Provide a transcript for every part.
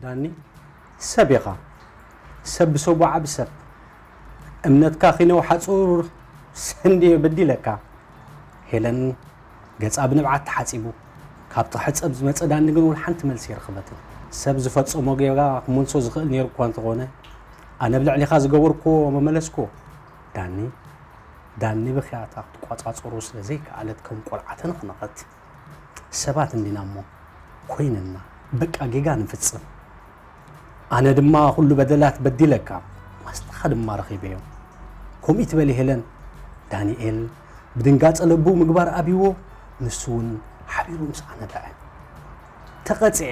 ዳኒ፣ ሰብ ኢኻ። ሰብ ብሰቡ ዓቢ ሰብ። እምነትካ ኺነው ሓጹር ሰንድየ በዲለካ። ሄለን ገጻ ብንብዓት ተሓጺቡ። ካብቲ ሕጸብ ዝመጸ ዳኒ ግን ወላ ሓንቲ መልሲ ኣይረኸበትን። ሰብ ዝፈጸሞ ጌጋ ክመልሶ ዝኽእል ነይሩ እኳ እንተኾነ፣ ኣነ ኣብ ልዕሊኻ ዝገበርኩዎ መመለስኩዎ። ዳኒ፣ ዳኒ ብኽያታ ክትቆጻጸሮ ስለ ዘይከኣለት ከም ቆልዓ ተነኽነኸት። ሰባት እንዲና እሞ ኮይንና በቃ ጌጋ ንፍጽም። ኣነ ድማ ኩሉ በደላት በዲለካ፣ ማስጣኻ ድማ ረኺበዮ። ከምኡ ትበሊ ሄለን፣ ዳንኤል ብድንጋጸ ለቡ ምግባር ኣብይዎ፣ ንሱ እውን ሓቢሩ ምስኣ ነብዐ። ተቐጺዐ፣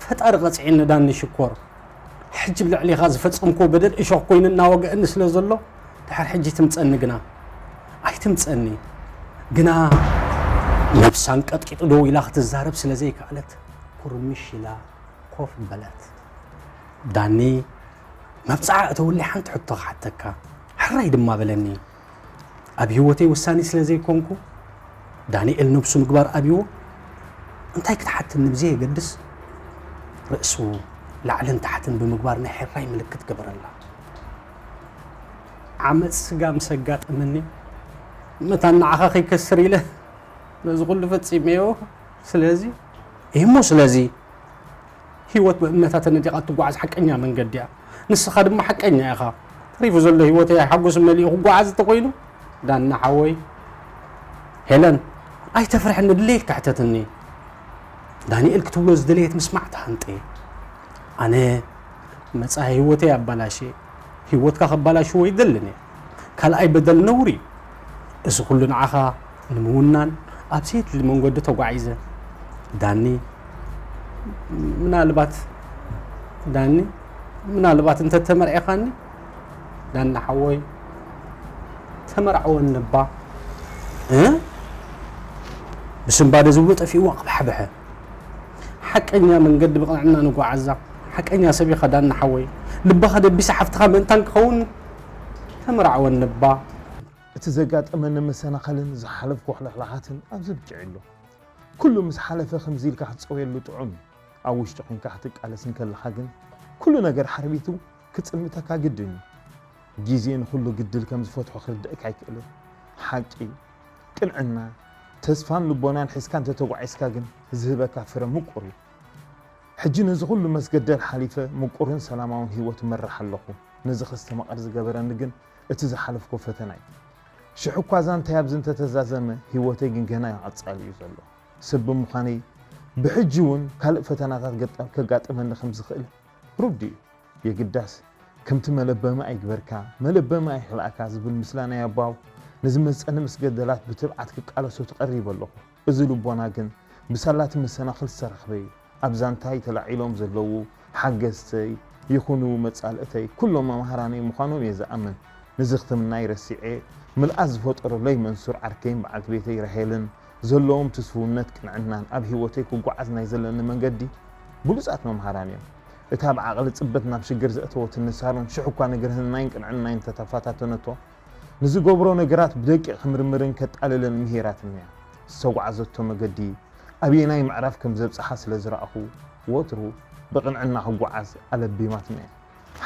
ፈጣሪ ቀጺዐኒ ዳኒ ሽኮር። ሕጂ ብልዕሊኻ ዝፈጸምክዎ በደል እሾኽ ኮይኑ እናወግአኒ ስለ ዘሎ፣ ድሕሪ ሕጂ ትምጸኒ ግና ኣይትምጸኒ። ግና ነብሳ ኣንቀጥቂጡ ደው ኢላ ክትዛረብ ስለ ዘይከኣለት፣ ኩርምሽ ኢላ ኮፍ በለት። ዳኒ፣ መብጽዓ እተውለይ ሓንቲ ሕቶ ክሓተካ፣ ሕራይ ድማ በለኒ። ኣብ ህይወተይ ወሳኒ ስለ ዘይኮንኩ፣ ዳንኤል ነብሱ ምግባር ኣብይዎ፣ እንታይ ክትሓተኒ ብዘየገድስ፣ ርእሱ ላዕልን ታሕትን ብምግባር ናይ ሕራይ ምልክት ገበረላ። ዓመጽ ስጋ ምስ ኣጋጠመኒ፣ መታን ንዓኻ ከይከስር ኢለ ነዚ ኩሉ ፈጺመዮ። ስለዚ፣ እሞ ስለዚ፣ ህይወት ብእምነታ ተነዲቓ እትጓዓዝ ሓቀኛ መንገዲ እያ። ንስኻ ድማ ሓቀኛ ኢኻ። ተሪፉ ዘሎ ህይወተይ ሓጎስ መሊኡ ክጓዓዝ እንተኾይኑ፣ ዳና ሓወይ። ሄለን፣ ኣይተፍርሕኒ፣ ድሌትካ ሕተትኒ። ዳንኤል ክትብሎ ዝደለየት ምስማዕ ተሃንጠየ። ኣነ መጻኢ ህይወተይ ኣባላሽየ፣ ህይወትካ ከባላሽዎ ይደልን እየ። ካልኣይ በደል ነውሪ እዩ። እዚ ኩሉ ንዓኻ ንምውናን ኣብ ዘየድሊ መንገዲ ተጓዒዘ። ዳኒ፣ ምናልባት፣ ዳኒ፣ ምናልባት እንተ ተመርዒኻኒ፣ ዳኒ ሓወይ፣ ተመርዓወኒ እባ። እ? ብስንባደ ዝብሎ ጠፊእዋ ቀባሕበሐ። ሓቀኛ መንገዲ ብቕንዕና ንጓዓዛ። ሓቀኛ ሰብ ኢኻ ዳኒ ሓወይ። ልብኻ ደቢሰ ሓፍትኻ ምእንታን ክኸውን ተመርዓወኒ እባ። እቲ ዘጋጠመኒ መሰናኸልን ዝሓለፍኩ ሕልኽላኻትን ኣብዚ ብቂዑ ኣሎ። ኩሉ ምስ ሓለፈ ከምዚ ኢልካ ክትጸውየሉ ጥዑም እዩ። ኣብ ውሽጢ ኮይንካ ክትቃለስ እንከለኻ ግን ኩሉ ነገር ሓርቢቱ ክጽልምተካ ግድን እዩ። ግዜ ንኹሉ ግድል ከም ዝፈትሖ ክርድእካ ኣይክእልን። ሓቂ፣ ቅንዕና፣ ተስፋን ልቦናን ሒዝካ እንተተጓዒዝካ ግን ዝህበካ ፍረ ምቁር እዩ። ሕጂ ነዚ ኩሉ መስገደል ሓሊፈ ምቁርን ሰላማውን ህይወት እመርሕ ኣለኹ። ነዚ ከስተማቕር ዝገበረኒ ግን እቲ ዝሓለፍኮ ፈተና እዩ። ሽሕ እኳ ዛንታይ ኣብዚ እንተተዛዘመ፣ ህይወተይ ግን ገና ቀጻሊ እዩ ዘሎ። ሰብ ብምዃነይ ብሕጂ እውን ካልእ ፈተናታት ገጣ-፣ ከጋጥመኒ ከም ዝኽእል ርዱእ እዩ። የግዳስ ከምቲ መለበሚ ኣይግበርካ፣ መለበሚ ኣይኽልኣካ ዝብል ምስላ ናይ ኣባው ንዝመጸኒ መስገደላት ብትብዓት ክቃለሶ ተቐሪበ ኣለኹ። እዚ ልቦና ግን ብሳላቲ መሰናኽል ዝተረኽበ እዩ። ኣብ ዛንታይ ተላዒሎም ዘለዉ ሓገዝተይ ይኹኑ መጻልእተይ ኩሎም መምሃራነይ ምዃኖም እየ ዝኣምን። ንዝኽትምናይ ረሲዐ ምልኣት ዝፈጠሩለይ መንሱር ዓርከይን በዓልቲ ቤተይ ራሄልን ዘለዎም ትስፉውነት ቅንዕናን ኣብ ህይወተይ ክጓዓዝ ናይ ዘለኒ መንገዲ ብሉጻት መምሃራን እዮም። እታ ብዓቕሊ ጽበት ናብ ሽግር ዘእተወትኒ ሳሮን ሽሕ እኳ ንግርህናይን ቅንዕናይን እንተተፈታተነቶ፣ ንዝገብሮ ነገራት ብደቂቕ ክምርምርን ከጣልልን ምሂራትኒ እያ። ዝተጓዓዘቶ መገዲ ኣበየናይ ምዕራፍ ከም ዘብጽሓ ስለ ዝረኣኹ፣ ወትሩ ብቕንዕና ክጓዓዝ ኣለቢማትኒ እያ።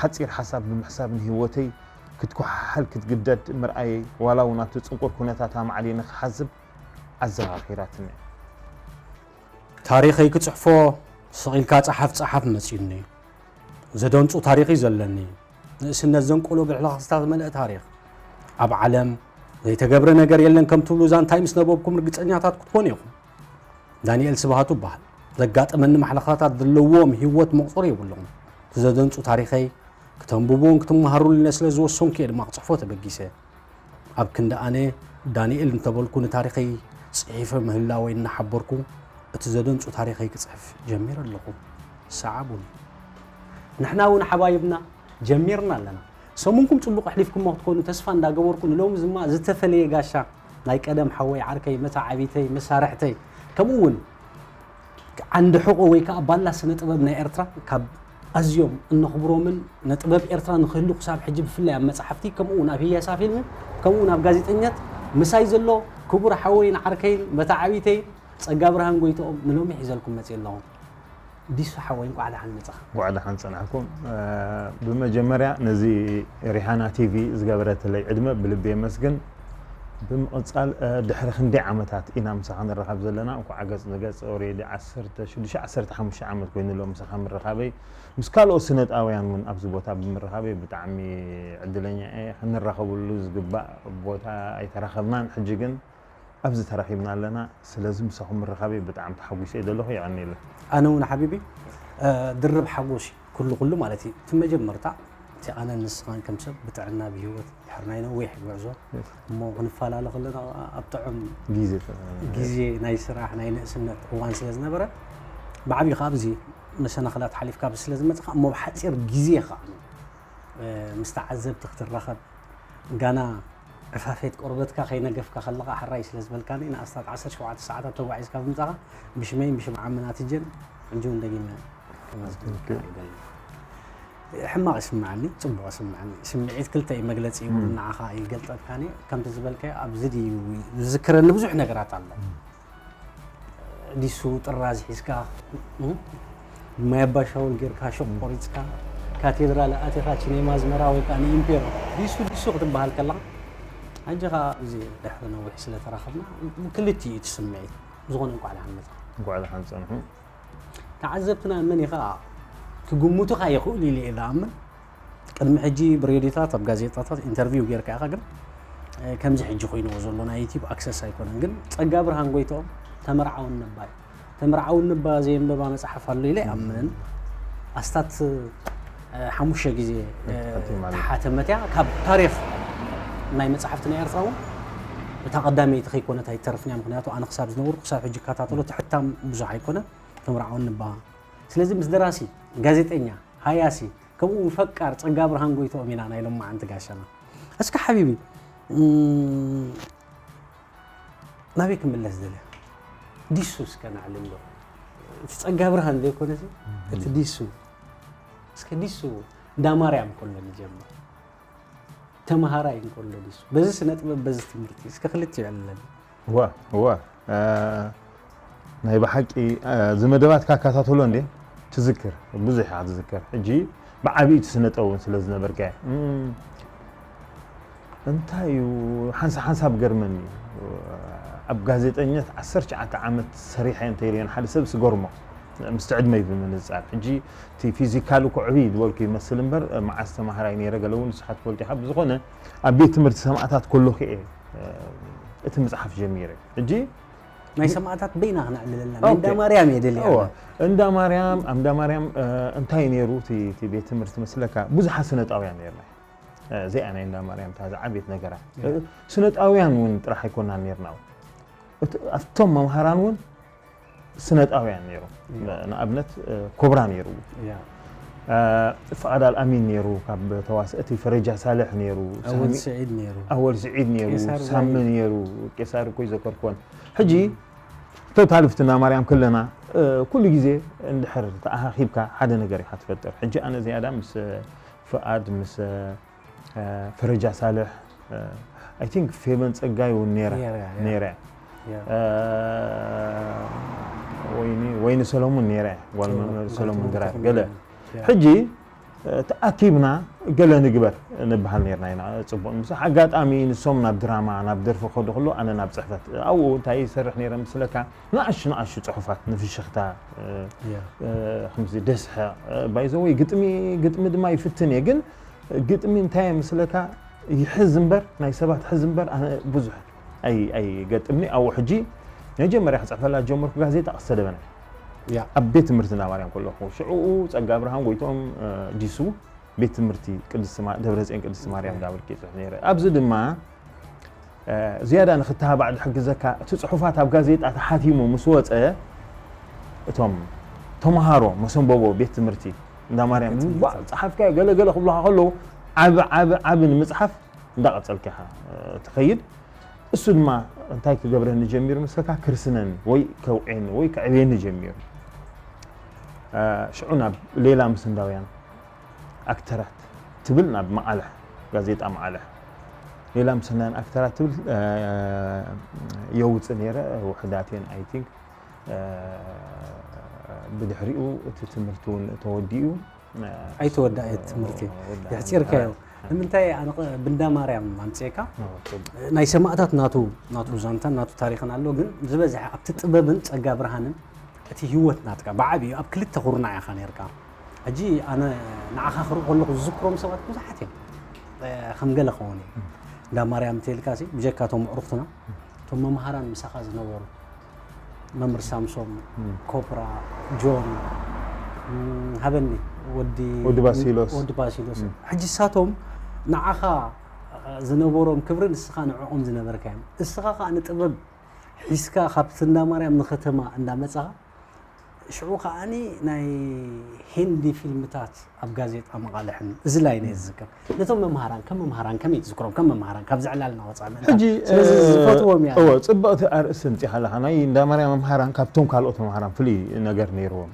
ሓጺር ሓሳብ ብምሕሳብ ንህይወተይ ክትኮሓሓል ክትግደድ ምርኣየይ፣ ዋላ እውን ኣብቲ ጽንቁር ኩነታት ኣማዕድየ ንኽሓስብ ኣዘኻኺራትኒ እያ። ታሪኸይ ክጽሕፎ ስቕ ኢልካ ጸሓፍ ጸሓፍ መጺኡኒ እዩ። ዘደንጹ ታሪኽ እዩ ዘለኒ። ንእስነት ዘንቀሎ ብሕልኽላኻት ዝመልአ ታሪኽ። ኣብ ዓለም ዘይተገብረ ነገር የለን ከም ትብሉ ዛንታይ ምስ ነበብኩም ርግጸኛታት ክትኮኑ ኢኹም። ዳንኤል ስብሃቱ እበሃል። ዘጋጠመኒ ማሕለኻታት ዘለዎም ህይወት መቑጸሪ የብሎም። እቲ ዘደንጹ ታሪኸይ ክተንብብዎን ክትመሃሩሉን ስለ ዝወሰንኩ እየ ድማ ክጽሕፎ ተበጊሰ። ኣብ ክንዲ ኣነ ዳንኤል እንተበልኩ ንታሪኸይ ጽሒፈ ምህላወይ እናሓበርኩ፣ እቲ ዘደንጹ ታሪኸይ ክጽሕፍ ጀሚረ ኣለኹ። ሰዓቡኒ። ንሕና እውን ሓባይብና ጀሚርና ኣለና። ሰሙንኩም ጽቡቕ ኣሕሊፍኩሞ ክትኮኑ ተስፋ እንዳገበርኩ፣ ንሎሚ ድማ ዝተፈለየ ጋሻ ናይ ቀደም ሓወይ ዓርከይ፣ መተዓቢተይ፣ መሳርሕተይ፣ ከምኡ እውን ዓንዲ ሕቖ ወይ ከዓ ባላ ስነ ጥበብ ናይ ኤርትራ ካብ ኣዝዮም እነኽብሮምን ንጥበብ ኤርትራ ንክህሉ ክሳብ ሕጂ ብፍላይ ኣብ መጻሕፍቲ ከምኡ እውን ኣብ ህያሳ ፊልም ከምኡ እውን ኣብ ጋዜጠኛት ምሳይ ዘሎ ክቡር ሓወይን ዓርከይን መተዓቢተይን ጸጋ ብርሃን ጎይትኦም ንሎሚ ሒዘልኩም መጽእ ኣለኹ። ዲሱ ሓወይ እንቋዕ ደሓን መጻኻ። እንቋዕ ደሓን ጸናሕኩም። እ፣ ብመጀመርያ ነዚ ሪሃና ቲቪ ዝገበረትለይ ዕድመ ብልቢ የመስግን። ብምቕጻል እ፣ ድሕሪ ክንደይ ዓመታት ኢና ምሳኻ ንራኸብ ዘለና? እንቋዕ ገጽ ንገጽ ኦሬዲ ዓሰርተ ሽዱሽተ ዓሰርተ ሓሙሽተ ዓመት ኮይኑ ኣሎ ምሳኻ ምርኻበይ። ምስ ካልኦት ስነጣውያን እውን ኣብዚ ቦታ ብምርኻበይ ብጣዕሚ ዕድለኛ እየ። ክንራኸብሉ ዝግባእ ቦታ ኣይተራኸብናን። ሕጂ ግን ኣብዚ ተራኺብና ኣለና። ስለዚ ምሳኹም ምርኻበይ ብጣዕሚ ተሓጒሰ እየ ዘለኹ። የቐንየለይ። ኣነ እውን ሓቢቢ እ፣ ድርብ ሓጎስ እዩ። ኩሉ ኩሉ ማለት እዩ። እቲ መጀመርታ እቲ ኣነን ንስኻን ከም ሰብ ብጥዕና ብህይወት ድሕሪ ናይ ነዊሕ ጉዕዞ እሞ ክንፈላለ ከለና ኣብ ጥዑም ግዜ ናይ ስራሕ ናይ ንእስነት እዋን ስለ ዝነበረ ብዓብዩ ካብ እዚ መሰናኽላት ሓሊፍካ ኣብዚ ስለ ዝመፅኻ እሞ ብሓፂር ግዜ ከዓ ምስ ተዓዘብቲ ክትራኸብ ጋና ዕፋፌት ቆርበትካ ከይነገፍካ ከለኻ ሕራይ ስለ ዝበልካኒ ንኣስታት ዓሰርተ ሸውዓተ ሰዓታት ተጓዒዝካ ብምጻኻ ብሽመይን ብሽም ዓምና ትጀን ሕጂ እውን ደጊመ ከመስግነካ ይደሊ። ሕማቕ ይስምዓኒ፣ ጽቡቕ ይስምዓኒ። ስምዒት ክልተ እዩ መግለጺ ይብሉ ንዓኻ ይገልጠልካኒ። ከምቲ ዝበልካዮ ኣብዚ ድዩ ዝዝክረኒ ብዙሕ ነገራት ኣሎ። ዲሱ ጥራዝ ሒዝካ ማይ ኣባሻውል ጌርካ ሹቕ ቆሪፅካ ካቴድራል ኣቲኻ ቺኔማ ኣዝመራ ወይ ከዓ ንኢምፔሮ ዲሱ ዲሱ ክትበሃል ከለኻ ሕጂ ከዓ እዚ ድሕሪ ነዊሕ ስለ ተራኸብና ክልቲኡ እዩ እቲ ስምዒት። ብዝኾነ እንቋዕ ደሓን መፃ። እንቋዕ ደሓን ፀንሑ። ተዓዘብትና መን እዩ ከዓ ክግምቱ ከዓ ይኽእሉ ኢለ እየ ዝኣምን። ቅድሚ ሕጂ ብሬድዮታት ኣብ ጋዜጣታት ኢንተርቪው ጌርካ ኢኻ ግን ከምዚ ሕጂ ኮይንዎ ዘሎ ናይ ዩቲብ ኣክሰስ ኣይኮነን ግን ጸጋ ብርሃን ጎይትኦም ተመርዓውን ነባይ ተመርዓውን ነባ ዘየንበባ መጽሓፍ ኣሎ ኢለ ኣይኣምንን ኣስታት ሓሙሽተ ግዜ ተሓተመት እያ ካብ ታሪኽ ናይ መጽሓፍቲ ናይ ኤርትራ እውን እታ ቀዳመይቲ ከይኮነት ኣይትተርፍን እያ ምክንያቱ ኣነ ክሳብ ዝነበርኩ ክሳብ ሕጂ እከታተሎ እቲ ሕታም ብዙሕ ኣይኮነን ተመርዓውን ነባ ስለዚ ምስ ደራሲ ጋዜጠኛ ሃያሲ ከምኡ እውን ፈቃር ጸጋ ብርሃን ጎይትኦም ኢና ናይ ሎማዓንቲ ጋሻና። እስከ ሓቢቢ ናበይ ክምለስ ደልያ? ዲሱ እስከ ንዓሊ እንዶ እቲ ጸጋ ብርሃን ዘይኮነሲ እቲ ዲሱ እስከ ዲሱ እንዳ ማርያም ከሎ ንጀምር። ተምሃራይ እንከሎ ዲሱ በዚ ስነ ጥበብ በዚ ትምህርቲ እስከ ክልቲኡ የዕልለኒ። እወ እወ ናይ ብሓቂ እዚ መደባትካ እከታተሎ እንዴ ትዝክር ብዙሕ ኢኻ ትዝክር ሕጂ ብዓብዪ እቲ ስነ ጥበብ እውን ስለ ዝነበርካዮ እንታይ እዩ ሓንሳብ ሓንሳብ ገርመኒ ኣብ ጋዜጠኝነት ዓሰርተ ትሽዓተ ዓመት ሰሪሐ እንተኢለዮ ንሓደ ሰብ ስገርሞ ምስቲ ዕድመይ ብምንፃር ሕጂ እቲ ፊዚካል እኮ ዕብይ ዝበልኩ ይመስል እምበር መዓስ ተማሃራይ ነይረ ገለ እውን ንስኻ ትፈልጡ ኢኻ ብዝኾነ ኣብ ቤት ትምህርቲ ሰማእታት ከለኹ እየ እቲ ምፅሓፍ ጀሚረ ሕጂ ናይ ሰማእታት በይና ክነዕልለና ናይ እንዳ ማርያም እየ ደልያ እዋ እንዳ ማርያም ኣብ እንዳ ማርያም እንታይ ነይሩ እቲ ቤት ትምህርቲ መስለካ ብዙሓት ስነጣውያን ነይርና እዚኣ ናይ እንዳ ማርያም እታ ዝዓበየት ነገራ ስነጣውያን እውን ጥራሕ ኣይኮናን ነይርና ኣብቶም መምሃራን እውን ስነጣውያን ነይሮም ንኣብነት ኮብራ ነይሩ ፍቓድ ኣልኣሚን ነይሩ ካብ ተዋስእቲ ፈረጃ ሳልሕ ነይሩ ኣወል ስዒድ ነይሩ ሳሚ ነይሩ ቄሳር እኮ ይዘከርኩወን ሕጂ ቶታል ፍትና ማርያም ከለና ኩሉ ግዜ እንድሕር ተኣኻኺብካ ሓደ ነገር ኢኻ ትፈጥር ሕጂ ኣነ ዝያዳ ምስ ፍቓድ ምስ ፈረጃ ሳልሕ I think ፌቨን ጸጋይ እውን ነይራ ነይራ ወይኒ ወይኒ ሰሎሙን ነይራ ጓል መምህር ሰሎሙን ግራር ገለ ሕጂ ተኣኪብና ገለ ንግበር ንበሃል ነርና ኢና ጽቡቕ ምስ ኣጋጣሚ ንሶም ናብ ድራማ ናብ ደርፊ ከዱ ከሎ ኣነ ናብ ጽሕፈት ኣብኡ እንታይ ይሰርሕ ነይረ ምስለካ ንኣሹ ንኣሹ ጽሑፋት ንፍሽኽታ ከምዚ ደስሐ ባይዘወይ ግጥሚ ግጥሚ ድማ ይፍትን እየ ግን ግጥሚ እንታይ እየ ምስለካ ይሕዝ እምበር ናይ ሰባት ሕዝ እምበር ኣነ ብዙሕ ኣይገጥምኒ ኣብኡ ሕጂ መጀመርያ ክፅሕፈላ ዝጀመርኩ ጋዜጣ ቀስተ ደበና ኣብ ቤት ትምህርቲ እንዳማርያም ከለኹ ሽዕኡ ፀጋ ኣብርሃም ጎይትኦም ዲሱ ቤት ትምህርቲ ቅድስቲ ማ- ደብረጽዮን ቅድስቲ ማርያም እንዳበልክ ይጽሕፍ ነይረ። ኣብዚ ድማ ዝያዳ ንክተባባዕ ዝሕግዘካ፣ እቲ ጽሑፋት ኣብ ጋዜጣ ተሓቲሙ ምስ ወጸ፣ እቶም ተምሃሮ መሰንበቦ ቤት ትምህርቲ እንዳ ማርያም ጸሓፍካዮ ገለ ገለ ክብሉካ ከለዉ፣ ዓቢ ዓቢ ዓቢ ንምጽሓፍ እንዳቐጸልካ ኢኻ ትኸይድ። እሱ ድማ እንታይ ክገብረኒ ጀሚሩ መስለካ? ክርስነኒ ወይ ከውዕየኒ ወይ ከዕብየኒ ጀሚሩ። ሽዑ ናብ ሌላ ምስ ህንዳውያን ኣክተራት ትብል ናብ መቓልሕ፣ ጋዜጣ መቓልሕ፣ ሌላ ምስ ህንዳውያን ኣክተራት ትብል የውጽእ ነይረ። ውሕዳት እየን፣ I think። ብድሕሪኡ እቲ ትምህርቲ እውን ተወዲኡ። ኣይተወዳእየ ትምህርቲ። የሕጺርካዮ። ንምንታይ ኣነ ብንዳ ማርያም ኣምጽኤካ? ናይ ሰማእታት ናቱ ናቱ ዛንታን ናቱ ታሪኽን ኣሎ፣ ግን ዝበዝሐ ኣብቲ ጥበብን ጸጋ ብርሃንን እቲ ህይወት ናትካ ብዓቢኡ ኣብ ክልተ ኩርናዕ ኢኻ ነርካ። ሕጂ ኣነ ንዓኻ ክርኢ ከለኹ ዝዝክሮም ሰባት ብዙሓት እዮም። ከም ገለ ክኸውን እዩ። እንዳ ማርያም እንተልካ ሲ ብጀካ እቶም ኣዕሩኽትና፣ እቶም መምሃራን ምሳኻ ዝነበሩ፣ መምህር ሳምሶም፣ ኮፕራ፣ ጆን፣ ሃበኒ፣ ወዲ ወዲ ባሲሎስ። ወዲ ባሲሎስ። ሕጂ እሳቶም ንዓኻ ዝነበሮም ክብሪ ንስኻ ንዕኦም ዝነበርካዮም። እስኻ ከኣ ንጥበብ ሒዝካ ካብቲ እንዳ ማርያም ንከተማ እንዳመጻኻ፣ ሽዑ ከኣኒ ናይ ሂንዲ ፊልምታት ኣብ ጋዜጣ መቓልሕን እዚ ላይ ነየ ዝዝከር። ነቶም መምሃራን ከም መምሃራን ከመይ ትዝክሮም? ከም መምሃራን ካብዚ ዕላልና ወጻእ ምእንታን። ሕጂ ስለዚ ዝፈትዎም እያ። እወ፣ ጽብቕቲ ኣርእስቲ ኣምጺኻ ኣለኻ። ናይ እንዳ ማርያም መምሃራን ካብቶም ካልኦት መምሃራን ፍሉይ ነገር ነይርዎም።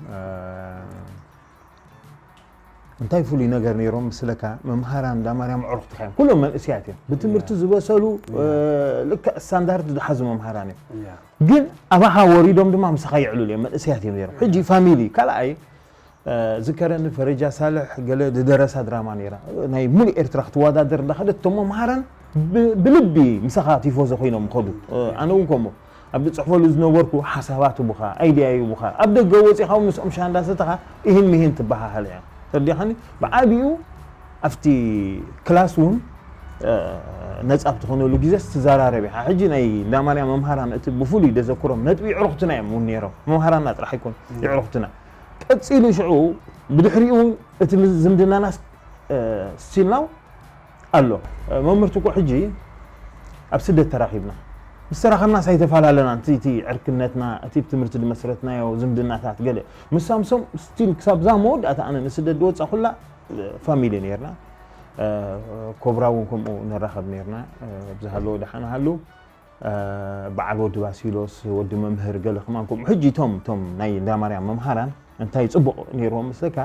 እንታይ ፍሉይ ነገር ነይሮም ምስለካ? መምሃራን እንዳ ማርያም ኣዕሩኽትኻ እዮም። ኩሎም መንእሰያት እዮም። ብትምህርቲ ዝበሰሉ፣ ልክዕ ስታንዳርድ ዝሓዙ መምሃራን እዮም። ግን ኣባኻ ወሪዶም ድማ ምሳኻ ይዕልሉ እዮም። መንእሰያት እዮም ነይሮም። ሕጂ ፋሚሊ ካልኣይ ዝከረኒ ፈረጃ ሳልሕ ገለ ዝደረሳ ድራማ ነይራ። ናይ ሙሉእ ኤርትራ ክትወዳደር እንዳኸደት እቶም መምሃራን ብ- ብልቢ ምሳኻ ቲፎዞ ኮይኖም ይኸዱ። ኣነ እውን ከምኡ ኣብ ዝጽሕፈሉ ዝነበርኩ ሓሳባት ይቡኻ፣ ኣይድያ ይቡኻ። ኣብ ደገ ወጺኻ እውን ምስኦም ሻሂ እንዳሰተኻ ኢሂን ምሂን ትበሃሃል እያ። ተረዲኻኒ? ብዓቢኡ ኣብቲ ክላስ እውን ነጻ ኣብ ትኾነሉ ግዜስ ትዘራረብ ኢኻ። ሕጂ ናይ እንዳ ማርያም መምሃራን እቲ ብፍሉይ ደዘክሮም ነጥቢ የዕሩኽትና እዮም እውን ነይሮም። መምሃራንና ጥራሕ ኣይኮን የዕሩኽትና። ቀጺሉ ሽዑ ብድሕሪኡ እውን እቲ ዝምድናናስ still now ኣሎ። መምህርቲ እኮ ሕጂ ኣብ ስደት ተራኺብና። ምስ ተራኸብናስ ኣይተፈላለናን። እቲ እቲ ዕርክነትና፣ እቲ ብትምህርቲ ዝመስረትናዮ ዝምድናታት ገለ። ምስ ሳምሶም still ክሳብ እዛ መወዳእታ ኣነ ንስደት ዝወጻኹላ ፋሚሊ ነይርና። ኮብራ እውን ከምኡ ንራኸብ ነይርና። ብዝሃለዎ ደሓን ሃሉ። በዓል ወዲ ባሲሎስ፣ ወዲ መምህር ገለ ከማን ከምኡ። ሕጂ እቶም እቶም ናይ እንዳ ማርያም መምሃራን እንታይ ጽቡቕ ነይርዎም መስለካ?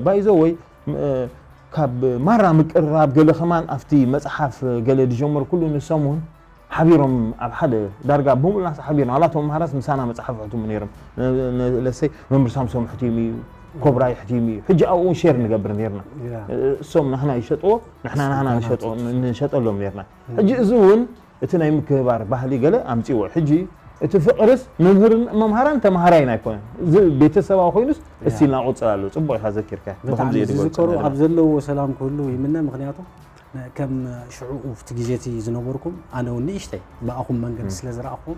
ባይዘወይ ካብ ማራ ምቅርራብ ገለ ከማን ኣብቲ መጽሓፍ ገለ ዝጀመርኩሉ ንሶም እውን ሓቢሮም ኣብ ሓደ ዳርጋ ብምሉናስ ሓቢሮም ኣላቶም መምሃራስ ምሳና መጽሓፍ ይሕትሙ ነይሮም። ለሰይ መምህር ሳምሶም ሕቲሙ እዩ፣ ኮብራ ይሕቲሙ እዩ። ሕጂ ኣብኡ እውን ሼር ንገብር ነይርና። እሶም ናህና ይሸጥዎ፣ ንሕና ናህና ንሸጠሎም ነይርና። ሕጂ እዚ እውን እቲ ናይ ምክብባር ባህሊ ገለ ኣምጺዎ። ሕጂ እቲ ፍቕርስ መምህርን መምሃራን ተምሃራይን ኣይኮነን። እዚ ቤተሰባዊ ኮይኑስ እስቲልና ቁጽር ኣሎ። ጽቡቕ ኢኻ ዘኪርካ። ብኸምዚ ብጣዕሚ እየ ዝገልጾ ዝዝከሩ ነይረ። ኣብ ዘለዎ ሰላም ክህሉ ይምነ። ምክንያቱ ከም ሽዑ ኣብቲ ግዜ እቲ ዝነበርኩም ኣነ እውን ንእሽተይ ብኣኹም መንገዲ ስለ ዝረኣኹም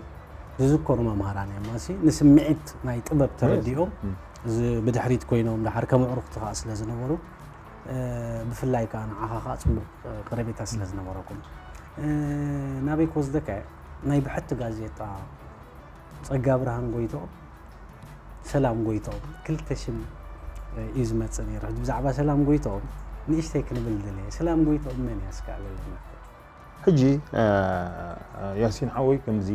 ዝዝከሩ መምሃራን እዮም። ኣሲ ንስምዒት ናይ ጥበብ ተረዲኦም እዚ ብድሕሪት ኮይኖም ደሓር ከም ኣዕሩኽቲ ከዓ ስለ ዝነበሩ ብፍላይ ከዓ ንዓኻ ከዓ ፅቡቕ ቀረቤታ ስለ ዝነበረኩም ናበይ ክወስደካ እየ። ናይ ብሕቲ ጋዜጣ ጸጋ ብርሃን ጎይትኦም፣ ሰላም ጎይትኦም ክልተ ሽም እዩ ዝመጽእ ነይሩ። ሕጂ ብዛዕባ ሰላም ጎይትኦም ንእሽተይ ክንብል ደለየ። ሰላም ጎይትኦም መን እያ እስከ ኣበለና። ሕጂ ያሲን ሓወይ ከምዚ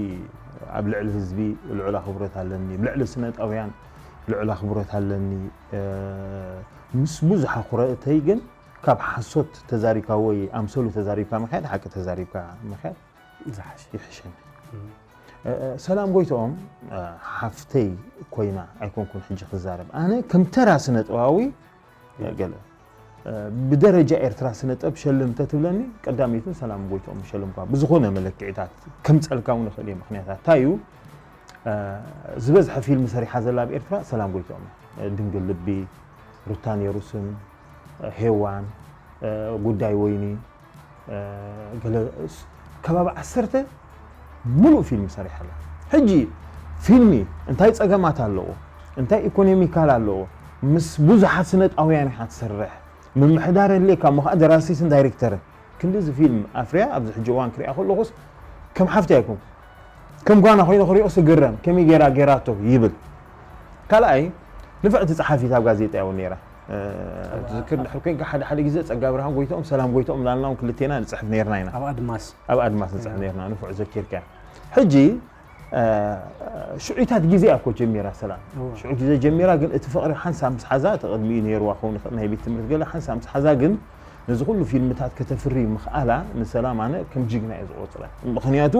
ኣብ ልዕሊ ህዝቢ ልዑል ኣኽብሮት ኣለኒ፣ ኣብ ልዕሊ ስነጣውያን ልዑል ኣኽብሮት ኣለኒ። ምስ ብዙሕ ኣኽብሮተይ ግን ካብ ሓሶት ተዛሪብካ ወይ ኣምሰሉ ተዛሪብካ ምኽያድ ሓቂ ተዛሪብካ ምኽያድ ዝሓሽ ይሕሸኒ። ሰላም ጎይትኦም ሓፍተይ ኮይና ኣይኮንኩን ሕጂ ክዛረብ። ኣነ ከም ተራ ስነ ጥበባዊ ገለ ብደረጃ ኤርትራ ስነ ጥበብ ሸልም ተትብለኒ ቀዳመይትን ሰላም ጎይትኦም ሸልምኳ። ብዝኾነ መለክዒታት ከምጸልካ እውን እኽእል እየ። ምኽንያታት እንታይ እዩ? ዝበዝሐ ፊልም ሰሪሓ ዘላ ኣብ ኤርትራ ሰላም ጎይትኦም እያ። ድንግል ልቢ፣ ሩታ ኔሩስን፣ ሄዋን፣ ጉዳይ ወይኒ፣ ገለ ከባቢ ዓሰርተ ሙሉእ ፊልም ሰሪሓ ኣላ። ሕጂ ፊልሚ እንታይ ጸገማት ኣለዎ፣ እንታይ ኢኮኖሚካል ኣለዎ፣ ምስ ብዙሓት ስነጣውያን ኢኻ ትሰርሕ፣ ምምሕዳር የድልየካ እሞ ከዓ ደራሲትን ዳይሬክተርን። ክንድዚ ፊልም ኣፍርያ ኣብዚ ሕጂ እዋን ክሪኣ ከለኹስ ከም ሓፍቲ ኣይኮንኩ፣ ከም ጓና ኮይነ ክሪኦ ስግረም፣ ከመይ ገይራ ገይራቶ ይብል። ካልኣይ ንፍዕቲ ጸሓፊት ኣብ ጋዜጣ እውን ነይራ። ትዝክር ድሕር ኮይንካ ሓደ ሓደ ግዜ ጸጋ ብርሃን ጎይትኦም ሰላም ጎይትኦም ላልና እውን ክልቴና ንጽሕፍ ነይርና ኢና። ኣብ ኣድማስ ኣብ ኣድማስ ንጽሕፍ ነይርና፣ ንፉዕ ዘኪርካ። ሕጂ ሽዑታት ግዜ እኮ ጀሚራ ሰላም። ሽዑ ግዜ ጀሚራ፣ ግን እቲ ፍቕሪ ሓንሳብ ምስ ሓዛ፣ እቲ ቅድሚኡ ነይርዋ ክኸውን ይኽእል ናይ ቤት ትምህርቲ ገለ፣ ሓንሳብ ምስ ሓዛ ግን ነዚ ኩሉ ፊልምታት ከተፍሪ ምኽኣላ ንሰላም ኣነ ከም ጅግና እየ ዝቖጽራ። ምኽንያቱ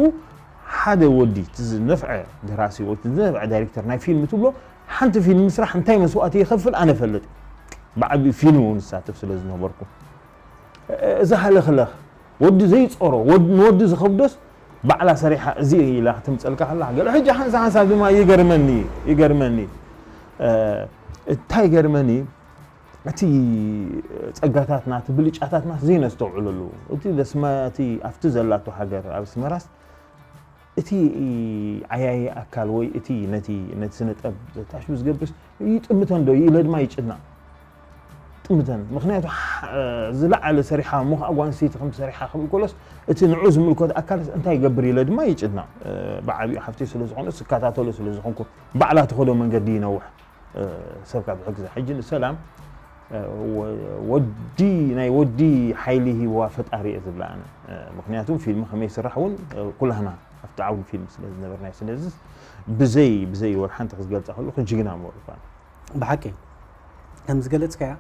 ሓደ ወዲ እቲ ዝነፍዐ ደራሲ ወይ እቲ ዝነፍዐ ዳይሬክተር ናይ ፊልም ትብሎ፣ ሓንቲ ፊልም ምስራሕ እንታይ መስዋእቲ ይኸፍል ኣነ እፈልጥ። ብዓቢኡ ፊልም እውን ዝሳተፍ ስለ ዝነበርኩ፣ እዚ ሃለኽለኽ ወዲ ዘይጸሮ፣ ወድ-፣ ንወዲ ዝኸብዶስ ባዕላ ሰሪሓ እዚ ኢላ ክትምጸልካ ከላ፣ ገለ ሕጂ ሓንሳ ሓንሳብ ድማ ይገርመኒ፣ ይገርመኒ። እ፣ እንታይ ይገርመኒ፣ እቲ ጸጋታትና፣ እቲ ብልጫታትና ዘይነስተውዕለሉ፣ እቲ ደስመ-፣ እቲ ኣብቲ ዘላቶ ሃገር፣ ኣብ ኣስመራስ እቲ ዓያዪ ኣካል ወይ እቲ ነቲ፣ ነቲ ስነ ጥበብ ዘታሽቡ ዝገብርስ ይጥምተን ዶ ኢለ ድማ ይጭነቕ። ጥምተን። ምኽንያቱ ሓ-፣ ዝለዓለ ሰሪሓ እሞ ከዓ ጓል ኣንስተይቲ ከምቲ ሰሪሓ ክብል ከሎስ እቲ ንዑ ዝምልከት ኣካልስ እንታይ ይገብር ኢለ ድማ ይጭነቕ። ብዓቢኡ ሓፍተይ ስለ ዝኾነ ዝከታተሎ ስለ ዝኾንኩ ባዕላ ትኸዶ መንገዲ ይነውሕ። ሰብካ ብሕግዛ። ሕጂ ንሰላም፣ ወ-፣ ወዲ፣ ናይ ወዲ ሓይሊ ሂብዋ ፈጣሪ እየ ዝብላ ኣነ። ምኽንያቱ ፊልም ከመይ ይስራሕ እውን ኩላህና ኣብቲ ዓውዲ ፊልም ስለ ዝነበርና እዩ። ስለዚ ብዘይ፣ ብዘይ ወላ ሓንቲ ክትገልጻ ከለኹ ጅግና ምበልኳ። ብሓቂ ከም ዝገለጽካያ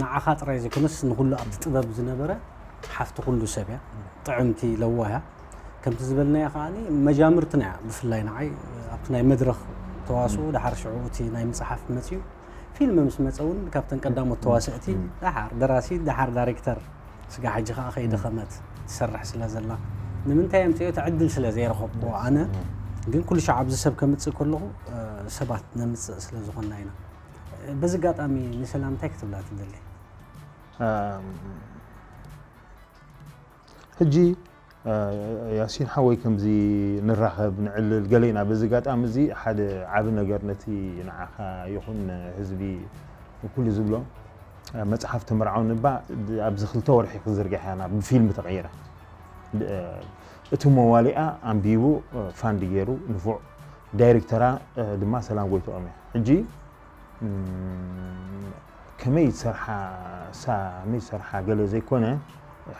ንዓኻ ጥራይ ዘይኮነስ ንኹሉ ኣብቲ ጥበብ ዝነበረ ሓፍቲ ኩሉ ሰብ እያ። ጥዕምቲ ለዋህ እያ። ከምቲ ዝበልናዮ ከኣ መጃምርትና እያ። ብፍላይ ንዓይ ኣብቲ ናይ መድረኽ ተዋስኦ፣ ደሓር ሽዑ እቲ ናይ ምጽሓፍ መጺኡ፣ ፊልም ምስ መጸ እውን ካብተን ቀዳሞት ተዋሰእቲ፣ ደሓር ደራሲ፣ ደሓር ዳይሬክተር፣ ስጋ ሕጂ ከኣ ከይደኸመት ትሰርሕ ስለ ዘላ፣ ንምንታይ ኣምጽኦ እቲ ዕድል ስለ ዘይረኸብኩዎ ኣነ። ግን ኩሉ ሻዕ ኣብዚ ሰብ ከምጽእ ከለኹ፣ እ፣ ሰባት ነምጽእ ስለ ዝኾንና ኢና። በዚ ኣጋጣሚ ንሰላም እንታይ ክትብላ ትደሊ? ኣም፣ ሕጂ፣ እ፣ ያሲን ሓወይ ከምዚ ንራኸብ፣ ንዕልል፣ ገለ ኢና። በዚ ኣጋጣሚ እዚ ሓደ ዓቢ ነገር ነቲ ንዓኻ ይኹን ንህዝቢ ኩሉ ዝብሎ፣ እ፣ መጽሓፍ ተመርዓውኒ እባ ኣብዚ ክልተ ወርሒ ክዝርግሕ እያ ናብ ፊልም ተቐይራ። እ፣ እቲ መዋሊኣ ኣንቢቡ፣ እ፣ ፋንድ ገይሩ ንፉዕ ዳይሬክተራ፣ እ፣ ድማ ሰላም ጎይትኦም እያ። ሕጂ፣ እም፣ ከመይ ዝሰርሓ፣ እሳ ከመይ ዝሰርሓ ገለ ዘይኮነ፣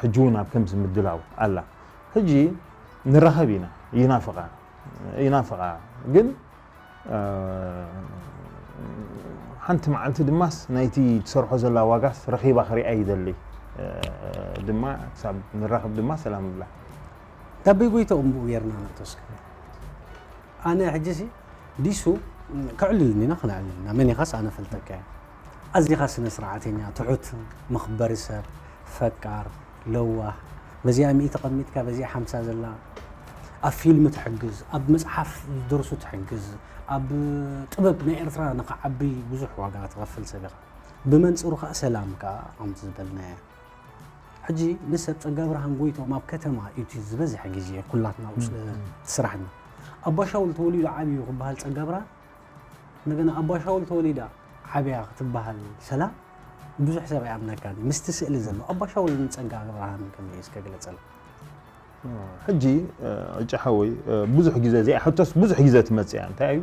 ሕጂ እውን ኣብ ከምዚ ምድላው ኣላ። ሕጂ ንራኸብ ኢና፣ ይናፍቓ፣ ይናፍቓ። ግን፣ እ፣ ሓንቲ መዓልቲ ድማስ ናይቲ ትሰርሖ ዘላ ዋጋስ ረኺባ ክሪኣ ይደሊ። እ፣ ድማ ክሳብ ንራኸብ ድማ ሰላም እብላ። ዳበይ ጎይትኦም ብኡ ጌርና ንእቶስ። ኣነ ሕጂሲ ዲሱ ከዕልል እንዲና ክነዕልል ኢና። መን ኢኻስ ኣነ ፈልጠካ እየ። ኣዚኻ ስነ ስርዓተኛ፣ ትሑት፣ መኽበሪ ሰብ፣ ፈቃር፣ ለዋህ፣ በዚኣ ሚእቲ ቀሚጥካ በዚኣ ሓምሳ ዘላ፣ ኣብ ፊልም ትሕግዝ፣ ኣብ መጽሓፍ ዝደርሱ ትሕግዝ፣ ኣብ ጥበብ ናይ ኤርትራ ንኽዓቢ ብዙሕ ዋጋ ትኸፍል ሰብ ኢኻ። ብመንጽሩ ከኣ ሰላም ከኣ ከምቲ ዝበልናያ። ሕጂ ንሰብ ጸጋብርሃን ጎይትኦም ኣብ ከተማ እዩ እቲ ዝበዝሐ ግዜ ኩላትና ኣብኡ ስለ እም፣ እም። ትስራሕና። ኣባሻውል ተወሊዱ ዓብዩ ክበሃል ጸጋብርሃን፣ እንደገና ኣባሻውል ተወሊዳ ዓብያ ክትበሃል ሰላም ብዙሕ ሰብ ኣይኣምነካን እዩ። ምስቲ ስእሊ ዘሎ ኣባሻውልን ጸጋብርሃንን ከመይ እዩ እስከ ግለጸልና? ሕጂ፣ እ፣ ዕጫ ሓወይ፣ እ፣ ብዙሕ ግዜ እዚኣ ሕቶስ ብዙሕ ግዜ ትመጽእ እያ። እንታይ እዩ?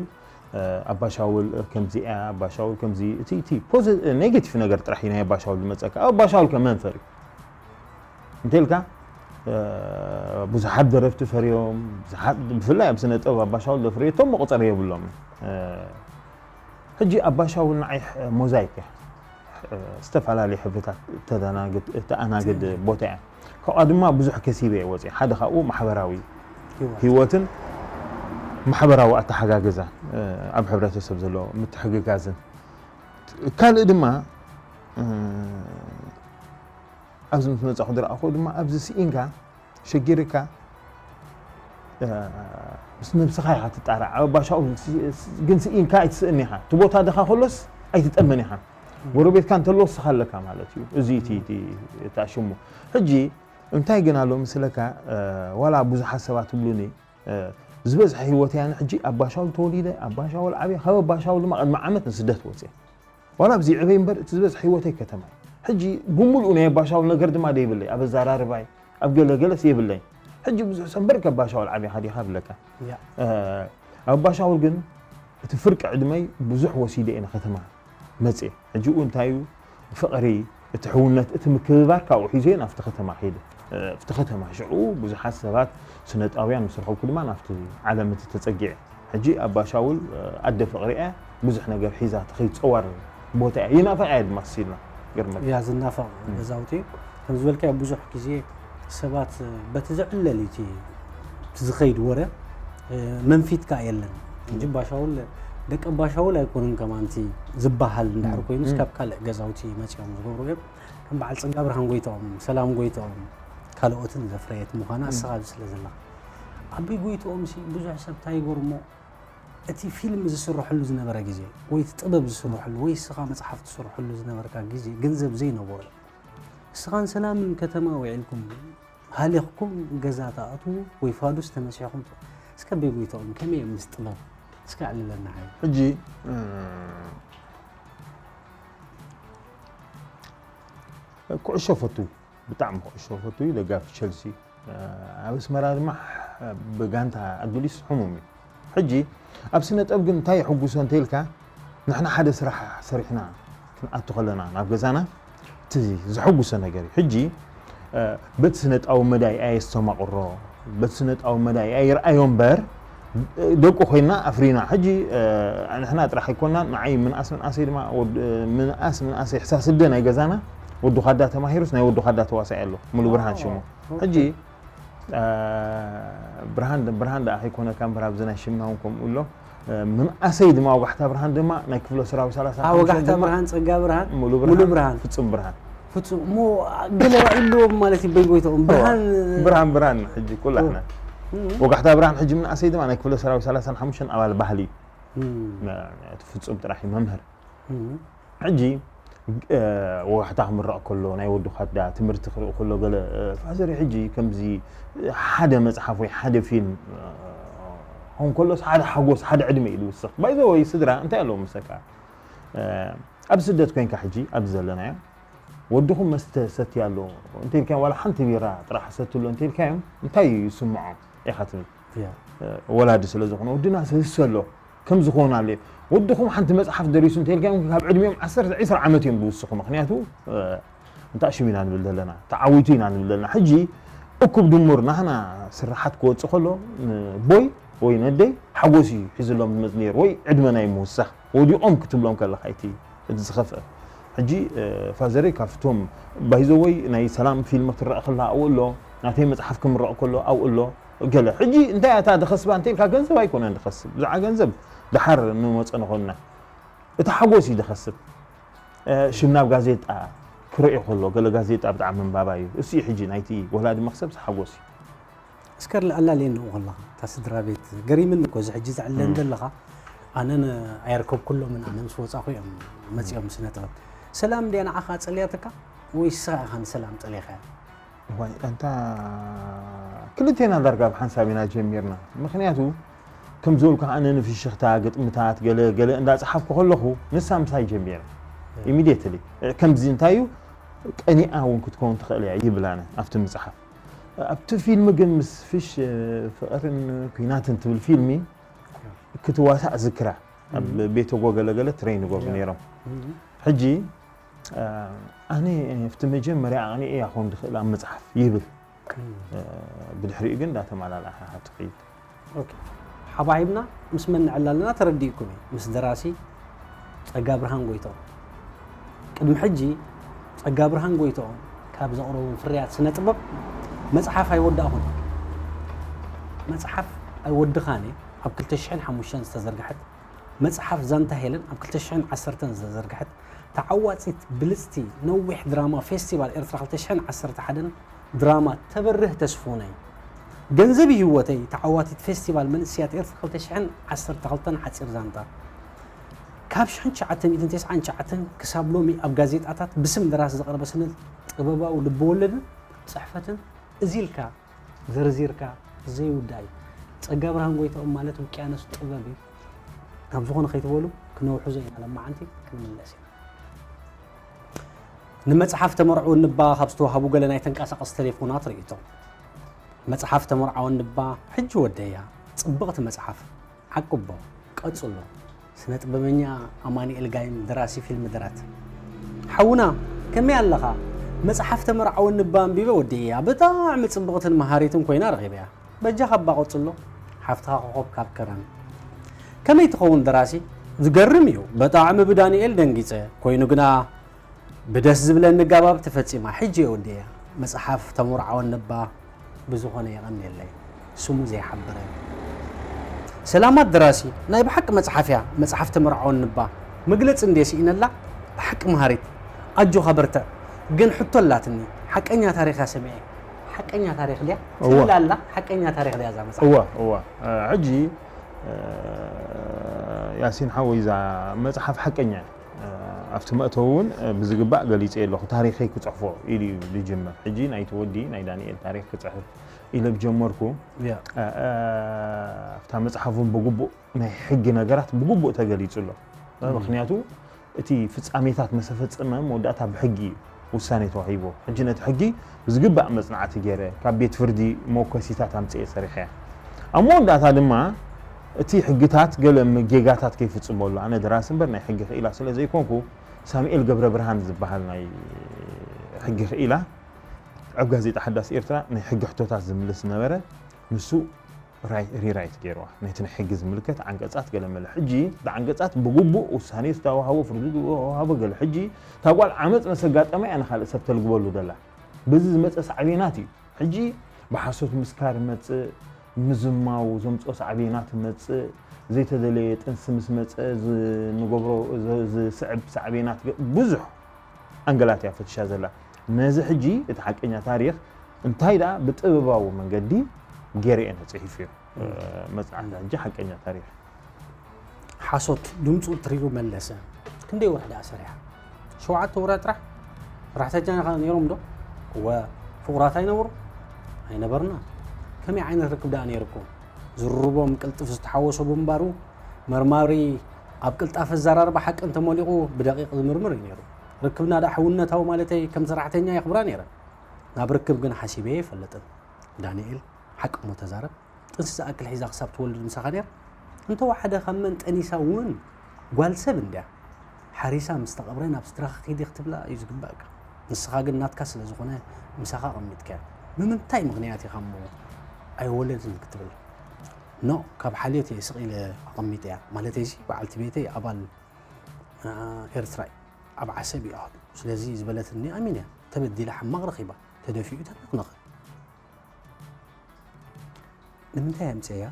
እ፣ ኣባሻውል፣ እ፣ ከምዚ እያ፣ ኣባሻውል ከምዚ፣ እቲ፣ እቲ ፖዚ-፣ እ፣ ኔጌቲቭ ነገር ጥራሕ እዩ ናይ ኣባሻውል ዝመጸካ። ኣባሻውል ከ መን ፈርዩ? እንተልካ፣ እ፣ ብዙሓት ደረፍቲ ፈርዮም፣ ብዙሓት፣ ብፍላይ ኣብ ስነ ጥበብ ኣባሻውል ዘፍረየቶም መቑጸሪ የብሎም። እ፣ ሕጂ ኣባሻውል ንዓይ ሕ-፣ ሞዛይክ እያ። ሕ-፣ ዝተፈላለዩ ሕብርታት እተደናግድ፣ እተኣናግድ ትእናግድ። ቦታ እያ። ካብኣ ድማ ብዙሕ ከሲበ እየ ወፂአ። ሓደ ካብኡ ማሕበራዊ ህይወት። ህይወትን ማሕበራዊ ኣተሓጋገዛን፣ እ፣ ኣብ ሕብረተሰብ ዘሎ ምትሕግጋዝን። ካልእ ድማ፣ እ፣ ኣብዚ ምስ መጻኹ ዝረኣኹ ድማ ኣብዚ ስኢንካ ሸጊርካ፣ እ፣ ምስ ነብስኻ ኢኻ ትጣራዕ። ኣብ ኣባሻውል ሲ-፣ ስ-፣ ግን ስኢንካ ኣይትስእን ኢኻ። እቲ ቦታ ድኻ ከሎስ ኣይትጠምን ኢኻ። ጎረቤትካ እንተሎ ንስኻ ኣለካ ማለት እዩ። እዚ እቲ፣ እቲ፣ እቲ ኣሽሙ። ሕጂ እንታይ ግን ኣሎ ምስለካ፣ እ፣ ዋላ ብዙሓት ሰባት ትብሉኒ፣ እ፣ ዝበዝሐ ህይወተይ ኣነ ሕጂ ኣባሻውል ተወሊደ፣ ኣባሻውል ዓብየ፣ ካብ ኣባሻውል ድማ ቅድሚ ዓመት ንስደት ወፅየ። ዋላ ኣብዚ ዕበይ እምበር እቲ ዝበዝሐ ህይወተይ ከተማ እዩ። ሕጂ ብምሉኡ ናይ ኣባሻውል ነገር ድማ ደይብለይ፣ ኣብ ኣዘራርባይ ኣብ ገለ ገለስ የብለይ። ሕጂ ብዙሕ ሰንበርክ ኣባሻውል ዓብኻ ዲኻ ብለካ። ኣብ ኣባሻውል ግን እቲ ፍርቂ ዕድመይ ብዙሕ ወሲደ እየ ንከተማ መፅየ። ሕጂ ኡ እንታይ እዩ ፍቕሪ፣ እቲ ሕውነት፣ እቲ ምክብባር ካብኡ ሒዘ ናብቲ ከተማ ኸይደ። ኣብቲ ከተማ ሽዑ ብዙሓት ሰባት ስነጣውያን ምስ ረኸብኩ ድማ ናብቲ ዓለም እቲ ተፀጊዐ። ሕጂ ኣባሻውል ኣደ ፍቕሪ እያ፣ ብዙሕ ነገር ሒዛ ተኸይድ ፀዋር ቦታ እያ። ይናፍቕ እያ ድማ ስቲልና ገርመካ። እያ ዝናፈቕ ገዛውቲ። ከም ዝበልካዮ ብዙሕ ግዜ ሰባት በቲ ዝዕለል እዩ እቲ ዝኸይድ ወረ፣ መንፊት ከኣ የለን። ሕጂ ኣባሻውል ደቂ ኣባሻውል ኣይኮኑን ከማንቲ ዝበሃል እንድሕር ኮይኑ እስካብ ካልእ ገዛውቲ መፂኦም ዝገብሩ እዮም። ከም በዓል ፀጋ ብርሃን ጎይታኦም፣ ሰላም ጎይታኦም ካልኦትን ዘፍረየት ምዃና እስኻ ኣብዚ ስለ ዘለኻ ኣቢ ጎይታኦም ሲ ብዙሕ ሰብ እንታይ ይገርሞ እቲ ፊልም ዝስርሐሉ ዝነበረ ግዜ ወይ እቲ ጥበብ ዝስርሐሉ ወይ እስኻ መፅሓፍ ትስርሐሉ ዝነበርካ ግዜ ገንዘብ ዘይነበሮ እዩ። እስኻን ሰላምን ከተማ ውዒልኩም ሃሊኽኩም ገዛ ትኣትዉ ወይ ፋዱስ ተመሲሕኩም ት- እስከ ኣቢ ጎይታኦም ከመይ እዮም ምስ ጥበብ እስከ ኣዕልለና ሓይ። ሕጂ ኩዕሾ ፈቱ ብጣዕሚ ኩዕሾ ፈቱ እዩ ደጋፊ ቸልሲ። ኣብ ኣስመራ ድማ ብጋንታ ኣዱሊስ ሕሙም እዩ። ሕጂ ኣብ ስነ ጥበብ ግን እንታይ የሕጉሶ እንተኢልካ ንሕና ሓደ ስራሕ ሰሪሕና ክንኣቱ ከለና ናብ ገዛና እቲ ዘሐጉሶ ነገር እዩ። ሕጂ በቲ ስነጣዊ መዳይ ኣየስተማቕሮ በቲ ስነጣዊ መዳይ ኣይርኣዮ እምበር ደቁ ኮይና ኣፍሪና ሕጂ ንሕና ጥራሕ ኣይኮና ንዓይ ምንኣስ ምንኣሰይ ድማ ምንኣስ ምንኣሰይ ሕሳስ ኣደ ናይ ገዛና ወዲ ኻዳ ተማሂሩስ ናይ ወዲ ኻዳ ተዋሳኢ ኣሎ ሙሉ ብርሃን ሽሙ ሕጂ ብርሃን ብርሃን ደኣ ከይኮነካ እምበር ኣብዚ ናይ ሽምና እውን ከምኡ ኣሎ ምንኣሰይ ድማ ወጋሕታ ብርሃን ድማ ናይ ክፍለ ሰራዊት ሰላሳ ወጋሕታ ብርሃን ፀጋ ብርሃን ሙሉ ብርሃን ፍፁም ብርሃን ፍፁም እሞ ገለ ኣለዎም ማለት እዩ በይጎይታኦም ብርሃን ብርሃን ብርሃን ሕጂ ኩላሕና ወጋሕታ ብርሃን ሕጂ ምንኣሰይ ድማ ናይ ክፍለ ሰራዊት ሰላሳን ሓሙሽተን ኣባል ባህሊ እቲ ፍፁም ጥራሕ እዩ መምህር ሕጂ ወጋሕታ ክምረቕ ከሎ ናይ ወዲ ኻዳ ትምህርቲ ክርኢ ከሎ ገለ ፋዘሪ ሕጂ ከምዚ ሓደ መፅሓፍ ወይ ሓደ ፊልም ሆን ከሎስ ሓደ ሓጎስ ሓደ ዕድመ እዩ ዝውስኽ ባይዘ ወይ ስድራ እንታይ ኣለዎ ምሰካ ኣብ ስደት ኮይንካ ሕጂ ኣብዚ ዘለናዮ ወድኹም መስተ ሰቲ ኣሎ እንተልካዮም ዋላ ሓንቲ ቢራ ጥራሕ ሰትሎ እንተልካዮም እንታይ ይስምዖም ኢኻ ትብል ወላዲ ስለ ዝኾነ ወድና ስህሰ ኣሎ ከም ዝኾን ኣለ ወድኹም ሓንቲ መፅሓፍ ደሪሱ እንተልካዮም ካብ ዕድሚኦም ዓሰርተ ዒስራ ዓመት እዮም ዝውስኹ ምክንያቱ እንታይ ሽም ኢና ንብል ዘለና ተዓዊቱ ኢና ንብል ዘለና ሕጂ እኩብ ድሙር ናህና ስራሓት ክወፅእ ከሎ ቦይ ወይ ነደይ ሓጎስ እዩ ሒዝሎም ዝመፅ ነይሩ ወይ ዕድመ ናይ ምውሳኽ ወዲቖም ክትብሎም ከለካ እቲ እቲ ዝኸፍአ ሕጂ ፋዘረይ ካብቶም ባይዘወይ ናይ ሰላም ፊልም ክትረአ ከላ ኣብኡ ኣሎ ናተይ መፅሓፍ ክምረቕ ከሎ ኣብኡ ኣሎ ገለ ሕጂ እንታይ እታ ደኸስባ እንተ ኢልካ ገንዘብ ኣይኮነን ደኸስብ ብዛዕባ ገንዘብ ደሓር ንመፀ ንኾንና እቲ ሓጎስ እዩ ደኸስብ ሽም ናብ ጋዜጣ ክርእዮ ከሎ ገለ ጋዜጣ ብጣዕሚ ምንባባ እዩ እሱ እዩ ሕጂ ናይቲ ወላዲ መክሰብ ሓጎስ እዩ እስከ ኣላልየኒ ንኡ ከለኻ እታ ስድራ ቤት ገሪምኒ እኮ እዚ ሕጂ ዘዕለኒ ዘለኻ ኣነ ኣየርከብኩሎምን ኣነ ምስ ወፃኹ እዮም መፂኦም ስነ ጥበብ ሰላም እንድያ ንዓኻ ፀልያትካ ወይ ስኻ ኢኻ ንሰላም ፀሊኻያ ዋይ ኣንታ ክልቴና ዳርጋ ብሓንሳብ ኢና ጀሚርና ምክንያቱ ከም ዝበልኩ ኣነ ንፍሽኽታ ግጥምታት ገለ ገለ እንዳፀሓፍኩ ከለኹ ንሳ ምሳይ ጀሚራ ኢሚድየትሊ ከምዚ እንታይ እዩ ቀኒኣ እውን ክትከውን ትኽእል እያ ይብል ኣነ ኣብቲ ምፅሓፍ ኣብቲ ፊልም ግን ምስ ፍሽ ፍቕርን ኩናትን ትብል ፊልሚ ክትዋሳእ ዝክራ ኣብ ቤተ ጎገለገለ ትረይን ይገብሩ ነይሮም ሕጂ ኣነ ኣብቲ መጀመርያ ኣቕኒኤ እያ ክኾን ዝኽእል ኣብ መፅሓፍ ይብል ብድሕሪኡ ግን እንዳተመላልኣ ትኸይድ ሓባሂብና ምስ መን ንዕላ ኣለና ተረዲእኩም እዩ ምስ ደራሲ ፀጋ ብርሃን ጎይትኦም ቅድሚ ሕጂ ፀጋ ብርሃን ጎይትኦም ካብ ዘቕረቦም ፍርያት ስነ ጥበብ መፅሓፍ ኣይወዳእኹን መፅሓፍ ኣይወድኻን እየ ኣብ ክልተ ሽሕን ሓሙሽተን ዝተዘርግሐት መፅሓፍ ዛንታ ሄለን ኣብ ክልተ ሽሕን ዓሰርተን ዝተዘርግሐት ተዓዋፂት ብልፅቲ ነዊሕ ድራማ ፌስቲቫል ኤርትራ ክልተ ሽሕን ዓሰርተ ሓደን ድራማ ተበርህ ተስፎነይ ገንዘብ ህይወተይ ተዓዋቲት ፌስቲቫል መንእስያት ኤርትራ ክልተ ሽሕን ዓሰርተ ክልተን ሓፂር ዛንታ ካብ ሽሕን ትሽዓተ ሚእትን ተስዓን ትሽዓተን ክሳብ ሎሚ ኣብ ጋዜጣታት ብስም ደራሲ ዝቐረበ ስነ ጥበባዊ ልበወለድን ፅሕፈትን እዚ ኢልካ ዘርዚርካ ዘይውዳእ እዩ። ፀጋ ብርሃን ጎይታኦም ማለት ውቅያኖስ ጥበብ እዩ። ካብ ዝኾነ ከይትበሉ ክነውሕዞ ኢና ለማዓንቲ ክንምለስ ኢና። ንመጽሓፍ ተመርዓወኒ እባ ካብ ዝተዋህቡ ገለ ናይ ተንቀሳቐሲ ቴሌፎናት ርእይቶ። መጽሓፍ ተመርዓወኒ እባ ሕጂ ወደያ፣ ጽብቕቲ መጽሓፍ። ዓቅቦ፣ ቀጽሎ። ስነ ጥበበኛ ኣማኑኤል ጋይም ደራሲ ፊልም ድረት። ሓውና፣ ከመይ ኣለኻ? መጽሓፍ ተመርዓወኒ እባ ኣንቢበ ወደያ፣ ብጣዕሚ ጽብቕትን መሃሪትን ኮይና ረኺበያ። በጃኻ እባ ቀጽሎ። ሓፍትኻ ኮኾብ ካብ ከረን። ከመይ ትኸውን ደራሲ? ዝገርም እዩ። ብጣዕሚ ብዳንኤል ደንጊጸ። ኮይኑ ግና ብደስ ዝብለኒ ጋባብ ተፈጺማ። ሕጂ እየ ወዲእያ። መጽሓፍ ተመርዓወኒ እባ ብዝኾነ የቐንየለይ። ስሙ ዘይሓበረ። ሰላማት ደራሲ፣ ናይ ብሓቂ መጽሓፍ እያ። መጽሓፍ ተመርዓወኒ እባ መግለጺ እንድየ ስኢነላ። ብሓቂ መሃሪት። ኣጆኻ በርትዕ። ግን ሕቶ ኣላትኒ። ሓቀኛ ታሪኽ እያ ሰሚዐ። ሓቀኛ ታሪኽ ድያ? እወ። ትብል ኣላ። ሓቀኛ ታሪኽ ድያ እዛ መጽሓፍ? እወ፣ እወ። እ፣ ሕጂ፣ እ፣ ያሲን ሓወይ፣ እዛ መጽሓፍ ሓቀኛ እያ። እ፣ ኣብቲ መእተዊ እውን፣ እ፣ ብዝግባእ ገሊጸ ኣለኹ። ታሪኸይ ክጽሕፎ ኢሉ እዩ ዝጅምር። ሕጂ ናይቲ ወዲ ናይ ዳንኤል ታሪኽ ክጽሕፍ ኢለ ብጀመርኩ፣ ያ። እ፣ እ፣ ኣብታ መጽሓፍ እውን ብግቡእ ናይ ሕጊ ነገራት ብግቡእ ተገሊጹ ኣሎ። እም። ምኽንያቱ እቲ ፍጻሜታት መሰፈጸመ መወዳእታ ብሕጊ እዩ ውሳኔ ተዋሂቦ። ሕጂ ነቲ ሕጊ ብዝግባእ መጽናዕቲ ገይረ፣ ካብ ቤት ፍርዲ መወከሲታት ኣምጽኤ ሰሪሐ። ኣብ መወዳእታ ድማ እቲ ሕግታት ገለ ም-፣ ጌጋታት ከይፍጽመሉ፣ ኣነ ደራሲ እምበር ናይ ሕጊ ክኢላ ስለ ዘይኮንኩ፣ ሳሙኤል ገብረ ብርሃን ዝበሃል ናይ ሕጊ ክኢላ ኣብ ጋዜጣ ሓዳስ ኤርትራ ናይ ሕጊ ሕቶታት ዝምልስ ዝነበረ፣ ንሱ ራይ-፣ ሪራይት ገይርዋ። ነቲ ናይ ሕጊ ዝምልከት ዓንቀጻት ገለ መለ። ሕጂ እቲ ዓንቀጻት ብግቡእ ውሳኔ ዝተዋህቦ፣ ፍርዲ ዝተዋህቦ ገለ። ሕጂ እታ ጓል ዓመጽ መሰጋጠማ እያ ንኻልእ ሰብ ተልግበሉ ደላ። በዚ ዝመጸ ሳዕቤናት እዩ። ሕጂ ብሓሶት ምስካር መጽእ፣ ምዝማው ዘምጽኦ ሳዕቤናት መጽእ፣ ዘይተደለየ ጥንሲ ምስ መጸ ዝ-፣ ንገብሮ ዝ-፣ ዝስዕብ ሳዕቤናት ገ-፣ ብዙሕ ኣንገላት እያ ፈቲሻ ዘላ። ነዚ ሕጂ እቲ ሓቀኛ ታሪኽ እንታይ ደኣ ብጥበባዊ መንገዲ ገይረ እየ ተጽሒፉ እዩ። እም። መጽናዕቲ ሕጂ ሓቀኛ ታሪኽ። ሓሶት ድምፁ ትሪሩ መለሰ። ክንደይ ወርሒ ደኣ ሰሪሓ? ሸውዓተ ወርሒ ጥራሕ? ሰራሕተኛኻ ነይሮም ዶ? እወ። ፍቑራት ኣይነበሩ? ኣይነበርና። ከመይ ዓይነት ርክብ ደኣ ነይርኩም? ዝርርቦም ቅልጥፍ ዝተሓወሶ ብምንባሩ፣ መርማሪ ኣብ ቅልጣፈ ኣዘራርባ ሓቂ እንተመሊቑ ብደቂቕ ዝምርምር እዩ ነይሩ። ርክብና ደኣ ሕውነታዊ ማለተይ ከም ሰራሕተኛ የኽብራ ነይረ። ናብ ርክብ ግን ሓሲበ ኣይፈልጥን። ዳንኤል፣ ሓቂ እሞ ተዛረብ። ጥንሲ ዝኣክል ሒዛ ክሳብ ትወልድ ምሳኻ ነይራ? እንተወሓደ ካብ መን ጠኒሳ እውን ጓል ሰብ እንድያ። ሓሪሳ ምስ ተቐብረ ናብ ስድራኻ ኪዲ ክትብላ እዩ ዝግባእካ። ንስኻ ግን ናትካ ስለ ዝኾነ ምሳኻ ኣቐሚጥካያ። ብምንታይ ምኽንያት ኢኻ እሞ ኣይወለድን ክትብል? ኖ፣ ካብ ሓልዮት እየ ስቕ ኢለ ኣቐሚጠያ። ማለተይሲ በዓልቲ ቤተይ ኣባል፣ አ፣ ኤርትራ እዩ። ኣብ ዓሰብ እዩ ኣሃዱ። ስለዚ ዝበለትኒ ኣሚነ እያ። ተበዲላ ሕማቕ ረኺባ። ተደፊኡ ተነቕነቐ። ንምንታይ ኣምፅእያ?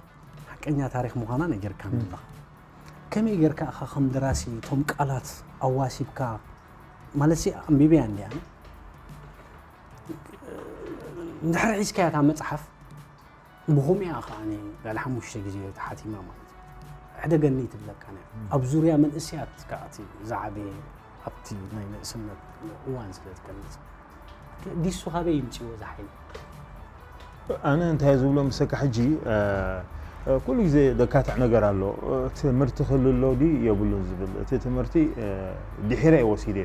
ሓቀኛ ታሪኽ ምዃና ነጊርካኒ እም። ኣለኻ። ከመይ ጌርካ ኢኻ ከም ደራሲ እቶም ቃላት ኣዋሲብካ? ማለትሲ ኣንቢበያ እንድያ። እንድሕር ሒዝካያ እታ መፅሓፍ፣ ብኸምኡ እያ ከዓኒ ልዕሊ ሓሙሽተ ግዜ ተሓቲማ ማለት እዩ። ሕደገኒ ትብለካ ነያ። እም። ኣብ ዙርያ መንእሰያት ከዓ እቲ ዝዓበየ ኣብቲ ናይ ንእስነት እዋን ስለ ትገልጽ። ዲሱ ካበይ ይምጽእዎ እዚ ሓይሊ? ኣነ እንታይ ዝብሎ ምሰካ ሕጂ፣ እ፣ እ፣ ኩሉ ግዜ ደካትዕ ነገር ኣሎ። እ፣ ትምህርቲ ክህሉ ኣሎ ድዩ የብሉን ዝብል። እቲ ትምህርቲ፣ እ፣ ድሒረ እየ ወሲደ።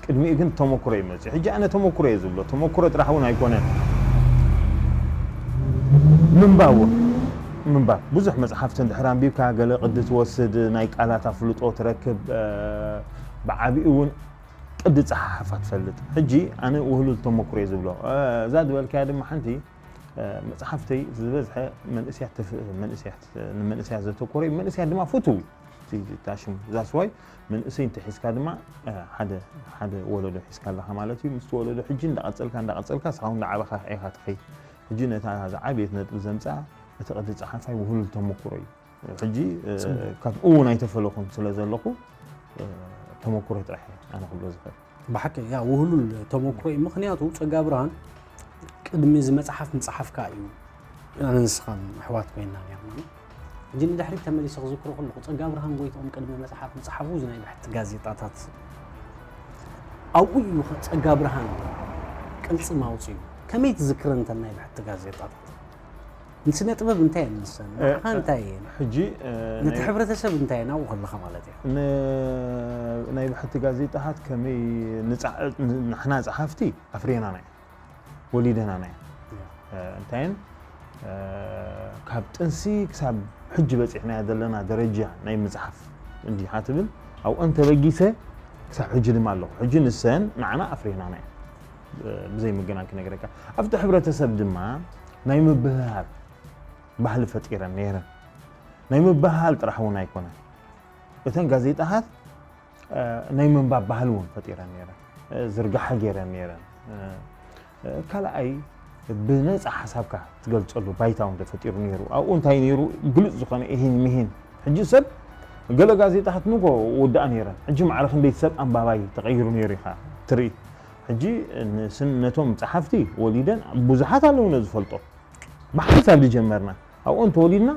ቅድሚኡ ግን ተመኩሮ እዩ መጺኡ። ሕጂ ኣነ ተመኩሮ እየ ዝብሎ። ተመኩሮ ጥራሕ እውን ኣይኮነን። ምንባብ እውን። ምንባብ። ብዙሕ መጽሓፍቲ እንድሕር ኣንቢብካ፣ ገለ ቅዲ ትወስድ፣ ናይ ቃላት ኣፍልጦ ትረክብ፣ እ፣ ብዓቢኡ እውን ቅዲ ጸሓሕፋ ትፈልጥ። ሕጂ ኣነ ውህሉል ተመኩሮ እየ ዝብሎ። እ፣ እዛ ዝበልካያ ድማ ሓንቲ፣ እ፣ መጽሓፍተይ ዝበዝሐ መንእስያት ተፍ-፣ መንእስያት፣ ንመንእስያት ዘተኮረ እዩ። መንእስያት ድማ ፍቱው እዩ። እቲ፣ እታ ሽም እዛ ስዋይ መንእሰይ እንተሒዝካ ድማ፣ እ፣ ሓደ፣ ሓደ ወለዶ ሒዝካ ኣለኻ ማለት እዩ። ምስቲ ወለዶ ሕጂ እንዳቐጸልካ፣ እንዳቐጸልካ፣ ንስኻ እውን እንዳዓበኻ ኢኻ ትኸይድ። ሕጂ ነታ ዝዓበየት ነጥቢ ዘምጽኣ፣ እቲ ቅዲ ጸሓፋይ ውህሉል ተመኩሮ እዩ። ሕጂ፣ እ፣ ጽቡቕ። ካብ እውን ኣይተፈለኹን ስለ ዘለኹ፣ እ፣ ተመኩሮ ጥራሕ እየ ኣነ ክብሎ ዝኽእል። ብሓቂ፣ ያ ውህሉል ተመኩሮ እዩ። ምኽንያቱ ጸጋ ብርሃን ቅድሚ እዚ መጽሓፍ ምጽሓፍካ እዩ ኣነ ንስኻን ኣሕዋት ኮይንና ነርና። ሕጂ ንድሕሪት ተመሊሰ ክዝክሮ ከለኹ፣ ጸጋ ብርሃን ጎይትኦም ቅድሚ መጽሓፍ ምጽሓፉ፣ እዚ ናይ ብሕቲ ጋዜጣታት ኣብኡ እዩ ጸጋ ብርሃን ቅልጽም ኣውጺኡ። ከመይ ትዝክረን እተን ናይ ብሕቲ ጋዜጣታት? ንስነ ጥበብ እንታይ እየን ንሰን? እ፣ ንዓኻ እንታይ እየን? ሕጂ እ፣ ነቲ ናይ- ሕብረተሰብ እንታይ እየን ኣብኡ ከለኻ ማለት እዩ? ን- ናይ ብሕቲ ጋዜጣታት ከመይ ንጻ- ንሕና ጸሓፍቲ ኣፍሪናና እዩ፣ ወሊደናና እዩ። እ፣ እንታይን እ፣ ካብ ጥንሲ ክሳብ ሕጂ በፂሕናዮ ዘለና ደረጃ ናይ ምፅሓፍ እንዲኻ ትብል ኣብኡ እንተበጊሰ ክሳብ ሕጂ ድማ ኣለኹ። ሕጂ ንሰን ንዓና ኣፍሪናና እዩ። እ፣ ብዘይ ምግናን ክነግረካ ኣብቲ ሕብረተሰብ ድማ ናይ ምብህሃል ባህሊ ፈጢረን ነይረን። ናይ ምብህሃል ጥራሕ እውን ኣይኮነን፣ እተን ጋዜጣታት እ፣ ናይ ምንባብ ባህሊ እውን ፈጢረን ነይረን፣ እ፣ ዝርጋሐ ገይረን ነይረን። እ፣ እ፣ ካልኣይ ብነፃ ሓሳብካ ትገልፀሉ ባይታ እውን ተፈጢሩ ነይሩ። ኣብኡ እንታይ ነይሩ? ግሉፅ ዝኾነ እሂን ምሂን። ሕጂ ሰብ ገለ ጋዜጣታት ንጎ ወዳኣ ነይረን፣ ሕጂ ማዕረ ክንደይ ሰብ ኣንባባይ ተቐይሩ ነይሩ ኢኻ ትርኢ። ሕጂ ንስን ነቶም ጸሓፍቲ ወሊደን ብዙሓት ኣለዉ ነዚ ፈልጦ ብሓንሳብ ዝጀመርና ኣብኡ እንተወሊድና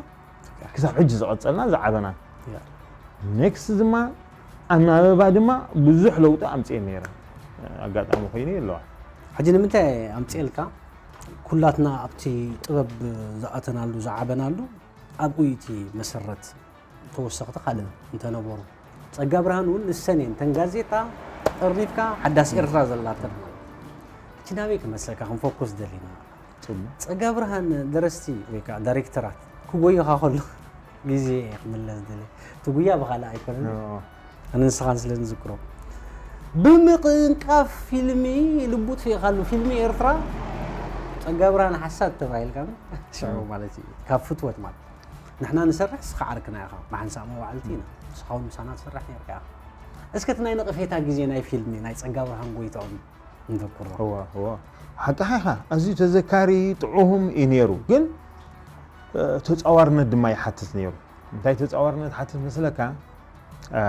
ክሳብ ሕጂ ዝቐጸልና ዝዓበና። ያ። ኔክስት ድማ ኣናበባ ድማ ብዙሕ ለውጢ ኣምፅኤ ነይረ። ኣጋጣሚ ኮይኑ ኣለዋ። ሕጂ ንምንታይ ኣምፅኤልካ? ኩላትና ኣብቲ ጥበብ ዝኣተናሉ ዝዓበናሉ ኣብኡ እቲ መሰረት ተወሰኽቲ ካልእ እንተነበሩ፣ ጸጋ ብርሃን እውን ንሰን እየን እተን ጋዜጣ ጠርኒፍካ ሓዳስ ኤርትራ ዘላተን ማለት እዩ። ሕጂ ናበይ ክመልሰካ ክንፎኩስ ደሊና? ጽቡቕ። ጸጋ ብርሃን ደረስቲ ወይ ከዓ ዳይሬክተራት ክጎይኻ ከሎ ግዜ እየ ክምለስ ደልየ። እቲ ጉያ ብኻልእ ኣይኮነን። ኦ። ኣነ ንስኻን ስለ ንዝክሮ ብምቕንቃፍ ፊልሚ ልቡ ትፍኢኻሉ ፊልሚ ኤርትራ ጸጋ ብርሃን ሓሳድ ተባሂልካ ሽዑ ማለት እዩ ካብ ፍትወት ማለት ንሕና ንሰርሕ ንስኻ ዓርክና ኢኻ ብሓንሳእ መዋዕልቲ ኢና ንስኻ እውን ምሳና ትሰርሕ ነርካ ኢኻ እስከ እቲ ናይ ነቐፌታ ግዜ ናይ ፊልሚ ናይ ጸጋ ብርሃን ጎይትኦም ንዘክሮ እዋ እዋ ሓቅኻ ኢኻ። ኣዝዩ ተዘካሪ ጥዑም እዩ ነይሩ፣ ግን እ፣ ተጻዋርነት ድማ ይሓትት ነይሩ። እንታይ ተጻዋርነት ሓትት መስለካ? እ፣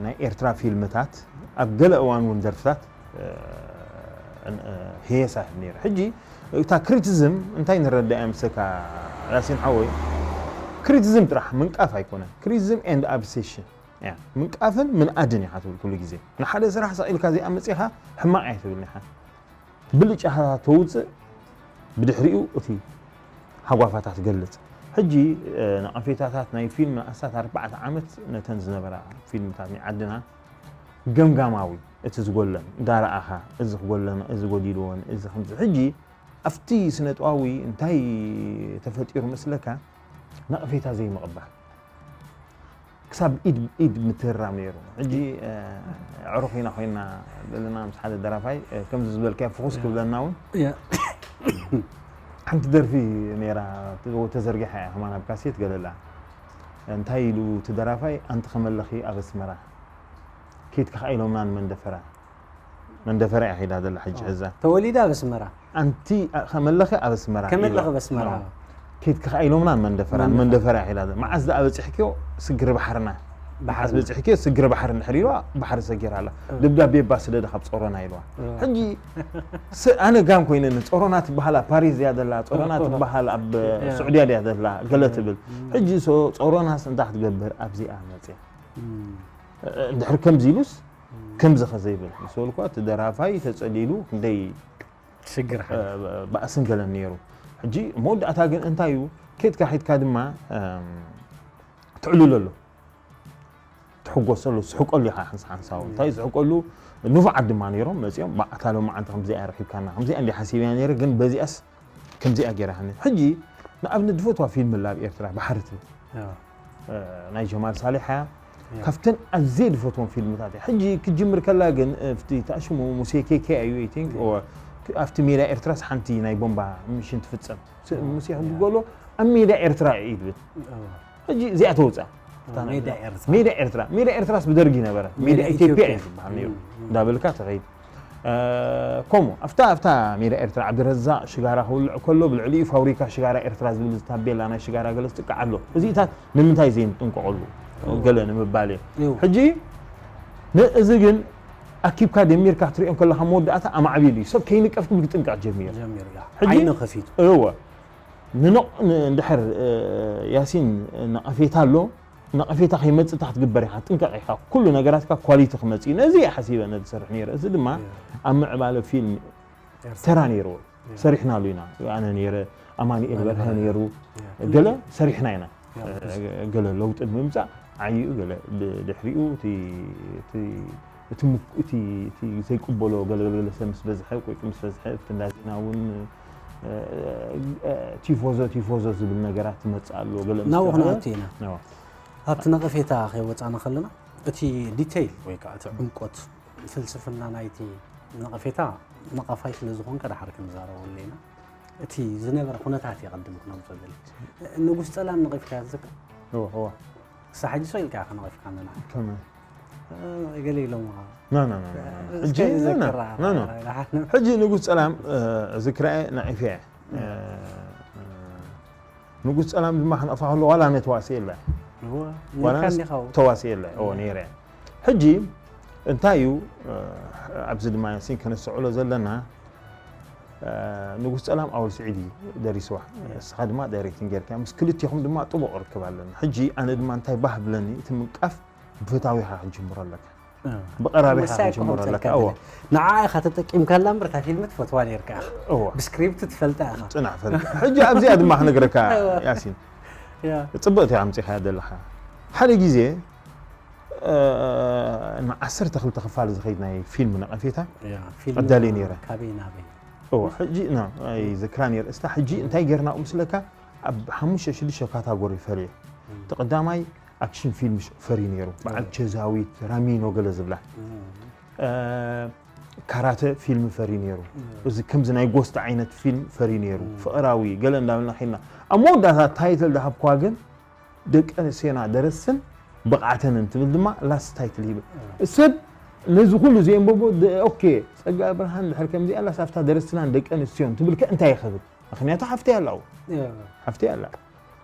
ናይ ኤርትራ ፊልምታት ኣብ ገለ እዋን እውን ደርፍታት እ፣ እ፣ ህየሳ ይህብ ነይሩ። ሕጂ እታ ክሪቲዝም እንታይ ንረዳእ እያ ምስለካ ያሲን ሓወይ? ክሪቲዝም ጥራሕ ምንቃፍ ኣይኮነን። ክሪቲዝም ኤንድ ኣፕሪሲሽን እያ። ምንቃፍን ምንኣድን ኢኻ ትብል ኩሉ ግዜ። ንሓደ ስራሕ ሰቒልካ ዘይኣመጺኻ ሕማቕ እያ ትብል ኢኻ። ብልጫኻ ተውፅእ፣ ብድሕሪኡ እቲ ሃጓፋታት ገልጽ። ሕጂ እ፣ ነቐፌታታት ናይ ፊልም ንኣስታት ኣርባዕተ ዓመት ነተን ዝነበራ ፊልምታት ናይ ዓድና ገምጋማዊ እቲ ዝጎለን እንዳረኣኻ እዚ ክጎለን እዚ ጎዲልዎን እዚ ከምዚ ሕጂ ኣብቲ ስነጥባዊ እንታይ ተፈጢሩ መስለካ ነቐፌታ ዘይምቕባል ክሳብ ኢድ ኢድ ምትህራም ነይሩ። ሕጂ እ፣ ኣዕሩኽ ኢና ኮይና ዘለና ምስ ሓደ ደራፋይ እ፣ ከምዚ ዝበልካዮ ፍኹስ ክብለና እውን ያ ሓንቲ ደርፊ ነይራ ተዘርጊሓ እያ ከማን ኣብ ካሴት ገለላ እንታይ ኢሉ እቲ ደራፋይ ኣንቲ ከመለኺ ኣብ ኣስመራ ኬድካ ኢሎምና ንመንደፈራ መንደፈራ እያ ኺዳ ዘላ ሕጂ ሕዛ ተወሊዳ ኣብ ኣስመራ ኣንቲ ከመለኺ ኣብ ኣስመራ ከመለኺ ኢላ። ኣብ ኣስመራ ኬድካ ኢሎምና ንመንደፈራ መንደፈራ። መንደፈራ እያ ኺዳ ዘላ መዓዝ ዝኣበፂሕክዮ ስግሪ ባሕርና መዓዝ ባሕርና በፂሕክዮ ስግሪ ባሕሪ እንድሕር ኢልዋ ባሕሪ ሰጊራ ኣላ እ። ደብዳቤ እባ ስደድ ካብ ጾሮና ኢልዋ እ። ሕጂ ስ- ኣነ ጋም ኮይነ ን ጾሮና ትበሃላ ፓሪስ እያ ዘላ ጾሮና እ። ትበሃል ኣብ እ። ስዑድያ ድያ ዘላ ገለ ትብል እ። ሕጂ ሶ- ጾሮናስ እንታይ ክትገብር ኣብዚኣ መፅያ እም፣ እንድሕር ከምዚ ኢሉስ ከምዚ ከዘይብል ምስ በልኳ እቲ ደራፋይ ተፀሊሉ ክንደይ ሽግር እ፣ ባእስን ገለን ነይሩ ሕጂ መወዳእታ ግን እንታይ እዩ ኬድካ ሒድካ ድማ እም፣ ትዕልሎ ኣሎ ትሕጎሰሉ ትስሕቀሉ ኢኻ ሓንሳ ሓንሳው እንታይ ዝስሕቀሉ ንፉዓት ድማ ነይሮም መፂኦም ባዕታ ሎማዓንቲ ከምዚኣ ረኪብካና ከምዚኣ እንዲ ሓሲብያ ነይረ ግን በዚኣስ ከምዚኣ ገይራኒ ሕጂ ንኣብነት ዝፈትዋ ፊልም ኣላ ኣብ ኤርትራ ባሕሪ ትብል እ፣ ናይ ጀማል ሳሊሕ እያ ካብተን ኣዝየ ዝፈትዎም ፊልምታት እያ ሕጂ ክጅምር ከላ ግን እ፣ ፍቲ ተኣሽሙ ሙሴ ኬኬ ኣዩ ቲንክ ኣብቲ ሜዳ ኤርትራስ ሓንቲ ናይ ቦምባ ሚሽን ትፍፀም ስ- ሙሴ ክብጎሎ ኣብ ሜዳ ኤርትራ እዩ ትብል ሕጂ እዚኣ ተውፅኣ ሜዳ ኤርትራ ሜዳ ኤርትራ ሜዳ ኤርትራስ ብደርጊ ነበረ ሜዳ ሜዳ ኢትዮጵያ ኢትዮጵያ። እዩ ዝበሃል ነይሩ እንዳበልካ ትኸይድ እ፣ ከምኡ ኣብታ ኣብታ ሜዳ ኤርትራ ዓብድረዛቅ ሽጋራ ክውልዕ ከሎ ብልዕሊኡ ፋብሪካ ሽጋራ ኤርትራ ዝብል ታቤላ ናይ ሽጋራ ገለ ዝጥቃዕ ኣሎ እዚታት ንምንታይ ዘይንጥንቀቀሉ ገለ ንምባል እዩ እዩ። ሕጂ ን- እዚ ግን ኣኪብካ ደሚርካ ክትሪኦ ከለካ መወዳእታ ኣማዕቢሉ እዩ ሰብ ከይንቀፍ ግን ክጥንቀቅ ጀሚሩ ጀሚሩ እያ። ሕጂ- ዓይኒ ከፊቱ እወ ንነቕ ን- እንድሕር እ፣ ያሲን ነቐፌታ ኣሎ ነቐፌታ ከይመፅእ ክትግበር ኢኻ ጥንቀቕ ኢኻ ኩሉ ነገራትካ ኳሊቲ ክመፅእ እዩ ነዚ እየ ሓሲበ ነዚ ዝሰርሕ ነይረ እዚ ድማ ኣብ ምዕባለ ፊልም ተራ ነይርዎ ሰሪሕናሉ ኢና። ኣነ ነይረ፣ ኣማኑኤል በርሀ ነይሩ፣ ገለ ሰሪሕና ኢና። ገለ ለውጢ ንምምፃእ ዓይኡ ገለ ድሕሪኡ እቲ ዘይቅበሎ ገለገለ ሰብ ምስ በዝሐ፣ ቆይቂ ምስ በዝሐ፣ ኣብቲ እንዳ ዜና እውን ቲፎዞ ቲፎዞ ዝብል ነገራት ትመፅእ ኣሎ። ገለ ናብኡ ክንኣቱ ኢና። ኣብቲ ነቐፌታ ከይወፃና ከለና እቲ ዲቴይል ወይ ከዓ እቲ ዕምቆት ፍልስፍና ናይቲ ነቐፌታ ነቐፋይ ስለ ዝኾንካ ደሓር ክንዛረበሉ ኢና። እቲ ዝነበረ ኩነታት የቐድም ክነምፅኦ ደሊ። ንጉስ ፀላም ነቒፍካ ዝዝክር? እወ፣ እወ። ክሳብ ሕጂ ሰው ኢልካ ኢኻ ነቒፍካ ኣለና። ከመይ? ገለ ኢሎምኻ። ና፣ ና፣ ና፣ ና፣ ና። ሕጂ፣ ና፣ ና፣ ና፣ ና። ሕጂ ንጉስ ፀላም፣ እ፣ ዝክራኤ ነቒፈ እየ። እ፣ እ፣ ንጉስ ፀላም ድማ ክነቕፋ ከሎ ዋላ ኣነ ተዋስኤ የለ። እወ፣ ዋላ ነካ እንዲኻ። ተዋስኤ የለ። እወ፣ ነይረ። ሕጂ እንታይ እዩ፣ እ፣ ኣብዚ ድማ ያሲን ከነስተውዕሎ ዘለና፣ እ፣ ንጉስ ፀላም ኣወል ስዒድ እዩ ደሪስዋ። እያ። ንስኻ ድማ ዳይሬክቲንግ ጌርካ። ምስ ክልቲኹም ድማ ጥቡቕ ርክብ ኣለና። ሕጂ ኣነ ድማ እንታይ ባህ ብለኒ፣ እቲ ምንቃፍ ብፈታዊኻ ክትጅምሮ ኣለካ። እ። ብቐራቢኻ ወሳኢ ክትጅምሮ ክኾን ኣለካ። ትኽእል እዎ። ኢኻ። ንዓ ኢኻ ተጠቂምካላ እምበር፣ እታ ፊልም ትፈትዋ ኔርካ ኢኻ። እዎ። ብስክሪፕት ትፈልጣ ኢኻ። ጽናዕ ፈልጥ። ሕጂ ኣብዚኣ ድማ ክነግረካ እዎ። ያሲን። ያ። ጽብቕቲ ኣምጺኻያ ዘለኻ። ሓደ ግዜ፣ እ፣ ንዓሰርተ ክልተ ክፋል ዝኸይድ ናይ ፊልም ነቐፌታ ያ፣ ፊልም ኣዳልየ ነይረ። ካበይ ናበይ? እዎ፣ ሕጂ፣ ና፣ ኣይዝክራ ነይረ። እስታ ሕጂ እንታይ ጌርና ምስለካ፣ ኣብ ሓሙሽተ ሽዱሽተ ካታጎሪ ፈልየ። እም። እቲ ቀዳማይ ኣክሽን ፊልም ሽ-፣ ፈሪ ነይሩ። በዓል እም። ቸዛዊት፣ ራሚኖ ገለ ዝብላ። እም። እ፣ ካራተ ፊልም ፈሪ ነይሩ። እም። እዚ ከምዚ ናይ ጎስት ዓይነት ፊልም ፈሪ ነይሩ። እም። ፍቕራዊ ገለ እንዳበልና ኸይድና። ኣብ መወዳእታ ታይትል ዝሃብኳ ግን ደቂ ኣንስትዮና ደረስትን ብቕዓተንን ትብል ድማ ላስት ታይትል ሂበ። እም። ሰብ ነዚ ኩሉ ዘየንበቦ ደ-፣ ኦኬ፣ ጸጋ ብርሃን ድሕር ከምዚኣ ላስ ኣብታ ደረስትናን ደቂ ኣንስትዮን ትብል ከ እንታይ ይኸብል? ምኽንያቱ ሓፍተይ ኣላ ኣብኡ። እም። ሓፍተይ ኣላ።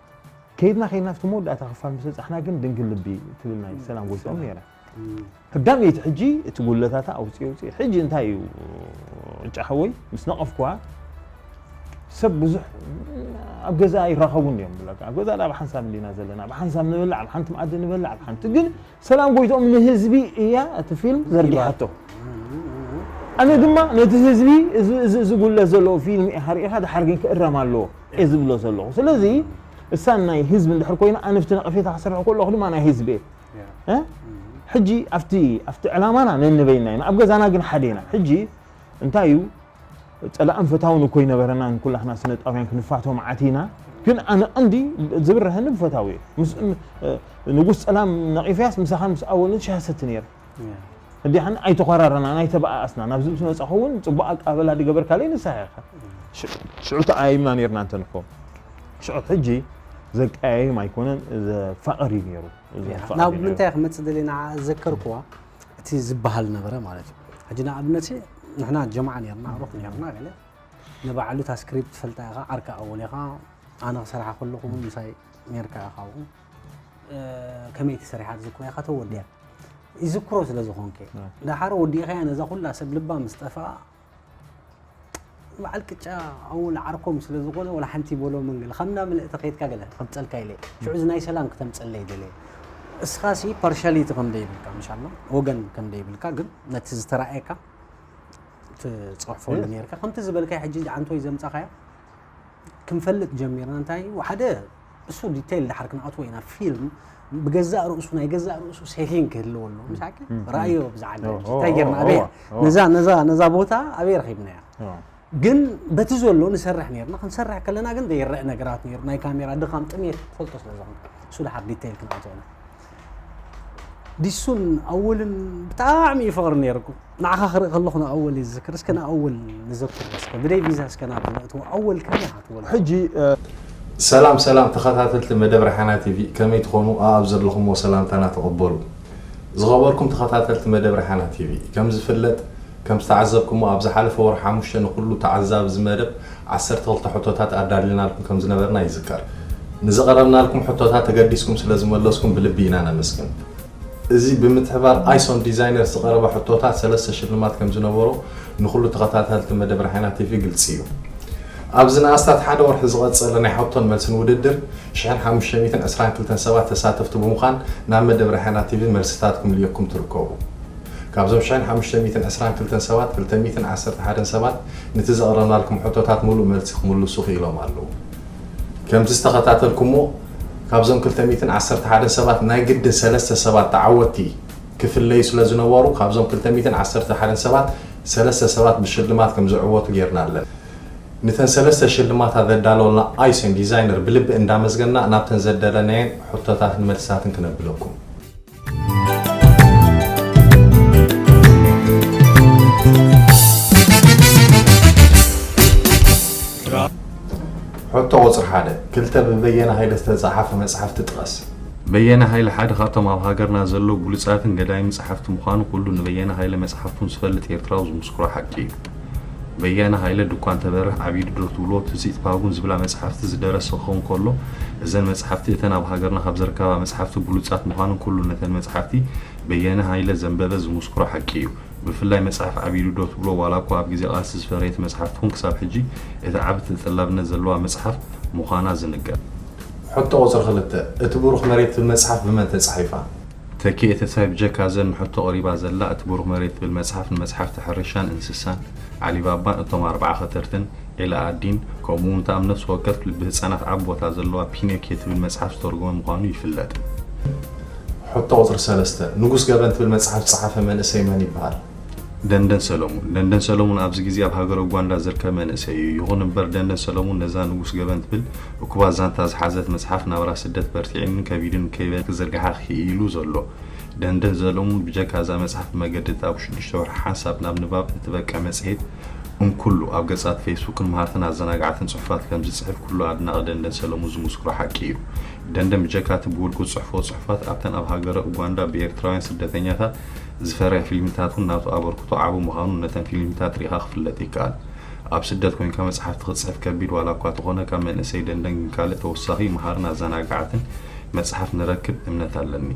ከይድና ከይድና ኣብቲ መወዳእታ ክፋል ምስ በጻሕና ግን ድንግል ልቢ ትብል ናይ እም። ሰላም ጎይትኦም ሰላም። ነይራ። እም። ቀዳመይቲ ሕጂ እቲ ጉለታታ ኣውፅእ ኣውፅእ። ሕጂ እንታይ እዩ ዕጫ ሓወይ? ምስ ነቐፍኩዋ ሰብ ብዙሕ ኣብ ገዛ ይራኸቡን እዮም ብለካ። ኣብ ገዛ ዳ ብሓንሳብ እንዲና ዘለና። ብሓንሳብ ንበላዕ፣ ኣብ ሓንቲ መኣዲ ንበላዕ፣ ኣብ ሓንቲ። ግን ሰላም ጎይትኦም ንህዝቢ እያ እቲ ፊልም ዘርጊሓቶ። እም፣ እም፣ እም። ኣነ ድማ ነቲ ህዝቢ እዚ፣ እዚ፣ እዚ ጉለት ዘለዎ ፊልም እየ ሃሪእኻ፣ ድሓር ግን ክእረም ኣለዎ እየ ዝብሎ ዘለኹ። ስለዚ እሳ ናይ ህዝቢ እንድሕር ኮይና፣ ኣነ ኣብቲ ነቐፌታ ክሰርሕ ከለኹ ድማ ናይ ህዝቢ እየ። ያ። እ? እም። ሕጂ ኣብቲ፣ ኣብቲ ዕላማና ነንበይና ኢና፣ ኣብ ገዛና ግን ሓደ ኢና። ሕጂ እንታይ እዩ፣ ጸላእን ፈታውን እኮ ይነበረና፣ ንኩላህና ስነ ጥበባውያን ክንፋቶ መዓት ኢና። ግን ኣነ ቀንዲ ዝብርሀኒ ብፈታዊ እዩ። ምስ፣ እ፣ ንጉስ ጸላም ነቒፍያስ ምሳኻን ምስ ኣወልን ሻሂ ሰቲ ነይረ። ያ። እንዲሓን ኣይተኾራረናን፣ ኣይተበኣኣስናን። ኣብዚ ምስ መጻኹ እውን ጽቡቕ ኣቀባበላ ዝገበርካለይ ንስኻ ኢኻ። እም። ሽ-፣ ሽዑ ተኣይምና ነይርና እንተ ንኮ። ሽዑ ሕጂ ዘቀያይም ኣይኮነን፣ ዘፋቕር እዩ ነይሩ። ያ። ዘፋቕር ናብ እዩ ነይሩ። ምንታይ ክመጽእ ደልየ ንዓ ዘከርኩዋ፣ እቲ ዝበሃል ነበረ ማለት እዩ። ሕጂ ንኣብነት ንሕና ጀማዓ ነይርና፣ ሩኽ ነይርና ገለ። ንባዕሉ እታ ስክሪፕት ትፈልጣ ኢኻ፣ ዓርኪ ኣወል ኢኻ፣ ኣነ ክሰርሓ ከለኹ እውን ምሳይ ኔርካ ኢኻ ኣብኡ። እ፣ ከመይ ተሰሪሓ ትዝክሮ ኢኻ፣ ተወዲኣ። ይዝክሮ ስለ ዝኾንከ። እ። ደሓር ወዲእኻያ ነዛ ኩላ ሰብ ልባ ምስ ጠፍኣ፣ በዓል ቅጫ ኣወል ዓርኮም ስለ ዝኾነ፣ ወላ ሓንቲ በሎ መንገድ። ከምና ምልእቲ ከይድካ ገለ ትኸብጸልካ ኢለ። ሽዑ እዚ ናይ ሰላም ክተምጸለይ ደለ። እስኻሲ ፓርሻሊቲ ከም ደይብልካ፣ ምሻሎ፣ ወገን ከም ደይብልካ፣ ግን ነቲ ዝተራእየካ ትጽሕፈሉ የስ። ኔርካ። ከምቲ ዝበልካዮ ሕጂ ዓንቶይ ዘምጻኻዮ ክንፈልጥ ጀሚርና። እንታይ እዩ? ሓደ እሱ ዲቴይል ድሓር ክንኣትዎ ኢና። ፊልም ብገዛእ ርእሱ፣ ናይ ገዛእ ርእሱ ሴቲንግ ክህልዎ ኣለዎ። ምሳኪ እም፣ እም። ራእዮ ብዛዕባ ኦ፣ ሕጂ ኦ፣ እንታይ ጌርና? ኦ፣ ኣበይ? ኦ፣ ኦ። ነዛ፣ ነዛ፣ ነዛ ቦታ ኣበይ ረኺብናያ? ኦ። ግን በቲ ዘሎ ንሰርሕ ኔርና። ክንሰርሕ ከለና ግን ዘይረአ ነገራት ኔሩ። ናይ ካሜራ ድኻም፣ ጥሜት ትፈልጦ ስለ ዝኾነ። እሱ ድሓር ዲቴይል ክንኣትዎ ኢና። ዲሱን ኣወልን ብጣዕሚ እዩ ፍቕሪ ነይርኩም። ንዓኻ ክርኢ ከለኹ ንኣወል እዩ ዝዝክር። እስከ ንኣወል ንዘክሮ እስከ። ብደይ ቪዛ እስከ ናብ ነእትዎ። ኣወል ከመይ ኢኻ ትበልዖ? ሕጂ፣ እ፣ ሰላም፣ ሰላም ተኸታተልቲ መደብ ራሕያና ቲቪ፣ ከመይ ትኾኑ? ኣኣብ ዘለኹምዎ ሰላምታና ተቐበሉ። ዝኸበርኩም ተኸታተልቲ መደብ ራሕያና ቲቪ፣ ከም ዝፍለጥ፣ ከም ዝተዓዘብኩሞ፣ ኣብ ዝሓለፈ ወርሒ ሓሙሽተ ንኹሉ ተዓዛቢ እዚ መደብ ዓሰርተ ክልተ ሕቶታት ኣዳሊልናልኩም ከም ዝነበርና ይዝከር። ንዝቐረብናልኩም ሕቶታት ተገዲስኩም ስለ ዝመለስኩም ብልቢ ኢና ነመስግን። እዚ ብምትሕብባር ኣይሶን ዲዛይነር ዝቐረበ ሕቶታት ሰለስተ ሽልማት ከም ዝነበሮ ንኹሉ ተኸታተልቲ መደብ ራሕያና ቲቪ ግልጺ እዩ። ኣብዚ ንኣስታት ሓደ ወርሒ ዝቐጸለ ናይ ሕቶን መልስን ውድድር ሽሕን ሓሙሽተ ሚእትን ዕስራን ክልተን ሰባት ተሳተፍቲ ብምዃን ናብ መደብ ራሕያና ቲቪ መልስታትኩም ልኢኽኩም ትርከቡ። ካብዞም ሽሕን ሓሙሽተ ሚእትን ዕስራን ክልተን ሰባት፣ ክልተ ሚእትን ዓሰርተ ሓደን ሰባት ነቲ ዘቕረብናልኩም ሕቶታት ሙሉእ መልሲ ክምልሱ ክኢሎም ኣለዉ። ከምቲ ዝተኸታተልኩሞ፣ ካብዞም ክልተ ሚእትን ዓሰርተ ሓደን ሰባት ናይ ግድን ሰለስተ ሰባት ተዓወትቲ ክፍለዩ ስለ ዝነበሩ፣ ካብዞም ክልተ ሚእትን ዓሰርተ ሓደን ሰባት ሰለስተ ሰባት ብሽልማት ከም ዝዕወቱ ጌርና ኣለና። ንተን ሰለስተ ሽልማታት ዘዳለወልና ኣይሰን ዲዛይነር ብልቢ እንዳመስገና፣ ናብተን ዘዳለናየን ሕቶታትን መልስታትን ክነብለኩም። ሕቶ ቁጽሪ ሓደ፣ ክልተ ብበየነ ሃይለ ዝተጻሓፈ መጽሓፍቲ ጥቐስ። በየነ ሃይለ ሓደ ካብቶም ኣብ ሃገርና ዘለዉ ብሉጻትን ገዳይምን ጸሓፍቲ ምዃኑ ኩሉ ንበየነ ሃይለ መጽሓፍቱን ዝፈልጥ ኤርትራዊ ዝምስክሮ ሓቂ እዩ። በየነ ሃይለ ድኳን ተበርህ፣ ዓቢዱ ዶ ትብሎ፣ ትጽኢት ፓጉን ዝብላ መጽሓፍቲ ዝደረሰ ክኸውን ከሎ፣ እዘን መጽሓፍቲ እተን ኣብ ሃገርና ካብ ዝርከባ መጽሓፍቲ ብሉጻት ምዃኑን ኩሉ ነተን መጽሓፍቲ በየነ ሃይለ ዘንበበ ዝምስክሮ ሓቂ እዩ። ብፍላይ መጽሓፍ ዓቢዱ ዶ ትብሎ፣ ዋላ እኳ ኣብ ግዜ ቃልሲ ዝፈረየት መጽሓፍ ትኹን፣ ክሳብ ሕጂ እቲ ዓቢ ተጠላብነት ዘለዋ መጽሓፍ ምዃና ዝንገር። ሕቶ ቁጽሪ ክልተ፣ እቲ ብሩኽ መሬት ትብል መጽሓፍ ብመን ተጻሒፋ? ተኪኤ ተስፋይ ብጀካ እዘን ንሕቶ ቀሪባ ዘላ፣ እቲ ብሩኽ መሬት ትብል መጽሓፍ ንመጽሓፍቲ ሕርሻን እንስሳን፣ ዓሊባባን እቶም ኣርብዓ ከተርትን፣ ዒላ ኣዲን፣ ከምኡ እውን እታ ኣብ ነፍሲ ወከፍ ልቢ ህጻናት ዓቢ ቦታ ዘለዋ ፒኖኪዮ ትብል መጽሓፍ ዝተርጎመ ምዃኑ ይፍለጥ። ሕቶ ቁጽሪ ሰለስተ፣ ንጉስ ገበን ትብል መጽሓፍ ዝጸሓፈ መንእሰይ መን ይበሃል? ደንደን ሰለሙን። ደንደን ሰለሙን ኣብዚ ግዜ ኣብ ሃገረ ኡጋንዳ ዝርከብ መንእሰይ እዩ። ይኹን እምበር ደንደን ሰለሙን ነዛ ንጉስ ገበን ትብል እኩባት ዛንታ ዝሓዘት መጽሓፍ ናብራ ስደት በርቲዕን ከቢድን ከይበለ ክዝርግሓ ክኢሉ ዘሎ። ደንደን ሰለሙን ብጀካ እዛ መጽሓፍ ብመገዲ እታ ኣብ ሽዱሽተ ወርሒ ሓንሳብ ናብ ንባብ እትበቅዕ መጽሔት እንኩሉ ኣብ ገጻት ፌስቡክን መሃርትን ኣዘናጋዕትን ጽሑፋት ከም ዝጽሕፍ ኩሉ ኣድናቒ ደንደን ሰለሙን ዝምስክሮ ሓቂ እዩ። ደንደን ብጀካ እቲ ብውልቁ ዝጽሕፎ ጽሑፋት ኣብተን ኣብ ሃገረ ኡጋንዳ ብኤርትራውያን ስደተኛታት ዝፈርያ ፊልምታት እውን ናቱ ኣበርክቶ ዓቢ ምዃኑ ነተን ፊልምታት ሪኢኻ ክፍለጥ ይከኣል። ኣብ ስደት ኮይንካ መጽሓፍቲ ክትጽሕፍ ከቢድ ዋላ እኳ ተኾነ፣ ካብ መንእሰይ ደንደን ግን ካልእ ተወሳኺ መሃርን ኣዘናጋዕትን መጽሓፍ ንረክብ እምነት ኣለኒ።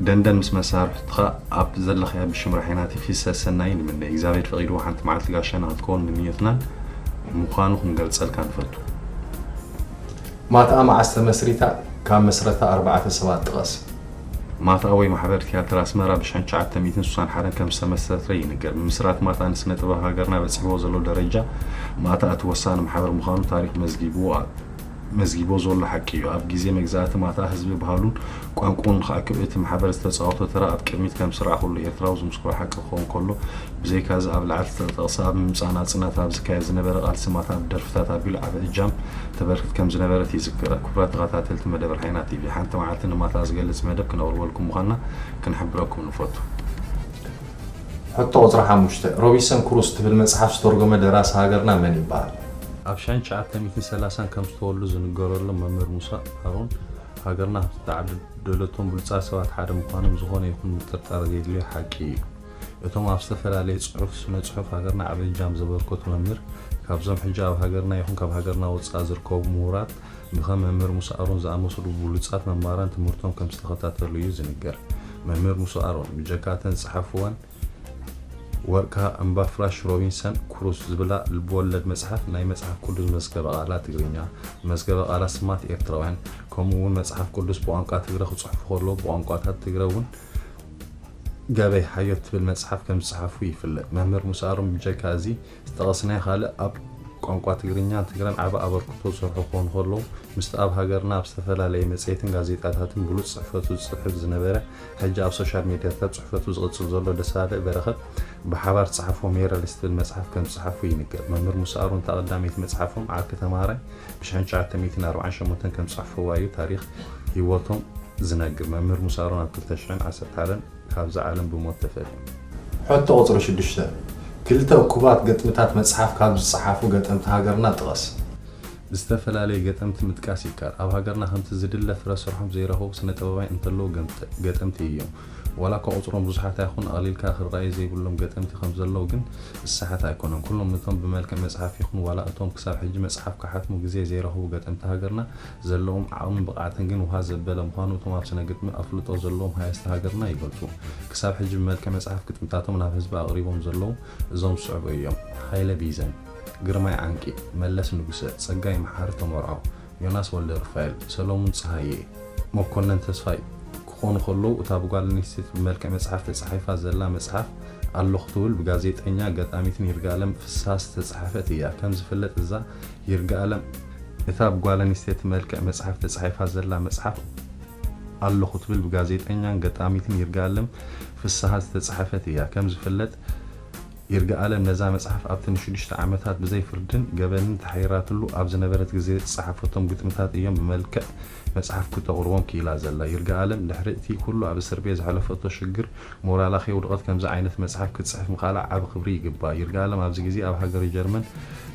ደንደን ምስ መሳርሕትኻ ኣብ ዘለኻዮ ብሽም ራሒናቲቪ ሰሰናዩ ንምነ። እግዚኣብሔር ፈቒድዎ ሓንቲ መዓልቲ ጋሻና ክትከውን ምንዮትናን ምዃኑ ክንገልጸልካ ንፈቱ። ማትኣ መዓስ ተመስሪታ? ካብ መስረታ ኣርባዕተ ሰባት ጥቐስ። ማትኣ ወይ ማሕበር ትያትር ኣስመራ ብሽሕን ትሽዓተ ሚእትን ስሳን ሓደን ከም ዝተመስረተ ይንገር። ምምስራት ማትኣ ንስነ ጥበብ ሃገርና በጺሕዎ ዘሎ ደረጃ፣ ማትኣ እቲ ወሳኒ ማሕበር ምዃኑ ታሪኽ መዝጊብዎ ኣሎ። መዝጊቦ ዘሎ ሓቂ እዩ። ኣብ ግዜ መግዛእቲ ማትኣ ህዝቢ ባህሉን ቋንቋኡን ንኽኣክብ እቲ ማሕበር ዝተጻወቶ ተራ ኣብ ቅድሚት ከም ስርዓ ኩሉ ኤርትራዊ ዝምስክሮ ሓቂ ክኸውን ከሎ፣ ብዘይካ እዚ ኣብ ላዕሊ ዝተጠቕሰ ኣብ ምምጻእ ናጽነት ኣብ ዝካየድ ዝነበረ ቃልሲ ማትኣ ብደርፍታት ኣቢሉ ዓቢ እጃም ተበርክት ከም ዝነበረት ይዝከር። ክቡራት ተኸታተልቲ መደብ ራሒና ቲቪ፣ ሓንቲ መዓልቲ ንማትኣ ዝገልጽ መደብ ክነቕርበልኩም ምዃንና ክንሕብረኩም ንፈቱ። ሕቶ ቁጽሪ ሓሙሽተ፣ ሮቢንሰን ክሩሶ ትብል መጽሓፍ ዝተርጎመ ደራሲ ሃገርና መን ይበሃል? ኣብ ሽሕን ትሽዓተ ሚእትን ሰላሳን ከም ዝተወልዱ ዝንገረሎም መምህር ሙሳ ኣሮን፣ ሃገርና ካብ ትተዓደለቶም ብሉጻት ሰባት ሓደ ምዃኖም ዝኾነ ይኹን ምጥርጣር ዘየድልዮ ሓቂ እዩ። እቶም ኣብ ዝተፈላለየ ጽሑፍ፣ ስነ ጽሑፍ ሃገርና ዓቢ እጃም ዘበርከቱ መምህር፣ ካብዞም ሕጂ ኣብ ሃገርና ይኹን ካብ ሃገርና ወጻኢ ዝርከቡ ምሁራት፣ ብኸም መምህር ሙሳ ኣሮን ዝኣመሰሉ ብሉጻት መማራን ትምህርቶም ከም ዝተኸታተሉ እዩ ዝንገር። መምህር ሙሳ ኣሮን፣ ብጀካ እተን ዝጸሓፍወን ወርቅሃ እምባ ፍላሽ ሮቢንሰን ክሩሶ ዝብላ ልብወለድ መጽሓፍ፣ ናይ መጽሓፍ ቅዱስ መዝገበ ቃላት ትግርኛ፣ መዝገበ ቃላት ስማት ኤርትራውያን፣ ከምኡ እውን መጽሓፍ ቅዱስ ብቋንቋ ትግረ ክጽሕፉ ከለዉ፣ ብቋንቋታት ትግረ እውን ገበይ ሓዮ ትብል መጽሓፍ ከም ዝጸሓፉ ይፍለጥ። መምህር ሙሳ ኣሮን ብጀካ እዚ ዝጠቐስናዮ ካልእ ኣብ ቋንቋ ትግርኛን ትግረን ዓቢ ኣበርክቶ ዝሰርሑ ክኾኑ ከለዉ፣ ምስቲ ኣብ ሃገርና ኣብ ዝተፈላለየ መጽሔትን ጋዜጣታትን ብሉጽ ጽሕፈቱ ዝጽሕፍ ዝነበረ፣ ሕጂ ኣብ ሶሻል ሜድያታት ጽሕፈቱ ዝቕጽል ዘሎ ደሳለ በረኸት ብሓባር ዝጸሓፍዎ ሜራልስ ትብል መጽሓፍ ከም ዝጸሓፉ ይንገር። መምህር ሙሳ ኣሮን እታ ቀዳመይቲ መጽሓፎም ዓርኪ ተማሃራይ ብሽሕን ትሽዓተ ሚእትን ኣርባዓን ሸሞንተን ከም ዝጸሕፍዋ እዩ ታሪኽ ህይወቶም ዝነግር። መምህር ሙሳ ኣሮን ኣብ ክልተ ሽሕን ዓሰርተ ሓደን ካብዛ ዓለም ብሞት ተፈልዮም። ሕቶ ቁጽሪ ሽዱሽተ፣ ክልተ እኩባት ገጥምታት መጽሓፍ ካብ ዝጸሓፉ ገጠምቲ ሃገርና ጥቐስ። ዝተፈላለየ ገጠምቲ ምጥቃስ ይከኣል። ኣብ ሃገርና ከምቲ ዝድለ ፍረ ስርሖም ዘይረኸቡ ስነ ጥበባውያን እንተለዉ ገምጠ-፣ ገጠምቲ እዮም። ዋላ እኳ ቁጽሮም ብዙሓት ኣይኹን፣ ኣቕሊልካ ክረኣዩ ዘይብሎም ገጠምቲ ከም ዘለዉ ግን ዝሰሓት ኣይኮነን። ኩሎም እቶም ብመልክዕ መጽሓፍ ይኹን ዋላ እቶም ክሳብ ሕጂ መጽሓፍ ክሓትሙ ግዜ ዘይረኸቡ ገጠምቲ ሃገርና ዘለዎም ዓቕምን ብቕዓትን ግን ውሃ ዘበለ ምዃኑ እቶም ኣብ ስነ ግጥሚ ኣፍልጦ ዘለዎም ሃየስቲ ሃገርና ይገልጹ። ክሳብ ሕጂ ብመልክዕ መጽሓፍ ግጥምታቶም ናብ ህዝቢ ኣቕሪቦም ዘለዉ እዞም ዝስዕቡ እዮም። ሃይለ ቢዘን፣ ግርማይ ዓንቂ፣ መለስ ንጉሰ፣ ጸጋይ መሓሪ ተመርዖ፣ ዮናስ ወልደሩፋኤል፣ ሰሎሙን ጸሃየ፣ መኮነን ተስፋይ፣ ክኾኑ ከለዉ፣ እታ ብጓል ኣንስተይቲ ብመልክዕ መጽሓፍ ተጻሒፋ ዘላ መጽሓፍ ኣለኹ ትብል ብጋዜጠኛ ገጣሚትን ይርጋለም ፍስሃ ዝተጻሕፈት እያ። ከም ዝፍለጥ፣ እዛ ይርጋለም፣ እታ ብጓል ኣንስተይቲ መልክዕ መጽሓፍ ተጻሒፋ ዘላ መጽሓፍ ኣለኹ ትብል ብጋዜጠኛን ገጣሚትን ይርጋለም ፍስሃ ዝተጻሕፈት እያ። ከም ዝፍለጥ፣ ይርጋኣለም ነዛ መጽሓፍ ኣብቲ ንሽዱሽተ ዓመታት ብዘይ ፍርድን ገበንን ተሓይራትሉ ኣብ ዝነበረት ግዜ ዝጸሓፈቶም ግጥምታት እዮም ብመልክዕ መጽሓፍ ክተቕርቦም ክኢላ ዘላ። ይርጋኣለም ድሕሪ እቲ ኩሉ ኣብ እስር ቤት ዘሕለፈቶ ሽግር ሞራላ ከየውድቐት ከምዚ ዓይነት መጽሓፍ ክትጽሕፍ ምኽኣላ ዓቢ ክብሪ ይግባኣ። ይርጋኣለም ኣብዚ ግዜ ኣብ ሃገረ ጀርመን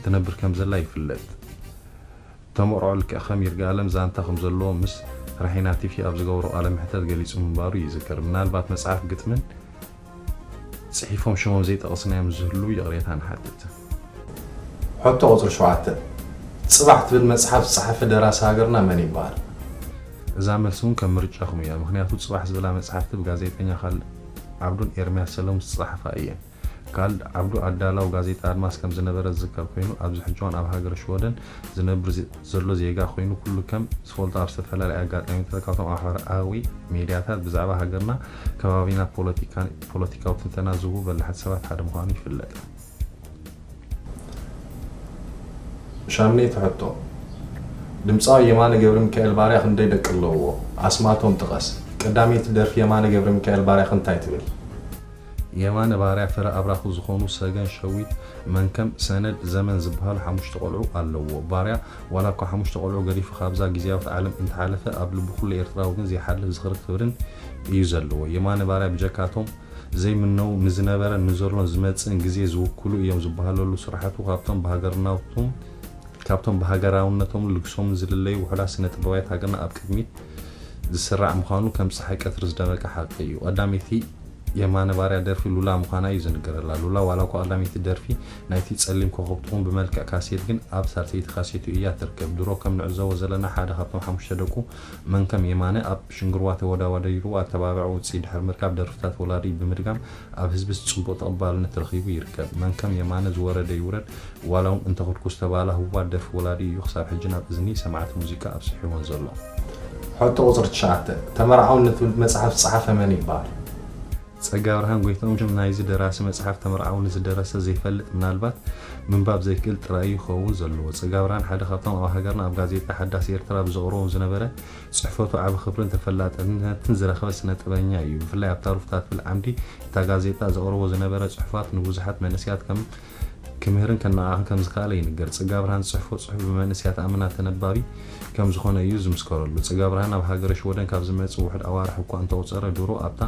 ትነብር ከም ዘላ ይፍለጥ። ተመርዖ ልክዕ ከም ይርጋኣለም ዛንታ ከም ዘለዎ ምስ ራሒና ቲቪ ኣብ ዝገበሮ ቃለ መሕተት ገሊጹ ምንባሩ ይዝከር። ምናልባት መጽሓፍ ግጥምን ጽሒፎም ሽሞም ዘይጠቐስናዮም ዝህልዉ ይቕሬታ ንሓትት። ሕቶ ቁጽሪ ሸውዓተ፣ ጽባሕ ትብል መጽሓፍ ዝጸሓፈ ደራሲ ሃገርና መን ይበሃል? እዛ መልሲ እውን ከም ምርጫኹም እያ፣ ምኽንያቱ ጽባሕ ዝብላ መጽሓፍቲ ብጋዜጠኛ ካልድ ዓብዱን ኤርምያስ ሰለሙን ዝተጻሕፋ እየን። ካልድ ዓብዱ ኣዳላው ጋዜጣ ኣድማስ ከም ዝነበረ ዝዝከር ኮይኑ፣ ኣብዚ ሕጂ እዋን ኣብ ሃገረ ሽወደን ዝነብር ዜ-፣ ዘሎ ዜጋ ኮይኑ፣ ኩሉ ከም ዝፈልጦ ኣብ ዝተፈላለየ ኣጋጣሚታት ካብቶም ኣብ ማሕበራዊ ሚድያታት ብዛዕባ ሃገርና፣ ከባቢና፣ ፖለቲካን ፖለቲካዊ ትንተና ዝህቡ በላሕቲ ሰባት ሓደ ምዃኑ ይፍለጥ። ሻምነይቲ ሕቶ፣ ድምፃዊ የማነ ገብረ ሚካኤል ባርያ ክንደይ ደቂ ኣለውዎ? ኣስማቶም ጥቀስ። ቀዳመይቲ ደርፊ የማነ ገብረ ሚካኤል ባርያ እንታይ ትብል? የማነ ባርያ ፍረ ኣብራኹ ዝኾኑ ሰገን፣ ሸዊት፣ መንከም፣ ሰነድ፣ ዘመን ዝበሃሉ ሓሙሽተ ቆልዑ ኣለውዎ። ባርያ ዋላ እኳ ሓሙሽተ ቆልዑ ገዲፉ ካብዛ ግዝያዊት ዓለም እንተሓለፈ፣ ኣብ ልቢ ኩሉ ኤርትራዊ ግን ዘይሓልፍ ዝኽርን ክብርን እዩ ዘለዎ። የማነ ባርያ ብጀካቶም ዘይምነው ንዝነበረን ንዘሎን ዝመጽእን ግዜ ዝውክሉ እዮም ዝበሃለሉ ስራሓቱ ካብቶም ብሃገርናቶም፣ ካብቶም ብሃገራውነቶም ልግሶምን ዝልለዩ ውሑዳት ስነ ጥበባውያን ሃገርና ኣብ ቅድሚት ዝስራዕ ምዃኑ ከም ጸሓይ ቀትሪ ዝደመቀ ሓቂ እዩ። ቀዳመይቲ የማነ ባርያ ደርፊ ሉላ ምዃና እዩ ዝንገረላ። ሉላ ዋላ እኳ ቀዳመይቲ ደርፊ ናይቲ ጸሊም ኮኸብ ትኹን፣ ብመልክዕ ካሴት ግን ኣብ ሳልሰይቲ ካሴቱ እያ ትርከብ። ድሮ ከም ንዕዘቦ ዘለና ሓደ ካብቶም ሓሙሽተ ደቁ መንከም የማነ ኣብ ሽንግርዋ ተወዳዳሪሩ ኣተባባዒ ውፅኢት ድሕሪ ምርካብ ደርፍታት ወላዲ ብምድጋም ኣብ ህዝቢ ፅቡቕ ተቐባልነት ረኺቡ ይርከብ። መንከም የማነ ዝወረደ ይውረድ ዋላ እውን እንተኽድኩ ዝተባህላ ህቡባት ደርፊ ወላዲ እዩ ክሳብ ሕጂ ናብ እዝኒ ሰማዕቲ ሙዚቃ ኣብፅሒወን ዘሎ። ሕቶ ቁፅሪ ትሽዓተ፣ ተመርዓውኒ ትብል መፅሓፍ ዝፀሓፈ መን ይበሃል? ጸጋብርሃን ጎይትኦም ሽም ናይዚ ደራሲ መጽሓፍ ተመርዓውኒ ዝደረሰ ዘይፈልጥ ምናልባት ምንባብ ዘይክእል ጥራይ እዩ ክኸውን ዘለዎ። ጸጋብርሃን ሓደ ካብቶም ኣብ ሃገርና ኣብ ጋዜጣ ሓዳስ ኤርትራ ብዘቕርቦም ዝነበረ ጽሕፈቱ ዓቢ ክብርን ተፈላጥነትን ዝረኸበ ስነ ጥበበኛ እዩ። ብፍላይ ኣብታ ሩፍታ ትብል ዓምዲ እታ ጋዜጣ ዘቕርቦ ዝነበረ ጽሑፋት ንብዙሓት መንእሰያት ከም ክምህርን ከነቓቕሕን ከም ዝኸኣለ ይንገር። ጸጋብርሃን ዝጽሕፎ ጽሑፍ ብመንእሰያት ኣመና ተነባቢ ከም ዝኾነ እዩ ዝምስከረሉ። ጸጋብርሃን ኣብ ሃገረ ሽወደን ካብ ዝመጽእ ውሑድ ኣዋርሕ እኳ እንተቑጸረ፣ ድሮ ኣብታ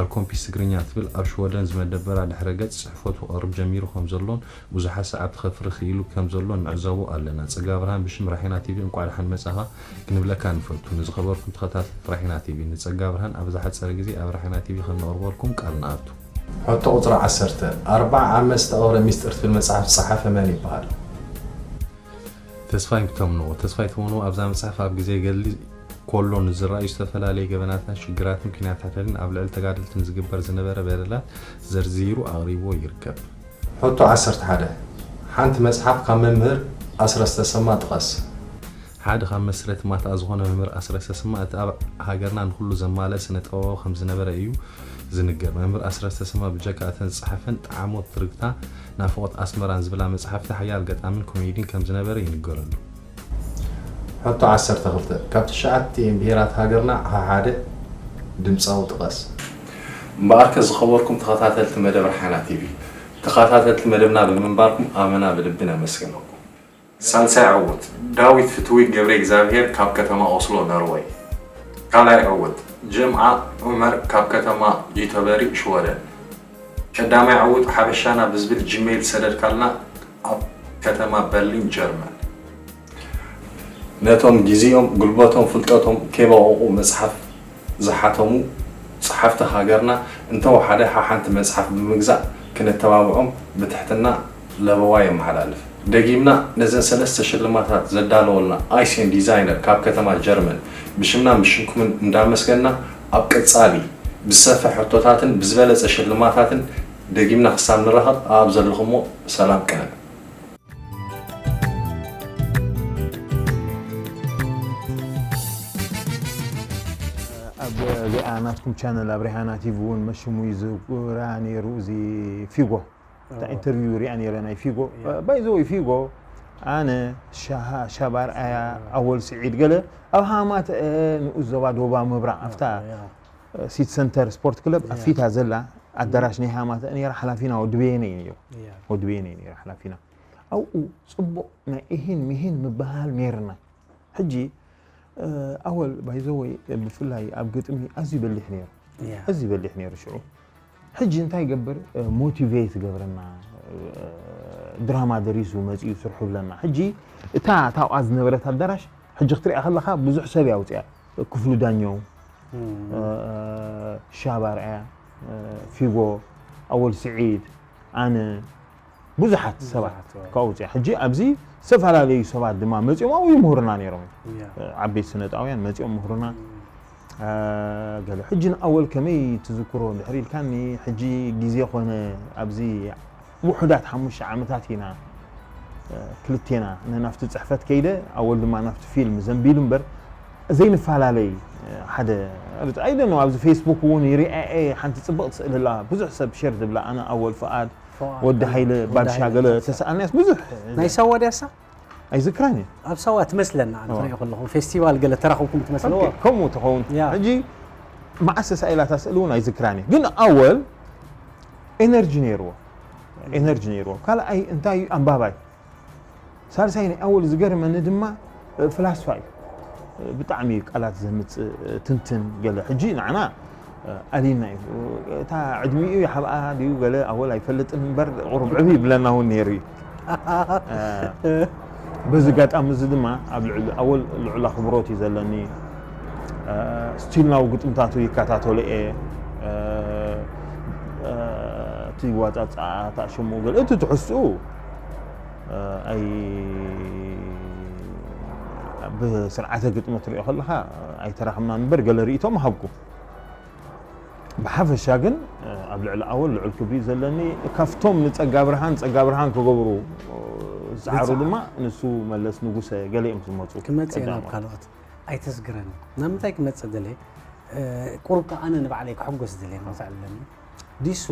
ኣልኮምፒስ ትግርኛ ትብል ኣብ ሽወደን ዝመደበራ ድሕረ ገጽ ጽሕፈቱ ክቐርብ ጀሚሩ ከም ዘሎን ብዙሓት ሰዓብቲ ከፍሪ ክኢሉ ከም ዘሎን ንዕዘቦ ኣለና። ጸጋብርሃን ብሽም ራሒና ቲቪ እንቋዕ ደሓን መጻኻ ክንብለካ ንፈቱ። ንዝኸበርኩም ተኸታተልቲ ራሒና ቲቪ፣ ንጸጋብርሃን ኣብ ዝሓጸረ ግዜ ኣብ ራሒና ቲቪ ከም ነቕርበልኩም ቃል ንኣቱ። ሕቶ ቁጽሪ ዓሰርተ፣ ኣርብዓ ዓመት ዝተቐብረ ሚስጥር ትብል መጽሓፍ ዝጸሓፈ መን ይበሃል? ተስፋይ ተምኖ። ተስፋይ ተምኖ ኣብዛ መጽሓፍ ኣብ ግዜ ገድሊ ኮሎ ንዝረኣዩ ዝተፈላለዩ ገበናትን ሽግራትን ኲናታትን ኣብ ልዕሊ ተጋደልትን ዝግበር ዝነበረ በደላት ዘርዚሩ ኣቕሪብዎ ይርከብ። ሕቶ ዓሰርተ ሓደ፣ ሓንቲ መጽሓፍ ካብ መምህር ኣስረስ ተሰማ ጥቀስ። ሓደ ካብ መስረቲ ማትኣ ዝኾነ መምህር ኣስረስ ተሰማ እቲ ኣብ ሃገርና ንኹሉ ዘማልአ ስነ ጥበባዊ ከም ዝነበረ እዩ ዝንገር። መምህር ኣስረስ ተሰማ ብጀካ እተን ዝጸሓፈን ጠዓሞት ትርግታ ናፍቖት ኣስመራን ዝብላ መጽሓፍቲ ሓያል ገጣምን ኮሜዲን ከም ዝነበረ ይንገረሉ። ሕቶ ዓሰርተ ክልተ፣ ካብ ትሽዓቲኤን ብሄራት ሃገርና ሓደ ድምጻዊ ጥቀስ። እምበኣርከ ዝኸበርኩም ተኸታተልቲ መደብ ራሓና ቲቪ፣ ተኸታተልቲ መደብና ብምንባርኩም ኣመና ብልቢ ነመስግነኩም። ሳልሳይ ዕዉት፣ ዳዊት ፍትዊ ገብረ እግዚኣብሔር ካብ ከተማ ኦስሎ ኖርወይ። ካልኣይ ዕዉት፣ ጀምዓ ዑመር ካብ ከተማ ዩተበሪ ሽወደን። ቀዳማይ ዕዉት፣ ሓበሻና ብዝብል ጂሜይል ሰደድካልና ኣብ ከተማ በርሊን ጀርመን። ነቶም ግዜኦም፣ ጉልበቶም፣ ፍልጠቶም ከይበቐቑ መጽሓፍ ዝሓተሙ ጸሓፍቲ ሃገርና እንተወሓደ ሓሓንቲ መጽሓፍ ብምግዛእ ክነተባብዖም ብትሕትና ለበዋ የመሓላልፍ። ደጊምና ነዘን ሰለስተ ሽልማታት ዘዳለወልና ኣይሴን ዲዛይነር ካብ ከተማ ጀርመን ብሽምናን ብሽምኩምን እንዳመስገንና ኣብ ቀጻሊ ብዝሰፍሐ ሕቶታትን ብዝበለጸ ሽልማታትን ደጊምና ክሳብ ንራኸብ ኣብ ዘለኹሞ ሰላም ቅነ። ኣብ እዚኣ ናትኩም ቻነል ኣብሪሃና ቲቪ እውን መሽሙ ይዝውራ ነይሩ። እዚ ፊጎ እታ ኢንተርቪው ሪኣ ነይረ ናይ ፊጎ። ባይዘወይ ፊጎ ኣነ፣ ሻሃ ሻባር ኣያ፣ ኣወል ስዒድ ገለ ኣብ ሃማት ንኡስ ዞባ ዶባ ምብራቕ ኣብታ ሲቲ ሰንተር ስፖርት ክለብ ኣብ ፊታ ዘላ ኣዳራሽ ናይ ሃማት ነይራ። ሓላፊና ወዲ በየነ እዩ ነይሩ። ወዲ በየነ እዩ ነይሩ ሓላፊና። ኣብኡ ጽቡቕ ናይ እሂን ምሂን ምበሃል ነይርና። ሕጂ ኣወል ባይዘወይ ብፍላይ ኣብ ግጥሚ ኣዝዩ በሊሕ ነይሩ። ኣዝዩ በሊሕ ነይሩ ሽዑ። ሕጂ እንታይ ይገብር? ሞቲቬት ይገብረና። ድራማ ደሪሱ መጺኡ ስርሑ ብለና። ሕጂ እታ ታውኣ ዝነበረት ኣዳራሽ ሕጂ ክትሪኣ ከለኻ ብዙሕ ሰብ እያ ኣውጺኣ። ክፍሉ ዳኘው፣ ሻባር ኣያ፣ ፊጎ፣ ኣወል ስዒድ፣ ኣነ፣ ብዙሓት ሰባት ካብኡ ውፅያ። ሕጂ ኣብዚ ዝተፈላለዩ ሰባት ድማ መፂኦም ኣብኡ ይምህሩና ነይሮም። ዓበይቲ ስነጣውያን መፂኦም ምህሩና። ገለ ሕጂ ንኣወል ከመይ ትዝክሮ እንድሕር ኢልካኒ፣ ሕጂ ግዜ ኮነ ኣብዚ ውሑዳት ሓሙሽተ ዓመታት ኢና ክልቴና ናብቲ ፅሕፈት ከይደ፣ ኣወል ድማ ናብቲ ፊልም ዘንቢሉ እምበር ዘይንፈላለይ ሓደ ኣይደ ነው። ኣብዚ ፌስቡክ እውን ይሪአ ሓንቲ ፅብቕቲ ስእሊ ኣላ፣ ብዙሕ ሰብ ሸር ዝብላ፣ ኣነ ኣወል ፍኣድ፣ ወዲ ሃይለ ባድሻ ገለ ተሰኣልናያስ ብዙሕ ናይ ሳዋ ድያሳ? ኣይዝክራን እየ። ኣብ ሳዋ ትመስለና ኣነ ትሪኦ ከለኹ ፌስቲቫል ገለ ተራኽብኩም ትመስለዎ። ከምኡ ትኸውን። ሕጂ መዓስ ተሳኢላታ ስእሊ እውን ኣይዝክራን እየ። ግን ኣወል ኤነርጂ ነይርዎ። ኤነርጂ ነይርዎ። ካልኣይ እንታይ እዩ? ኣንባባይ። ሳልሳይ ናይ ኣወል ዝገርመኒ ድማ ፍላስፋ እዩ። ብጣዕሚ እዩ ቃላት ዘምፅእ ትንትን ገለ። ሕጂ ንዓና ኣሊና እዩ። እታ ዕድሚኡ ይሓብኣ ድዩ ገለ ኣወል ኣይፈልጥን እምበር ቁሩብ ዕብ ይብለና እውን ነይሩ እዩ። በዚ ኣጋጣሚ እዚ ድማ ኣብ ልዕሊ ኣወል ልዑል ኣኽብሮት እዩ ዘለኒ። ስቲል ናው ግጥምታቱ ይከታተሎ እየ። እቲ ዋፃፃኣ፣ እቲ ኣሸምኡ ገለ፣ እቲ ትሕዝትኡ ኣይ ብስርዓተ ግጥሚ ትሪኦ ከለኻ ኣይተራኸብናን እምበር ገለ ርእይቶ ምሃብኩ። ብሓፈሻ ግን ኣብ ልዕሊ ኣወል ልዑል ክብሪ እዩ ዘለኒ። ካብቶም ንፀጋ ብርሃን ፀጋ ብርሃን ክገብሩ ዝፀዓሩ ድማ ንሱ፣ መለስ ንጉሰ ገለ እዮም ዝመፁ። ክመፅእ ናብ ካልኦት ኣይተስግረኒ። ናብ ምንታይ ክመፅእ ደልየ? ቁሩብ ከኣ ኣነ ንባዕለይ ክሕጎስ ደልየ፣ መሳዕል ኣለኒ። ዲሱ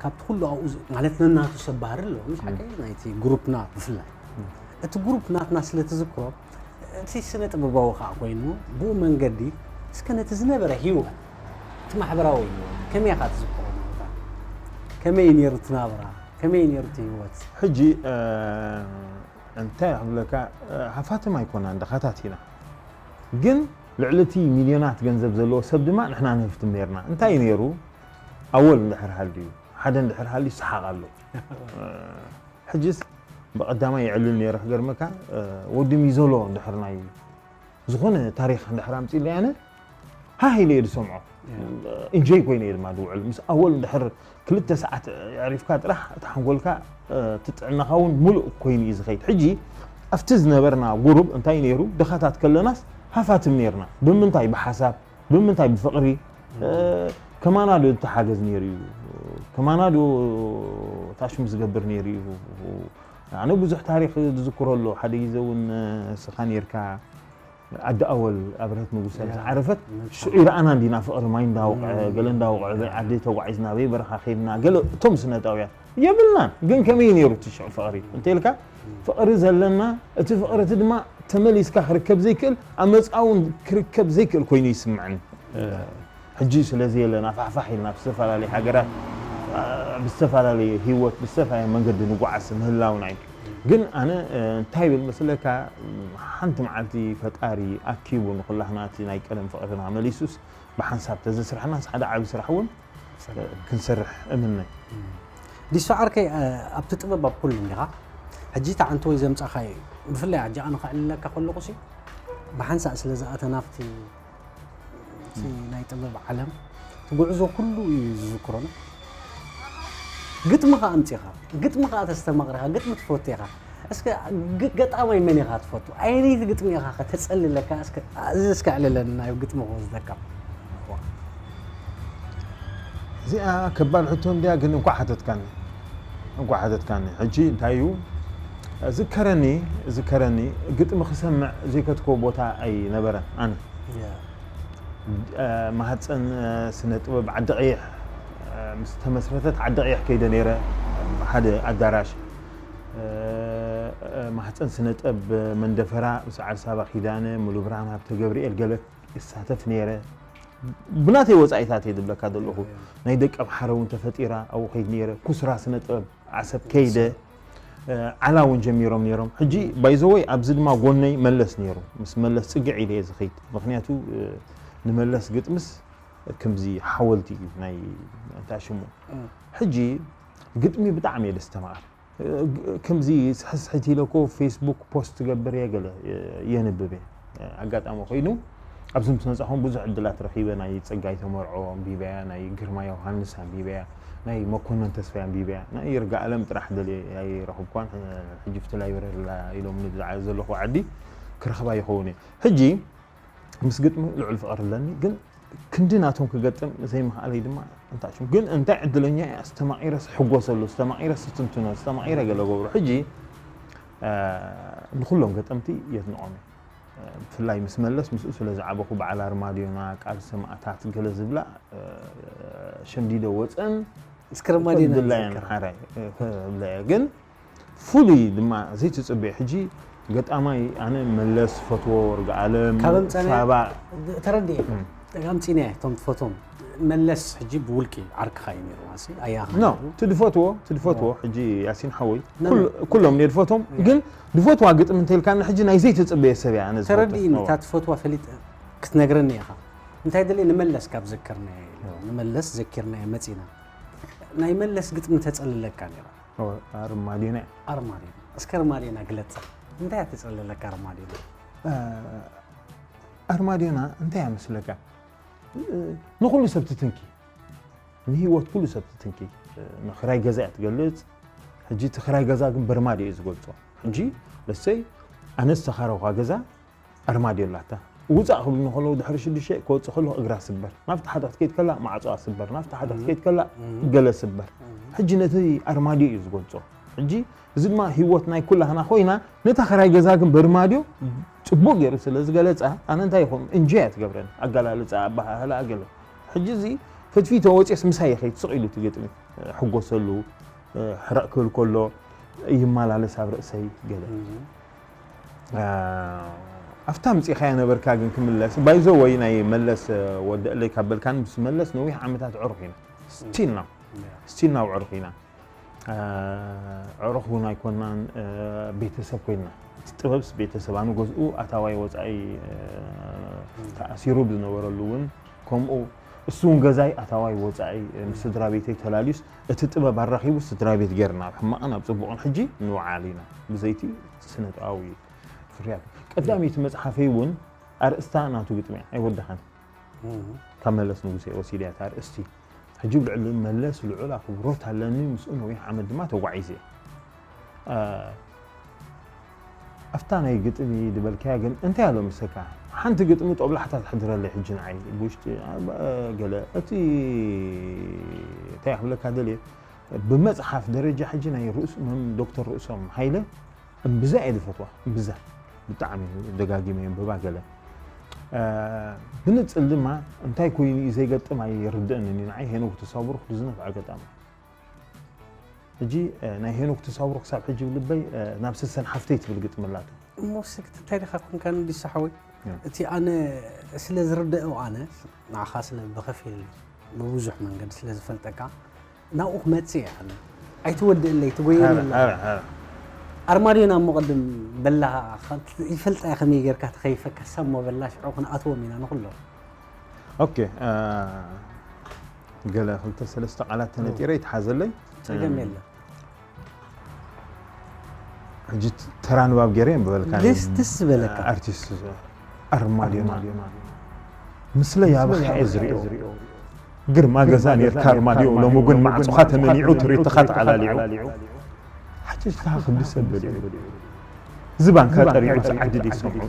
ካብቲ ኩሉ ኣብኡ ዝ-፣ ማለት ነናቱ ሰብ ባህሪ ኣለዎ፣ ምሽ ሓቀይ ናይቲ ግሩፕና ብፍላይ። እቲ ግሩፕ ናትና ስለ ትዝክሮ፣ እቲ ስነ ጥበባዊ ከኣ ኮይኑ፣ ብኡ መንገዲ እስከ ነቲ ዝነበረ ህይወት፣ እቲ ማሕበራዊ ህይወት፣ ከመይ ኢኻ ትዝክሮ ነታ? ከመይ ነይሩ እቲ ናብራ? ከመይ ነይሩ እቲ ህይወት? ሕጂ፣ እ፣ እንታይ ክብለካ፣ እ፣ ሃፋትም ኣይኮናን፣ ድኻታት ኢና። ግን ልዕሊ እቲ ሚልዮናት ገንዘብ ዘለዎ ሰብ ድማ ንሕና ንህፍትም ነይርና። እንታይ እዩ ነይሩ? ኣወል እንድሕር ሃልዩ፣ ሓደ እንድሕር ሃልዩ ይሰሓቕ ኣሎ። እ፣ ሕጅስ ብቐዳማይ የዕልል ነይረ ክገርመካ፣ እ፣ ወዲ ሚዞሎ እንድሕር ናይ ዝኾነ ታሪኽ እንድሕር ኣምጺእለይ ኣነ፣ ሃህ ኢለ እየ ዝሰምዖ። ኢንጆይ ኮይነ እየ ድማ ዝውዕል። ምስ ኣወል እንድሕር ክልተ ሰዓት ኣዕሪፍካ ጥራሕ፣ እቲ ሓንጎልካ፣ እ፣ እቲ ጥዕናኻ እውን ሙሉእ ኮይኑ እዩ ዝኸይድ። ሕጂ ኣብቲ ዝነበርና ጉሩብ እንታይ ነይሩ? ድኻታት ከለናስ ሃፋትም ነይርና። ብምንታይ? ብሓሳብ። ብምንታይ? ብፍቕሪ። እ፣ ከማና ዶ እተሓገዝ ነይሩ እዩ? ከማና ዶ ታሽሙ ዝገብር ነይሩ እዩ? ኣነ ብዙሕ ታሪኽ ዝዝክሮ ኣሎ። ሓደ ግዜ እውን ንስኻ ነይርካ፣ ኣደ ኣወል ኣብርሀት ንጉሰ ምስ ዓረፈት፣ ሽዑ ይረኣና እንዲና ፍቕሪ ማይ እንዳወቕዐ፣ ገለ እንዳወቕዐ፣ በይ ዓዲ ተጓዒዝና፣ በይ በረኻ ከይድና፣ ገለ እቶም ስነጣውያን የብልናን። ግን ከመይ ነይሩ እቲ ሽዑ ፍቕሪ እንተኢልካ፣ ፍቕሪ ዘለና፣ እቲ ፍቕሪ እቲ ድማ ተመሊስካ ክርከብ ዘይክእል፣ ኣብ መጻኢ እውን ክርከብ ዘይክእል ኮይኑ ይስምዐኒ። ሕጂ ስለ ዘየለና ፋሕፋሕ ኢልና ብዝተፈላለየ ሃገራት፣ እ፣ ብዝተፈላለየ ህይወት፣ ብዝተፈላለየ መንገዲ ንጓዓዝ ምህላውና እዩ። ግን ኣነ፣ እ፣ እንታይ ይብል መስለካ፣ ሓንቲ መዓልቲ ፈጣሪ ኣኪቡ ንኹላህና እቲ ናይ ቀደም ፍቕርና መሊሱስ ብሓንሳብ ተዘስራሕናስ ሓደ ዓቢ ስራሕ እውን፣ እ፣ ክንሰርሕ እምነ። ዲሱ ዓርከይ፣ እ፣ ኣብቲ ጥበብ ኣብ ኩሉ እንዲኻ። ሕጂ እቲ ዓንተወይ ዘምጻኻዮ እዩ። ብፍላይ ሕጂ ኣነ ከዕልለካ ከለኹሲ ብሓንሳእ ስለ ዝኣተና ኣብቲ እቲ ናይ ጥበብ ዓለም እቲ ጉዕዞ ኩሉ እዩ ዝዝክሮን። ግጥሚ ኸኣ ኣምጺኻ፣ ግጥሚ ኸኣ ተስተማቕር ኢኻ፣ ግጥሚ ትፈቱ ኢኻ። እስከ ግ-፣ ገጣማይ መን ኢኻ ትፈቱ? ኣየነይቲ ግጥሚ ኢኻ ኸ ተጸልለካ? እስከ፣ እዚ እስከ ኣዕልለኒ፣ ናይ ግጥሚ ክወስደካ። እዚኣ ከባድ ሕቶ እንድያ፣ ግን እንኳዕ ሓተትካኒ። እንኳዕ ሓተትካኒ። ሕጂ እንታይ እዩ? ዝከረኒ፣ ዝከረኒ፣ ግጥሚ ክሰምዕ ዘይከትኮ ቦታ ኣይነበረን፣ ኣነ። ያ። ማህፀን ስነ ጥበብ ዓዲ ቀይሕ ምስ ተመስረተት ዓዲ ቀይሕ ከይደ ነይረ። ሓደ ኣዳራሽ ማህፀን ስነ ጥበብ መንደፈራ ምስ ዓርሳባ ኪዳነ፣ ሙሉ ብርሃን፣ ሃብተ ገብርኤል ገለ ይሳተፍ ነይረ። ብናተይ ወፃኢታት እየ ዝብለካ ዘለኹ። ናይ ደቀብ ሓረ እውን ተፈጢራ ኣብኡ ከይድ ነይረ። ኩስራ ስነ ጥበብ ዓሰብ ከይደ ዓላ እውን ጀሚሮም ነይሮም። ሕጂ ባይዘወይ ኣብዚ ድማ ጎነይ መለስ ነይሩ። ምስ መለስ ፅግዕ ኢለ እየ ዝኸይድ። ምክንያቱ ንመለስ ግጥምስ ከምዚ ሓወልቲ እዩ ናይ እንታይ ሽሙ። ሕጂ ግጥሚ ብጣዕሚ እየ ደስተማቐር። ከምዚ ስሕስሕት ኢለ እኮ ፌስቡክ ፖስት ትገብር እየ ገለ የንብብ እየ። ኣጋጣሚ ኮይኑ ኣብዚ ምስ መፃኹም ብዙሕ ዕድላት ረኺበ። ናይ ፀጋይ ተመርዖ ኣንቢበያ፣ ናይ ግርማ ዮሃንስ ኣንቢበያ፣ ናይ መኮነን ተስፋይ ኣንቢበያ። ናይ ይርጋ ኣለም ጥራሕ ደልየ ኣይረኽብኳን። ሕጂ ፍቲ ላይብረሪ ኢሎም ዘለኹ ዓዲ ክረኽባ ይኸውን እየ። ሕጂ ምስ ግጥሚ ልዑል ፍቕሪ ኣለኒ፣ ግን ክንዲ ናቶም ክገጥም ዘይምኽኣለይ ድማ እንታይ ሽም። ግን እንታይ ዕድለኛ እየ፣ ኣስተማቒረ ዝሕጎሰሉ፣ ዝተማቒረ ዝትንትኖ፣ ዝተማቒረ ገለ ገብሮ። ሕጂ ንኩሎም ገጠምቲ የድንቖም እየ። ብፍላይ ምስ መለስ ምስኡ ስለ ዝዓበኹ፣ በዓል ኣርማድዮና፣ ቃል ሰማእታት ገለ ዝብላ ሸምዲደ ወፀን እስከ ኣርማድዮና ድላየን ሓራይ ብለያ። ግን ፍሉይ ድማ ዘይትፅበዮ። ሕጂ ገጣማይ ኣነ መለስ ፈትዎ፣ ወርጋኣለም፣ ሳባ ተረዲኤ። ኣምፂናያ እቶም ትፈትዎም። መለስ ሕጂ ብውልቂ ዓርክኻ እዩ ነይሩ። ኣያኻ ኖ ትድፈትዎ ትድፈትዎ። ሕጂ ያሲን ሓወይ ኩሎም እየ ድፈትዎም፣ ግን ድፈትዋ ግጥሚ እንተልካኒ ሕጂ ናይ ዘይትፅበዮ ሰብ እያ። ኣነ ዝፈቱ ተረዲእኒ። እታ ትፈትዋ ፈሊጥ ክትነግረኒ ኢኻ። እንታይ ደልየ ንመለስ ካብ ዘከርናዮ ኢለ ንመለስ ዘኪርናዮ መፂና። ናይ መለስ ግጥሚ ተፀልለካ ነይራ። ኣርማድዮና እያ። ኣርማድዮና እስከ ኣርማድዮና ግለፃ። እንታይ እያ ተፀልለካ ኣርማድዮና? ኣርማድዮና እንታይ እያ መስለካ? ንኩሉ ሰብ ትትንኪ፣ ንህይወት ኩሉ ሰብ ትትንኪ። ንክራይ ገዛ እያ ትገልፅ። ሕጂ እቲ ክራይ ገዛ ግን በርማድዮ እዩ ዝገልፆ። ሕጂ ለሰይ ኣነ ዝተኻረኳ ገዛ ኣርማድዮ ኣላታ። ውፃእ ክብሉ ከለዉ ድሕሪ ሽዱሽተ ክወፅእ ከሎ እግራ ስበር፣ ናብቲ ሓደ ክትከይድ ከላ ማዕፆኣ ስበር፣ ናብቲ ሓደ ክትከይድ ከላ ገለ ስበር። ሕጂ ነቲ ኣርማድዮ እዩ ዝገልፆ። ሕጂ እዚ ድማ ህይወት ናይ ኩላህና ኮይና፣ ነታ ክራይ ገዛ ግን በርማድዮ ፅቡቅ ገይሩ ስለ ዝገለፃ፣ ኣነ እንታይ ይኹን እንጂ እያ ትገብረኒ። ኣገላልፃ፣ ኣበሃህላ፣ ገለ። ሕጂ እዚ ፈትፊተ ወፅየስ ምሳይ ይኸይድ ስቕ ኢሉ እቲ ግጥሚ። ሕጎሰሉ፣ ሕረቕ ክብል ከሎ ይመላለስ ኣብ ርእሰይ ገለ። ኣብታ ምፂኻያ ነበርካ ግን ክምለስ ባይዞ ወይ ናይ መለስ ወደእለይ ካብ በልካን ምስ መለስ ነዊሕ ዓመታት ዕሩኽ ኢና። ስቲል ናው ስቲል ናው ዕሩኽ ኢና። ዕሩኽ እውን ኣይኮናን፣ ቤተሰብ ኮይና። እቲ ጥበብስ ቤተሰብ ኣነ ገዝኡ ኣታዋይ ወፃኢ ተኣሲሩ ብዝነበረሉ እውን ከምኡ እሱ እውን ገዛይ ኣታዋይ ወፃኢ ምስ ስድራ ቤተይ ተላልዩስ እቲ ጥበብ ኣራኺቡ ስድራ ቤት ገይርና ኣብ ሕማቕን ኣብ ፅቡቕን ሕጂ ንውዓል ኢና ብዘይቲ ስነጥበባዊ ፍርያት። ቀዳመይቲ መፅሓፈይ እውን ኣርእስታ ናቱ ግጥሚ እያ፣ ኣይወደኻን። ካብ መለስ ንጉሴ ወሲደያ እታ ኣርእስቲ። ሕጂ ብልዕሊ መለስ ልዑል ኣኽብሮት ኣለኒ፣ ምስኡ ነዊሕ ዓመት ድማ ተጓዒዘ እየ። ኣብታ ናይ ግጥሚ ዝበልካያ ግን እንታይ ኣሎ ምስካ? ሓንቲ ግጥሚ ጦብላሕታ ትሕድረለይ ሕጂ ንዓይ ብውሽጢ ገለ እቲ እንታይ ክብለካ ደልየ ብመፅሓፍ ደረጃ ሕጂ ናይ ርእሱ መም ዶክተር ርእሶም ሃይለ እምብዛ እየ ዝፈትዋ እምብዛ ብጣዕሚ ደጋጊመ የንብባ ገለ ብንፅል ድማ እንታይ ኮይኑ እዩ ዘይገጥም ኣይርድእንን እዩ ንዓይ ሄኖክ ተሳብሩክ ብዝነፍዐ ገጣሚ ሕጂ ናይ ሄኖክ ተሳብሩክ ክሳብ ሕጂ ብልበይ ናብ ስሰን ሓፍተይ ትብል ግጥሚ ኣላቶ እሞ ስክት እንታይ ዲኻ ኮንካ ንዲሳ ሓወይ እቲ ኣነ ስለ ዝርደኦ ኣነ ንዓኻ ስለ ብኸፊል ብብዙሕ መንገዲ ስለ ዝፈልጠካ ናብኡ ክመጽእ እየ ኣነ ኣይትወድእለይ ትጎየኒ ኣለኻ ኣርማድዮና እሞ ቅድም በላኻ ይፈልጣ እየ ከመይ ጌርካ ተኸይፈካ ሳሞ በላ ሽዑ ክንኣትዎም ኢና ንኹሎም ኦኬ ገለ ክልተ ሰለስተ ቃላት ተነጢረ ይትሓዘለይ ጸገም የለን ሕጂ ተራ ንባብ ገይረ የንብበልካ ደስ ደስ ዝበለካ ኣርቲስት ኣርማድዮና ምስለይ ኣበኻ እየ ዝሪኦ ግርማ ገዛ ኔርካ ኣርማድዮ ሎሚ ግን ማዕፆኻ ተመኒዑ ትርኢትኻ ተዓላሊዑ ሓጨጅካ ክብዲ ሰብ በሊዑ ዝባንካ ጠሪዑ ዝዓድድ ይሰምዑ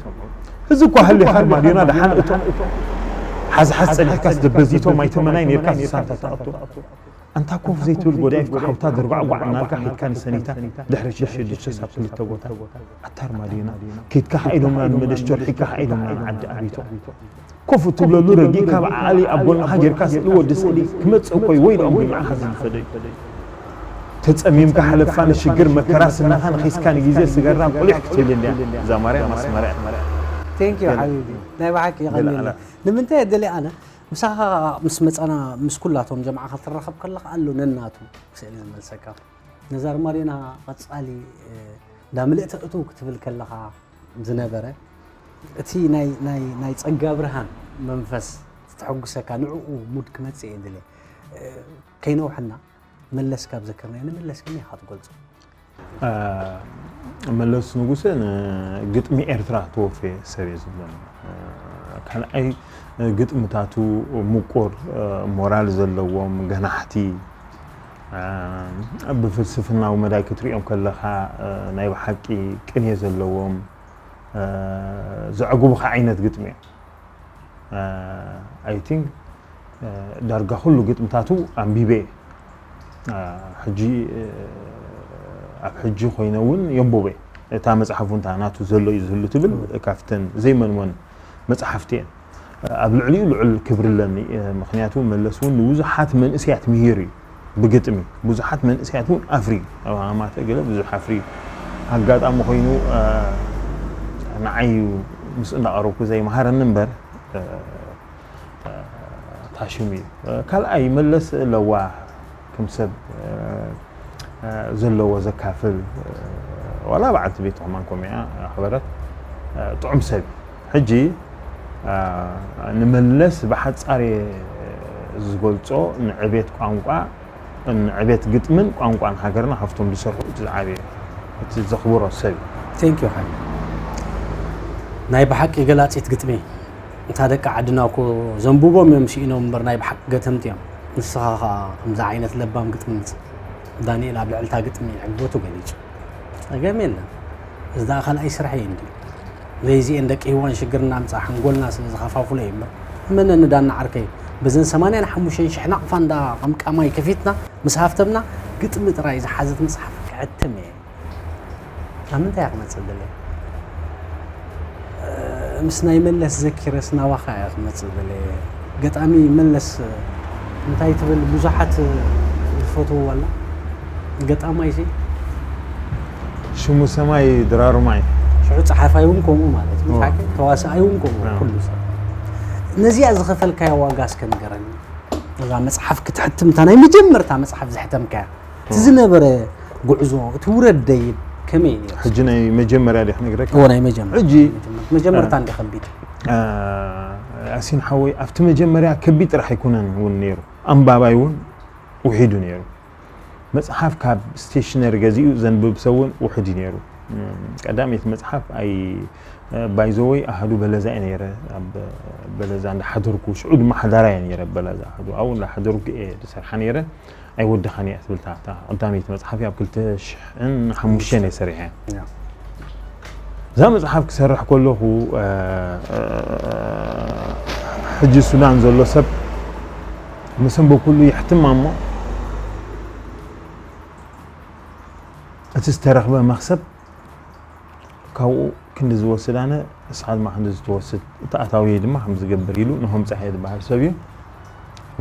እዚ እኳ ሃሊኻ ኣርማድዮና ደሓን እቶ ሓዝሓዝ ፀኒሕካስ ደበዚቶም ኣይተመናይ ኔርካ ስሳንታ ተኣቶ ኣንታ ኮፍ ዘይትብል ጎዳይፍካ ሓውታ ድርጓዕጓዕ እናልካ ሒድካ ንሰኒታ ድሕሪ ሽዱሽተ ሳብ ክልተ ቦታ ኣታ ኣርማድዮና ኬድካ ሓኢሎምና ንመደሽቶር ሒካ ሓኢሎምና ንዓዲ ኣቢቶ ኮፍ እትብለሉ ረጊእካ ብዓሊ ኣብ ጎንኻ ጌርካ ስእሊ ወዲ ስእሊ ክመጽእ እኮ እዩ ወይ ደኦም ንዓኻ ዝንፈደ እዩ ተጸሚምካ ሓለፋ ንሽግር መከራ ስንኻ ንኺስካ ንግዜ ስገራ ቁሊሕ ክትብል እንድያ እዛ ማርያም ኣስመራ እያ ቴንክ ዩ ሓቢቢ ናይ ብሓቂ የቐንየለይ ንምንታይ የደሊ ኣነ ምሳኻ ምስ መፃና ምስ ኩላቶም ጀምዓኻ ትራኸብ ከለኻ ኣሎ ነናቱ ስእሊ ዝመልሰካ ነዛ ኣርማድዮና ቀፃሊ እንዳ ምልእቲ እትው ክትብል ከለኻ ዝነበረ እቲ ናይ ፀጋ ብርሃን መንፈስ ዝተሐጉሰካ ንዕኡ ሙድ ክመፅእ እየ ድለ ከይነውሐና መለስ ካብ ዘከርናዮ ንምለስ ከመይ ኢኻ ትገልፆ መለስ ንጉሰ ንግጥሚ ኤርትራ ተወፈየ ሰብ እየ ዝብሎ ካልኣይ ግጥምታቱ ምቁር ሞራል ዘለዎም ገናሕቲ ብፍልስፍናዊ መዳይ ክትሪኦም ከለኻ ናይ ብሓቂ ቅኔ ዘለዎም ዘዕጉቡኻ ዓይነት ግጥሚ እዮም I think ዳርጋ ኩሉ ግጥምታቱ ኣንቢበ ሕጂ ኣብ ሕጂ ኮይነ እውን የንቡበ እታ መፅሓፉ እንታ ናቱ ዘሎ እዩ ዝህሉ ትብል ካብተን ዘይመንወን መፅሓፍቲ እየን ኣብ ልዕሊኡ ልዑል ክብሪ ኣለኒ ምክንያቱ መለስ እውን ንብዙሓት መንእሰያት ምሂሩ እዩ ብግጥሚ ብዙሓት መንእሰያት እውን ኣፍርዩ ኣብ ሃማተ ገለ ብዙሕ ኣፍርዩ ኣጋጣሚ ኮይኑ ንዓይ ምስ እንዳቐረብኩ ዘይመሃረኒ እምበር ታሽሙ እዩ ካልኣይ መለስ ለዋህ ከም ሰብ ዘለዎ ዘካፍል ዋላ በዓልቲ ቤቱ ከማን ከምኡ እያ ኣኽበረት ጥዑም ሰብ እዩ ሕጂ ንመለስ ብሓፃር ዝገልፆ ንዕቤት ቋንቋ ንዕቤት ግጥምን ቋንቋን ሃገርና ካብቶም ዝሰርሑ እቲ ዝዓበየ እቲ ዘኽብሮ ሰብ እዩ። Thank you ሓይ ናይ ብሓቂ ገላፂት ግጥሚ እታ ደቂ ዓድና እኮ ዘንብቦም እዮም ስኢኖም እምበር ናይ ብሓቂ ገተምቲ እዮም ንስኻ ከዓ ከምዚ ዓይነት ለባም ግጥሚ ምፅእ ዳንኤል ኣብ ልዕልታ ግጥሚ ዕግበቱ ገሊፁ ፀገም የለን እዚ ደኣ ካልኣይ ስርሐይ እንድዩ ዘይዚኤን ደቂ ህዋን ሽግር እናምፅኣ ሓንጎልና ስለ ዝኸፋፍሎ እዩ እምበር እመነኒ ዳና ዓርከይ በዘን ሰማንያን ሓሙሽተን ሽሕ ናቕፋ እንዳ ቀምቃማይ ከፊትና ምስ ሃፍተምና ግጥሚ ጥራይ ዝሓዘት መፅሓፍ ክሕትም እየ ካብ ምንታይ እያ ክመፅእ ደልየ ምስ ናይ መለስ ዘኪረስ ናባኻ እያ ክመፅእ ደልየ ገጣሚ መለስ እንታይ ትብል ብዙሓት ዝፈትውዎ ኣላ ገጣማይ ሲ ሽሙ ሰማይ ድራሩ ማይ ሽዑ ፀሓፋይ እውን ከምኡ ማለት እዩ ሓቂ ተዋሳኣይ እውን ከምኡ ኩሉ ሰብ ነዚኣ ዝኸፈልካዮ ዋጋ እስከ ንገረኒ እዛ መፅሓፍ ክትሕትም እታ ናይ መጀመርታ መፅሓፍ ዘሕተምካያ እቲ ዝነበረ ጉዕዞ እቲ ውረድ ደይብ ከመይ ነይሩ ሕጂ ናይ መጀመርያ ዲክ ነግረካ እዎ ናይ መጀመርያ ሕጂ መጀመርታ እንደ ከቢድ ያሲን ሓወይ ኣብቲ መጀመርያ ከቢድ ጥራሕ ኣይኮነን እውን ነይሩ ኣንባባይ እውን ውሒዱ ነይሩ መፅሓፍ ካብ ስቴሽነሪ ገዚኡ ዘንብብ ሰብ እውን ውሑድ እዩ ነይሩ ቀዳመይቲ መፅሓፍ ኣይ ባይዘወይ ኣሃዱ በለዛ እየ ነይረ ኣብ በለዛ እንዳሓደርኩ ሽዑ ድማ ሓዳራ እየ ነይረ በለዛ ኣሃዱ ኣብኡ እንዳሓደርኩ እየ ዝሰርሓ ነይረ ኣይወድኻን እያ ትብል እታ ቀዳመይቲ መፅሓፍ ኣብ ክልተ ሽሕን ሓሙሽተን እየ ሰሪሐ እዛ መፅሓፍ ክሰርሕ ከለኹ ሕጂ ሱዳን ዘሎ ሰብ ምስ ኣንበብኩሉ የሕትማ እሞ እቲ ዝተረኽበ መኽሰብ ካብኡ ክንዲ ዝወስድ ኣነ ንስኻ ድማ ክንዲ ዝትወስድ እቲ ኣታውየይ ድማ ከም ዝገብር ኢሉ ንሆም ፀሓየ ዝበሃል ሰብ እዩ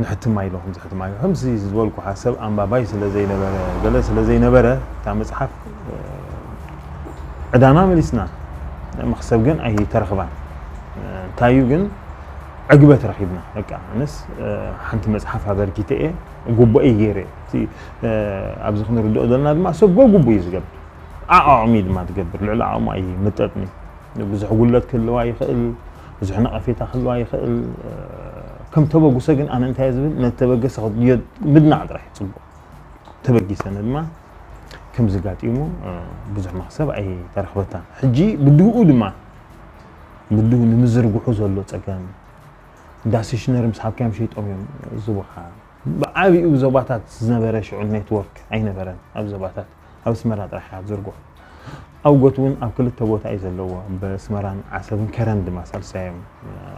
ንሕትማ ኢሉ ከም ዝሕትማ እዩ ከምዚ ዝበልኩ ሓሰብ ኣንባባይ ስለ ዘይነበረ ገለ ስለ ዘይነበረ እታ መፅሓፍ ዕዳና መሊስና መኽሰብ ግን ኣይተረኽባን እንታይ እዩ ግን ዕግበት ረኺብና በቃ ኣነስ ሓንቲ መፅሓፍ ኣበርኪተ እየ ጉቦ እዩ ገይረ ኣብዚ ክንርድኦ ዘለና ድማ ሰብ ጎጉቡ እዩ ዝገብር ዓዓቕሚ ድማ ትገብር ልዕሊ ዓቕሙ ኣይምጠጥኒ ብዙሕ ጉለት ክህልዋ ይኽእል ብዙሕ ነቐፌታ ክህልዋ ይኽእል ከም ተበጉሰ ግን ኣነ እንታይ ዝብል ነተበገሰ ክድዮ ምድናቕ ጥራሕ ይፅቡቕ ተበጊሰ ድማ ከም ዝጋጢሙ ብዙሕ መኽሰብ ኣይተረኽበታን ሕጂ ብድህኡ ድማ ብድሁ ንምዝርግሑ ዘሎ ፀገም ዳስሽነሪ ምስ ሃብካዮም ሸይጦም እዮም ዝቡኻ ብዓቢኡ ዞባታት ዝነበረ ሽዑ ኔትወርክ ኣይነበረን ኣብ ዞባታት ኣብ ኣስመራ ጥራሕ እያ ትዝርግሖ ኣውጎት እውን ኣብ ክልተ ቦታ እዩ ዘለዎ ኣብ ኣስመራን ዓሰብን ከረን ድማ ሳልሳዮም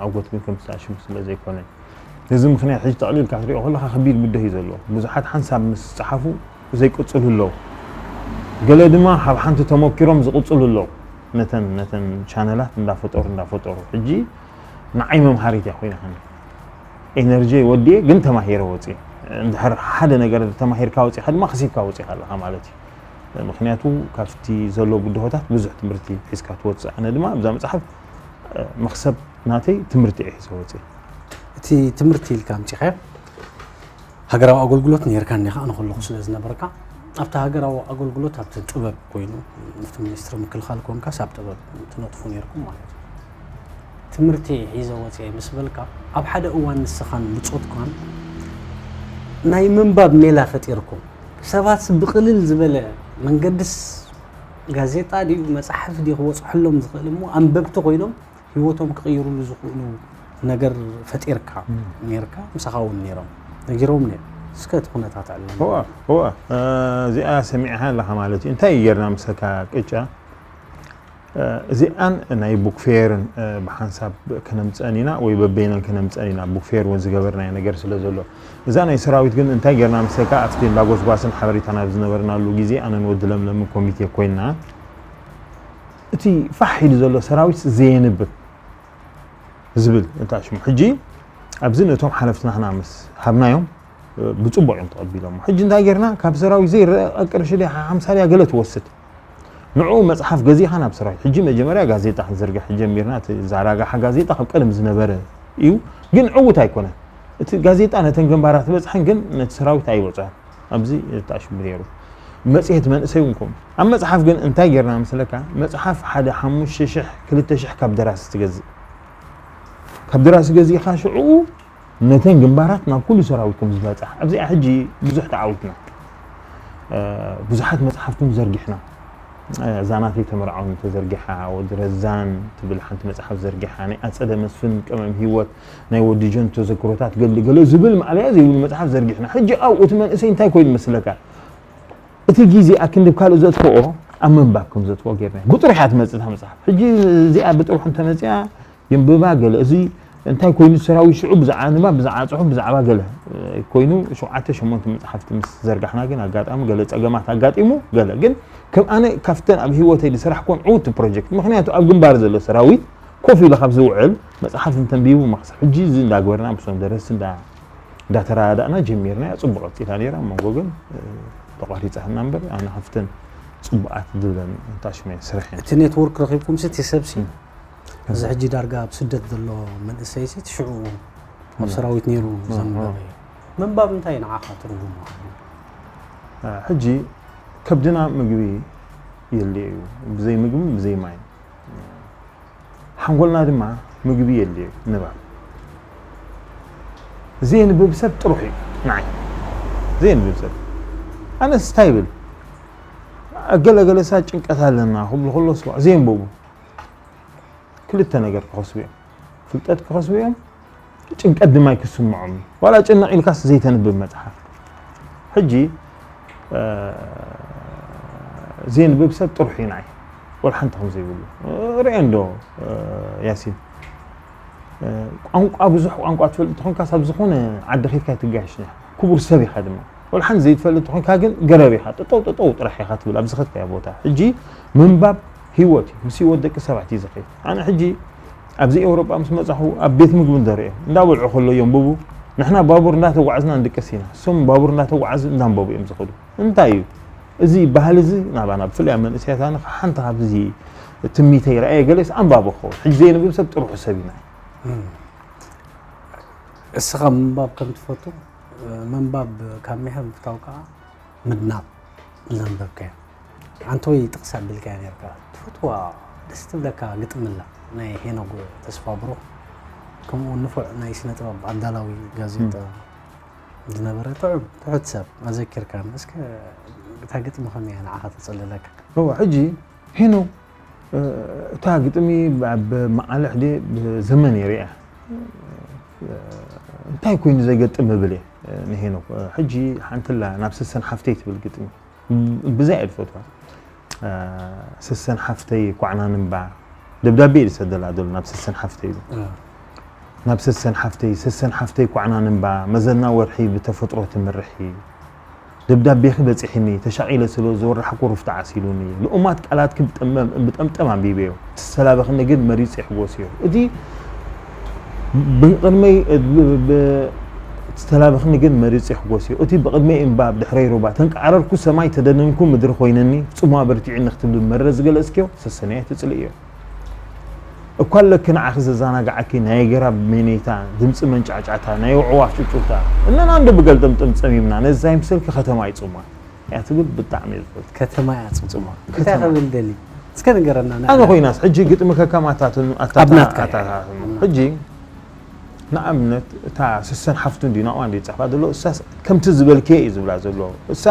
ኣውጎት ግን ከምቲ ዝኣሽሙ ስለ ዘይኮነ ነዚ ምኽንያት ሕጂ ጠቕሊልካ ክትሪኦ ከለኻ ከቢድ ብድሆ እዩ ዘለዎ። ብዙሓት ሓንሳብ ምስ ጸሓፉ ዘይቅጽሉ ኣለዉ። ገለ ድማ ካብ ሓንቲ ተመኪሮም ዝቕጽሉ ኣለዉ። ነተን ነተን ቻነላት እንዳፈጠሩ እንዳፈጠሩ ሕጂ ንዓይ መምሃሪት እያ ኮይና ከኒ ኤነርጂ ወዲየ ግን ተማሂረ ወፂ እንድሕር ሓደ ነገር ተማሂርካ ወፂኻ ድማ ክሲብካ ወፂኻ ኣለኻ ማለት እዩ። ምክንያቱ ካብቲ ዘሎ ብድሆታት ብዙሕ ትምህርቲ ሒዝካ ትወፅእ። ኣነ ድማ ኣብዛ መፅሓፍ መክሰብ ናተይ ትምህርቲ እየ ሒዘ ወፅእ። እቲ ትምህርቲ ኢልካ ኣምፂኻዮ ሃገራዊ ኣገልግሎት ነርካ እኒኻ ኣነ ከለኹ ስለ ዝነበርካ ኣብቲ ሃገራዊ ኣገልግሎት ኣብቲ ጥበብ ኮይኑ ኣብቲ ሚኒስትሪ ምክልኻል ኮንካስ ኣብ ጥበብ ትነጥፉ ነርኩም ማለት እዩ። ትምህርቲ ሒዘ ወፅየ ምስ በልካ ኣብ ሓደ እዋን ንስኻን ብፆትኳን ናይ ምንባብ ሜላ ፈጢርኩም ሰባት ብቕልል ዝበለ መንገድስ ጋዜጣ ድዩ መፅሓፍ ድዩ ክበፅሐሎም ዝኽእል እሞ ኣንበብቲ ኮይኖም ህይወቶም ክቕይሩሉ ዝኽእሉ ነገር ፈጢርካ ነርካ ምሳኻ እውን ነይሮም ነጊሮም ነይሩ እስከ እቲ ኩነታት ኣለ እዋ እዋ እዚኣ ሰሚዕኻ ኣለኻ ማለት እዩ። እንታይ ጌርና ምሰካ ቅጫ እዚኣን ናይ ቡክ ፌርን ብሓንሳብ ከነምፀን ኢና ወይ በበይነን ከነምፀን ኢና። ቡክ ፌር እውን ዝገበርናዮ ነገር ስለ ዘሎ እዛ ናይ ሰራዊት ግን እንታይ ጌርና ምሰካ ኣብቲ እንዳጎስጓስን ሓበሬታ ናብ ዝነበርናሉ ግዜ ኣነን ወዲ ለምለምን ኮሚቴ ኮይንና እቲ ፋሕ ኢሉ ዘሎ ሰራዊት ዘየንብብ ዝብል እንታይ ሽሙ ሕጂ ኣብዚ ነቶም ሓለፍትና ምስ ሃብናዮም ብፅቡቅ እዮም ተቐቢሎም። ሕጂ እንታይ ጌርና ካብ ሰራዊት ዘይረአ ቅርሺ ደ ሓምሳ ድያ ገለ ትወስድ ንዕኡ መፅሓፍ ገዚእኻ ናብ ሰራዊት ሕጂ መጀመርያ ጋዜጣ ክንዝርግሕ ጀሚርና። እቲ ዛራጋሓ ጋዜጣ ካብ ቀደም ዝነበረ እዩ ግን ዕውት ኣይኮነን። እቲ ጋዜጣ ነተን ግንባራት በፅሐን ግን ነቲ ሰራዊት ኣይበፅሖን። ኣብዚ ተኣሽሙ ነይሩ መፅሄት መንእሰይ እውን ከምኡ። ኣብ መፅሓፍ ግን እንታይ ጌርና መስለካ መፅሓፍ ሓደ ሓሙሽተ ሽሕ ክልተ ሽሕ ካብ ደራሲ ትገዝእ ካብ ደራሲ ገዚእኻ ሽዕኡ ነተን ግንባራት ናብ ኩሉ ሰራዊት ከም ዝበፅሕ ኣብዚኣ ሕጂ ብዙሕ ተዓዊትና ብዙሓት መፅሓፍትን ዘርጊሕና እዛ ናተይ ተመርዓውን ተዘርጊሓ ወዲ ረዛን ትብል ሓንቲ መፅሓፍ ዘርጊሓ ናይ ኣፀደ መስፍን ቀመም ህይወት ናይ ወዲ ጆን ተዘክሮታት ገሊ ገለ ዝብል ማዕለያ ዘይብሉ መፅሓፍ ዘርጊሕና ሕጂ ኣብኡ እቲ መንእሰይ እንታይ ኮይኑ መስለካ እቲ ግዜ ኣክንዲ ካልእ ዘጥፍኦ ኣብ ምንባብ ከም ዘጥፍኦ ጌርና ብጥሩሕ እያ ትመፅእ እታ መፅሓፍ ሕጂ እዚኣ ብጥሩሕ እንተመፅኣ የንብባ ገለ እዚ እንታይ ኮይኑ ሰራዊት ሽዑ ብዛዕባ ንባብ ብዛዕባ ፅሑፍ ብዛዕባ ገለ ኮይኑ ሸውዓተ ሸሞንተ መፅሓፍቲ ምስ ዘርጋሕና ግን ኣጋጣሚ ገለ ፀገማት ኣጋጢሙ ገለ ግን ከም ኣነ ካብተን ኣብ ህይወተይ ዝሰራሕኮን ዕውቲ ፕሮጀክት ምክንያቱ ኣብ ግንባር ዘሎ ሰራዊት ኮፍ ኢሉ ካብ ዝውዕል መፅሓፍ እንተንቢቡ ማክስ ሕጂ እዚ እንዳግበርና ምስቶም ደረስቲ እንዳ እንዳተረዳዳእና ጀሚርና እያ ፅቡቅ ቀፂላ ነይራ መንጎ ግን ተቋሪፃ ህና እምበር ኣነ ካብተን ፅቡቃት ዝብለን ታሽመ ስራሕ እየን እቲ ኔትወርክ ረኺብኩም ሲ እቲ ሰብሲ እዚ ሕጂ ዳርጋ ኣብ ስደት ዘሎ መንእሰይ ሲ ሽዑ ኣብ ሰራዊት ነይሩ ዘንበበ እዩ ምንባብ እንታይ ንዓኻ ትርጉሙ ሕጂ ከብድና ምግቢ የድልዮ እዩ ብዘይ ምግብን ብዘይ ማይን ሓንጎልና ድማ ምግቢ የድልዮ እዩ ንባብ ዘየንብብ ሰብ ጥሩሕ እዩ ንዓይ ዘየንብብ ሰብ ኣነስ እንታይ ይብል ገለገለ ሳ ጭንቀት ኣለና ክብሉ ከሎ ስዋዕ ዘየንበቡ ክልተ ነገር ክኸስቡ እዮም ፍልጠት ክኸስቡ እዮም ጭንቀት ድማ ይክስምዖም ዋላ ጭንቕ ኢልካስ ዘይተንብብ መፅሓፍ ሕጂ ዘየንብብ ሰብ ጥሩሕ እዩ ንዓይ ወላ ሓንቲ ከም ዘይብሉ ርአ እንዶ ያሲን ቋንቋ ብዙሕ ቋንቋ ትፈልጥ ተኾንካ ሳብ ዝኾነ ዓዲ ኬድካ ይትጋሽ ክቡር ሰብ ኢኻ ድማ ወላ ሓንቲ ዘይትፈልጥ ተኾንካ ግን ገረብ ኢኻ ጠጠው ጠጠው ጥራሕ ኢኻ ትብል ኣብ ዝኸድካዮ ቦታ ሕጂ ምንባብ ህይወት እዩ ምስ ህይወት ደቂ ሰባት እዩ ዝኸይድ ኣነ ሕጂ ኣብዚ ኤውሮጳ ምስ መጻኹ ኣብ ቤት ምግቢ እንደርኦም እንዳበልዑ ከሎ የንብቡ ንሕና ባቡር እንዳተጓዓዝና ንድቅስ ኢና እሶም ባቡር እንዳተጓዓዙ እንዳንበቡ እዮም ዝኸዱ እንታይ እዩ እዚ ባህሊ እዚ ናባና ብፍላይ ኣብ መንእሰያት ኣነ ሓንቲ ካብዚ ትምኒተይ ረኣየ ገለስ ኣንባቢ ክኸውን ሕጂ ዘየንብብ ሰብ ጥርሑ ሰብ ኢና እስኻ ምንባብ ከም ትፈቱ ምንባብ ካብ ምሕር ምፍታው ከዓ ምድናቕ ዘንበብካዮ ኣንተ ወይ ጥቕሲ ኣቢልካያ ነርካ ትፈትዋ ደስ ትብለካ ግጥምላ ናይ ሄኖግ ተስፋ ብሩኽ ከምኡ ንፉዕ ናይ ስነ ጥበብ ኣዳላዊ ጋዜጣ ዝነበረ ጥዑም ትሑት ሰብ ኣዘኪርካኒ እስከ እታ ግጥሚ ከመይ እያ ንዓኻ ተጸልለካ እዋ ሕጂ ሄኖ እታ ግጥሚ ኣብ መዓልሕ ድየ ብዘመን እየ ሪኣ እንታይ ኮይኑ ዘይገጥም እብል እየ ንሄኖ ሕጂ ሓንትላ ናብ ስሰን ሓፍተይ ትብል ግጥሚ ብዛ እየ ዝፈትዋ ስሰን ሓፍተይ ኳዕና ንምባ ደብዳቤ እየ ዝሰደላ ዘሎ ናብ ስሰን ሓፍተይ ኢሉ ናብ ሰሰን ሓፍተይ፣ ሰሰን ሓፍተይ ኳዕና ንምባ፣ መዘና ወርሒ ብተፈጥሮ ትምርሒ። ደብዳቤኺ በጺሕኒ፣ ተሻቒለ ስለ ዝወራሕኩ ሩፍታ ዓሲሉኒ። ልኡማት ቃላትኪ ብጠምጠም፣ ብጠምጠም ኣንቢበዮ። ትሰላበኽኒ ግን መሪጸ ይሕጎስዮ። እቲ ብቕድመይ፣ ብ-፣ ብ-፣ ትሰላበኽኒ ግን መሪጸ ይሕጎስዮ። እቲ ብቕድመይ እምባ፣ ብድሕረይ ሩባ፣ ተንቃዕረርኩ ሰማይ፣ ተደነንኩ ምድሪ ኮይነኒ፣ ጽሙዋ በርቲዕኒ ክትብሊ መረ ዝገለጽክዮ፣ ሰሰነይ ኣይትጽልእዮ። እኳ ኣለኪ ንዓኺ ዘዘናግዓኪ ናይ ገራብ ሜኔታ፣ ድምፂ መንጫዕጫዕታ፣ ናይ ኣዕዋፍ ጭጭውታ፣ እነና እንዶ ብገልጠምጠም ጸሚምና፣ ነዚ ኣይምሰልኪ ከተማ ይጽማ እያ ትብል ብጣዕሚ እየ ዝፈቱ። ከተማ እያ ጽምጽማ። ከተማ። እንታይ ክብል ደሊ? እስከ ንገረና፣ ንኣና። ኣነ ኮይናስ ሕጂ ግጥሚ ከከም ኣታትን ኣታታ-፣ ኣብ ናትካ። ኣታታትን። ሕጂ ንኣብነት እታ ስሰን ሓፍቱ እንዲ ናቕዋ እንዲ ጻሕፋ ዘሎ እሳስ ከምቲ ዝበልኪ እዩ ዝብላ ዘሎ። እሳ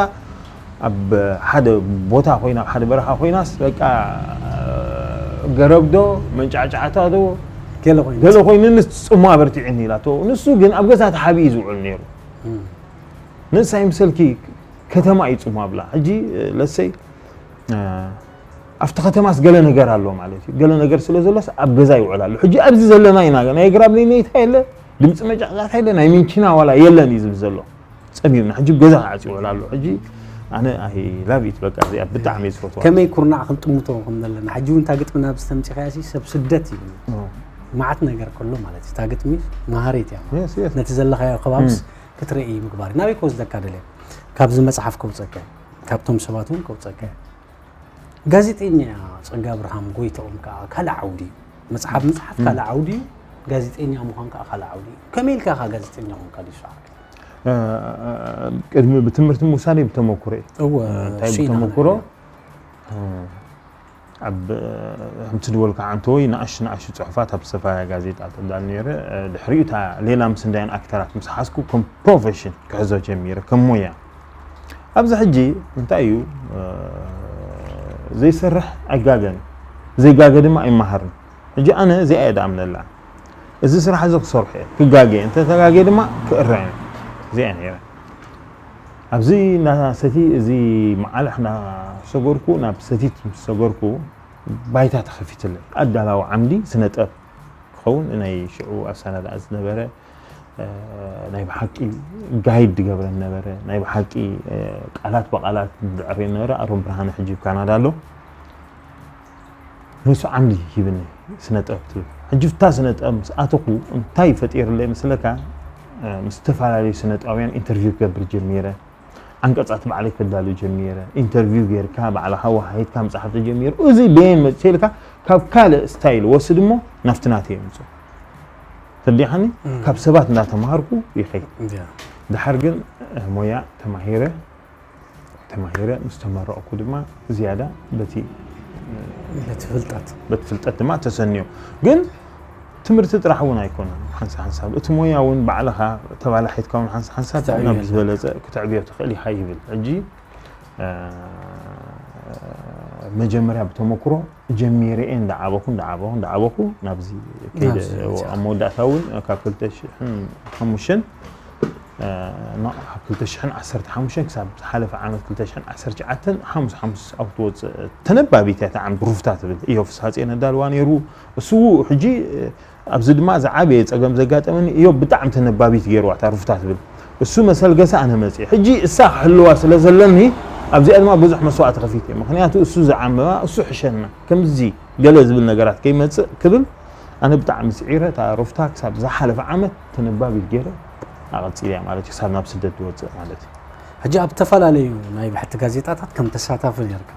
ኣብ ሓደ ቦታ ኮይና፣ ኣብ ሓደ በረኻ ኮይናስ በቃ ገረብ ዶ መንጫዕጫዕታ ዶ ገለ ኮይኑ። ገለ ኮይኑ ንስ ጽማ በርቲዕኒ ኢላቶ። ንሱ ግን ኣብ ገዛ ተሓቢኡ ዝውዕል ነይሩ። እም። ንሳ ይምሰልኪ ከተማ እዩ ጽማ ብላ። ሕጂ ለሰይ ኣብቲ ከተማስ ገለ ነገር ኣሎ ማለት እዩ። ገለ ነገር ስለ ዘሎስ ኣብ ገዛ ይውዕል ኣሎ። ሕጂ ኣብዚ ዘለና ኢና፣ ናይ ግራብ ሜኔታ የለ፣ ድምፂ መጫዕጫዕታ የለ፣ ናይ ሚንቺና ዋላ የለን እዩ ዝብል ዘሎ። ጸሚምና፣ ሕጂ ገዛ ክዓጽ ይውዕል ኣሎ። ሕጂ ኣነ ኣይ ላቭ ኢት፣ በቃ እዚኣ ብጣዕሚ እየ ዝፈትዋ። ከመይ ኩርናዕ ክንጥምቶ ከም ዘለና። ሕጂ እውን እታ ግጥሚ ናብ ዝተምፂኻያ ሲ ሰብ ስደት እዩ። ኦ። መዓት ነገር ከሎ ማለት እዩ። እታ ግጥሚ መሃሪት እያ ማለት። የስ፣ የስ። ነቲ ዘለኻዮ ከባብስ እም። ክትርኢ ምግባር እዩ። ናበይ ከወስደካ ደልየ? ካብዚ መጽሓፍ ከውፀካ እዩ። ካብቶም ሰባት እውን ከውፀካ እዩ። ጋዜጠኛ ጸጋብርሃም ጎይትኦም ከኣ ካልእ ዓውዲ እዩ። መጽሓፍ ምጽሓፍ እም። ካልእ ዓውዲ እዩ። ጋዜጠኛ ምዃን ከኣ ካልእ ዓውዲ እዩ። ከመይ ኢልካ ኢኻ ጋዜጠኛ ኾንካ ዲሱ ዓርኪ? እ፣ ቅድሚ ብትምህርቲ ምውሳደይ ብተመኩሮ እዩ። እወ፣ እንታይ ስኢና ብተመኩሮ? ኢና። እ፣ ኣብ፣ እ፣ ከምቲ ዝበልካ ዓንተወይ ንኣሽ ንኣሽ ጽሑፋት ኣብ ዝተፈላለያ ጋዜጣ ተዳሉ ነይረ። እ፣ ድሕሪኡ እታ ሌላ ምስ እንዳያን ኣክተራት ምስ ሓዝኩ ከም ፕሮፌሽን ክሕዞ ጀሚረ፣ ከም ሞያ። ኣብዚ ሕጂ እንታይ እዩ፣ እ፣ ዘይሰርሕ ኣይጋገን፣ ዘይጋገ ድማ ኣይመሃርን። ሕጂ ኣነ እዚኣ እየ ድኣምነላ። እዚ ስራሕ እዚ ክሰርሖ እየ፣ ክጋገ እየ፣ እንተተጋገ ድማ ክእረ እየ። እዚኣ እየ ነይረ። ኣብዚ እንዳ ሰቲ፣ እዚ መዓልሕ እንዳ ሰገርኩ፣ ናብ ሰቲት ምስ ሰገርኩ፣ ባይታ ተኸፊትለይ። ኣዳላዊ ዓምዲ ስነ ጥበብ ክኸውን ናይ ሽዑ ኣብ ሰነዳ ዝነበረ፣ እ፣ ናይ ብሓቂ ጋይድ ዝገብረን ነበረ። ናይ ብሓቂ፣ እ፣ ቃላት ብቓላት ዝዕርየን ነበረ። ኣሮን ብርሃነ ሕጂ ኣብ ካናዳ ኣሎ። ንሱ ዓምዲ ሂብኒ ስነ ጥበብ ትብል። ሕጂ ፍታ ስነ ጥበብ ምስ ኣተኹ እንታይ ፈጢርለይ መስለካ? እ፣ ምስ ዝተፈላለዩ ስነ ጥበባውያን ኢንተርቪው ክገብር ጀሚረ። ዓንቀጻት ባዕለይ ከዳሉ ጀሚረ። ኢንተርቪው ጌርካ፣ ባዕልኻ ወሃሂትካ ምጽሓፍ ተጀሚሩ። እዚ በየን መጽእ ኢልካ፣ ካብ ካልእ ስታይል ወስድ እሞ ናብቲ ናተይ የምጽኦ። ተረዲእካኒ? እም። ካብ ሰባት እንዳተማሃርኩ ይኸይድ። እያ። ድሓር ግን፣ እ፣ ሞያ ተማሂረ፣ ተማሂረ ምስ ተመረቕኩ ድማ ዝያዳ በቲ፣ እ፣ በቲ ፍልጠት። በቲ ፍልጠት ድማ ተሰንዮ። ግን ትምህርቲ ጥራሕ እውን ኣይኮነን። ሓንሳ ሓንሳብ እቲ ሞያ እውን ባዕልኻ ተባላሒትካ እውን ሓንሳ ሓንሳብ ክትዕብዮ ናብ ኣለካ። ዝበለጸ ክትዕብዮ ትኽእል ኢኻ ይብል። ሕጂ፣ እ፣ መጀመርያ ብተመክሮ ጀሚረ እየ፣ እንዳዓበኹ፣ እንዳዓበኹ፣ እንዳዓበኹ ናብዚ ከይደ። ናብዚ መጽኣ። ኣብ መወዳእታ እውን ካብ ክልተ ሽሕን ሓሙሽተን፣ እ፣ ና-፣ ካብ ክልተ ሽሕን ዓሰርተ ሓሙሽተን ክሳብ ዝሓለፈ ዓመት ክልተ ሽሕን ዓሰርተ ትሽዓተን ሓሙስ ሓሙስ ኣብ ትወጽእ ተነባቢት እያ እታ ዓምዲ ሩፍታ ትብል። እዮብ ፍስሃጽዮን ኣዳልዋ ነይሩ። እሱ ሕጂ፣ እ፣ ኣብዚ ድማ ዝዓበየ ጸገም ዘጋጠመኒ፣ እዮብ ብጣዕሚ ተነባቢት ገይርዋ እታ ሩፍታ ትብል። እሱ መሰልገሰ ኣነ መጽየ። ሕጂ እሳ ክሕልዋ ስለ ዘለኒ፣ ኣብዚኣ ድማ ብዙሕ መስዋእቲ ከፊት እየ። ምኽንያቱ እሱ ዝዓመዋ፣ እሱ ሕሸና። ከምዚ ገለ ዝብል ነገራት ከይመጽእ ክብል፣ ኣነ ብጣዕሚ ስዒረ፣ እታ ሩፍታ ክሳብ ዝሓለፈ ዓመት ተነባቢት ገይረ ኣቐጺለያ ማለት እዩ፣ ክሳብ ናብ ስደት ዝወጽእ ማለት እዩ። ሕጂ ኣብ ዝተፈላለዩ ናይ ብሕቲ ጋዜጣታት ከም ተሳታፊ ነርካ።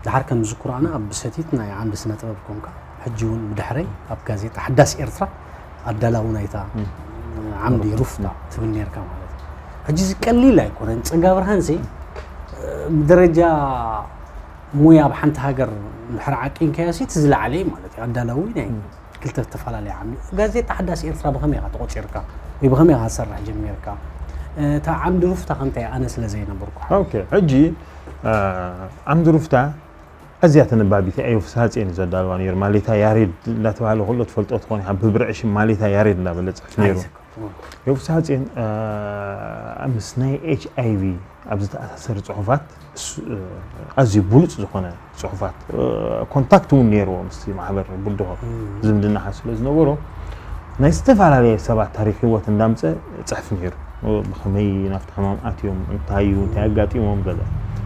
ድሓር ከም ዝዝክሮ ኣነ ኣብ ሰቲት ናይ ዓምዲ ስነ ጥበብ ኮንካ፣ ሕጂ እውን ብድሕረይ ኣብ ጋዜጣ ሓዳስ ኤርትራ ኣዳላዊ ናይታ እም። ዓምዲ ሩፍታ። ሩፍታ ትብል ነርካ ማለት እዩ። ሕጂ እዚ ቀሊል ኣይኮነን። ጸጋ ብርሃን ሲ፣ ብደረጃ ሞያ ኣብ ሓንቲ ሃገር እንድሕር ዓቂንካዮ ሲ፣ እቲ ዝለዓለ እዩ ማለት እዩ። ኣዳላዊ ናይ እም። ክልተ ዝተፈላለየ ዓምዲ። ጋዜጣ ሓዳስ ኤርትራ ብኸመይ ኢኻ ተቖጺርካ? ወይ ብኸመይ ኢኻ ትሰርሕ ጀሚርካ? እታ ዓምዲ ሩፍታ ከ እንታይ? ኣነ ስለ ዘይነበርኩ። ኦኬ፣ ሕጂ፣ እ፣ ዓምዲ ሩፍታ ኣዝያ ተነባቢት እያ። እዮብ ፍስሃጽዮን እዩ ዘዳልዋ ነይሩ። ማሌታ ያሬድ እንዳተባህለ ኩሎ ትፈልጦ ትኾን ኢኻ። ብብርዒ ሽም ማሌታ ያሬድ እንዳበለ ጽሕፍ ነይሩ። ኣይዘክር። እዮብ ፍስሃጽዮን፣ እ፣ ምስ ናይ ኤች ኣይ ቪ ኣብ ዝተኣሳሰር ጽሑፋት እሱ፣ እ፣ ኣዝዩ ብሉጽ ዝኾነ ጽሑፋት፣ እ፣ ኮንታክት እውን ነይርዎ ምስቲ ማሕበር ብድሆ እም። ዝምድና ስለ ዝነበሮ፣ ናይ ዝተፈላለየ ሰባት ታሪክ ህይወት እንዳምፀ ፅሕፍ ነይሩ። ብኸመይ ናብቲ ሕማም ኣትዮም፣ እንታይ እዩ እንታይ ኣጋጢሞም ገለ።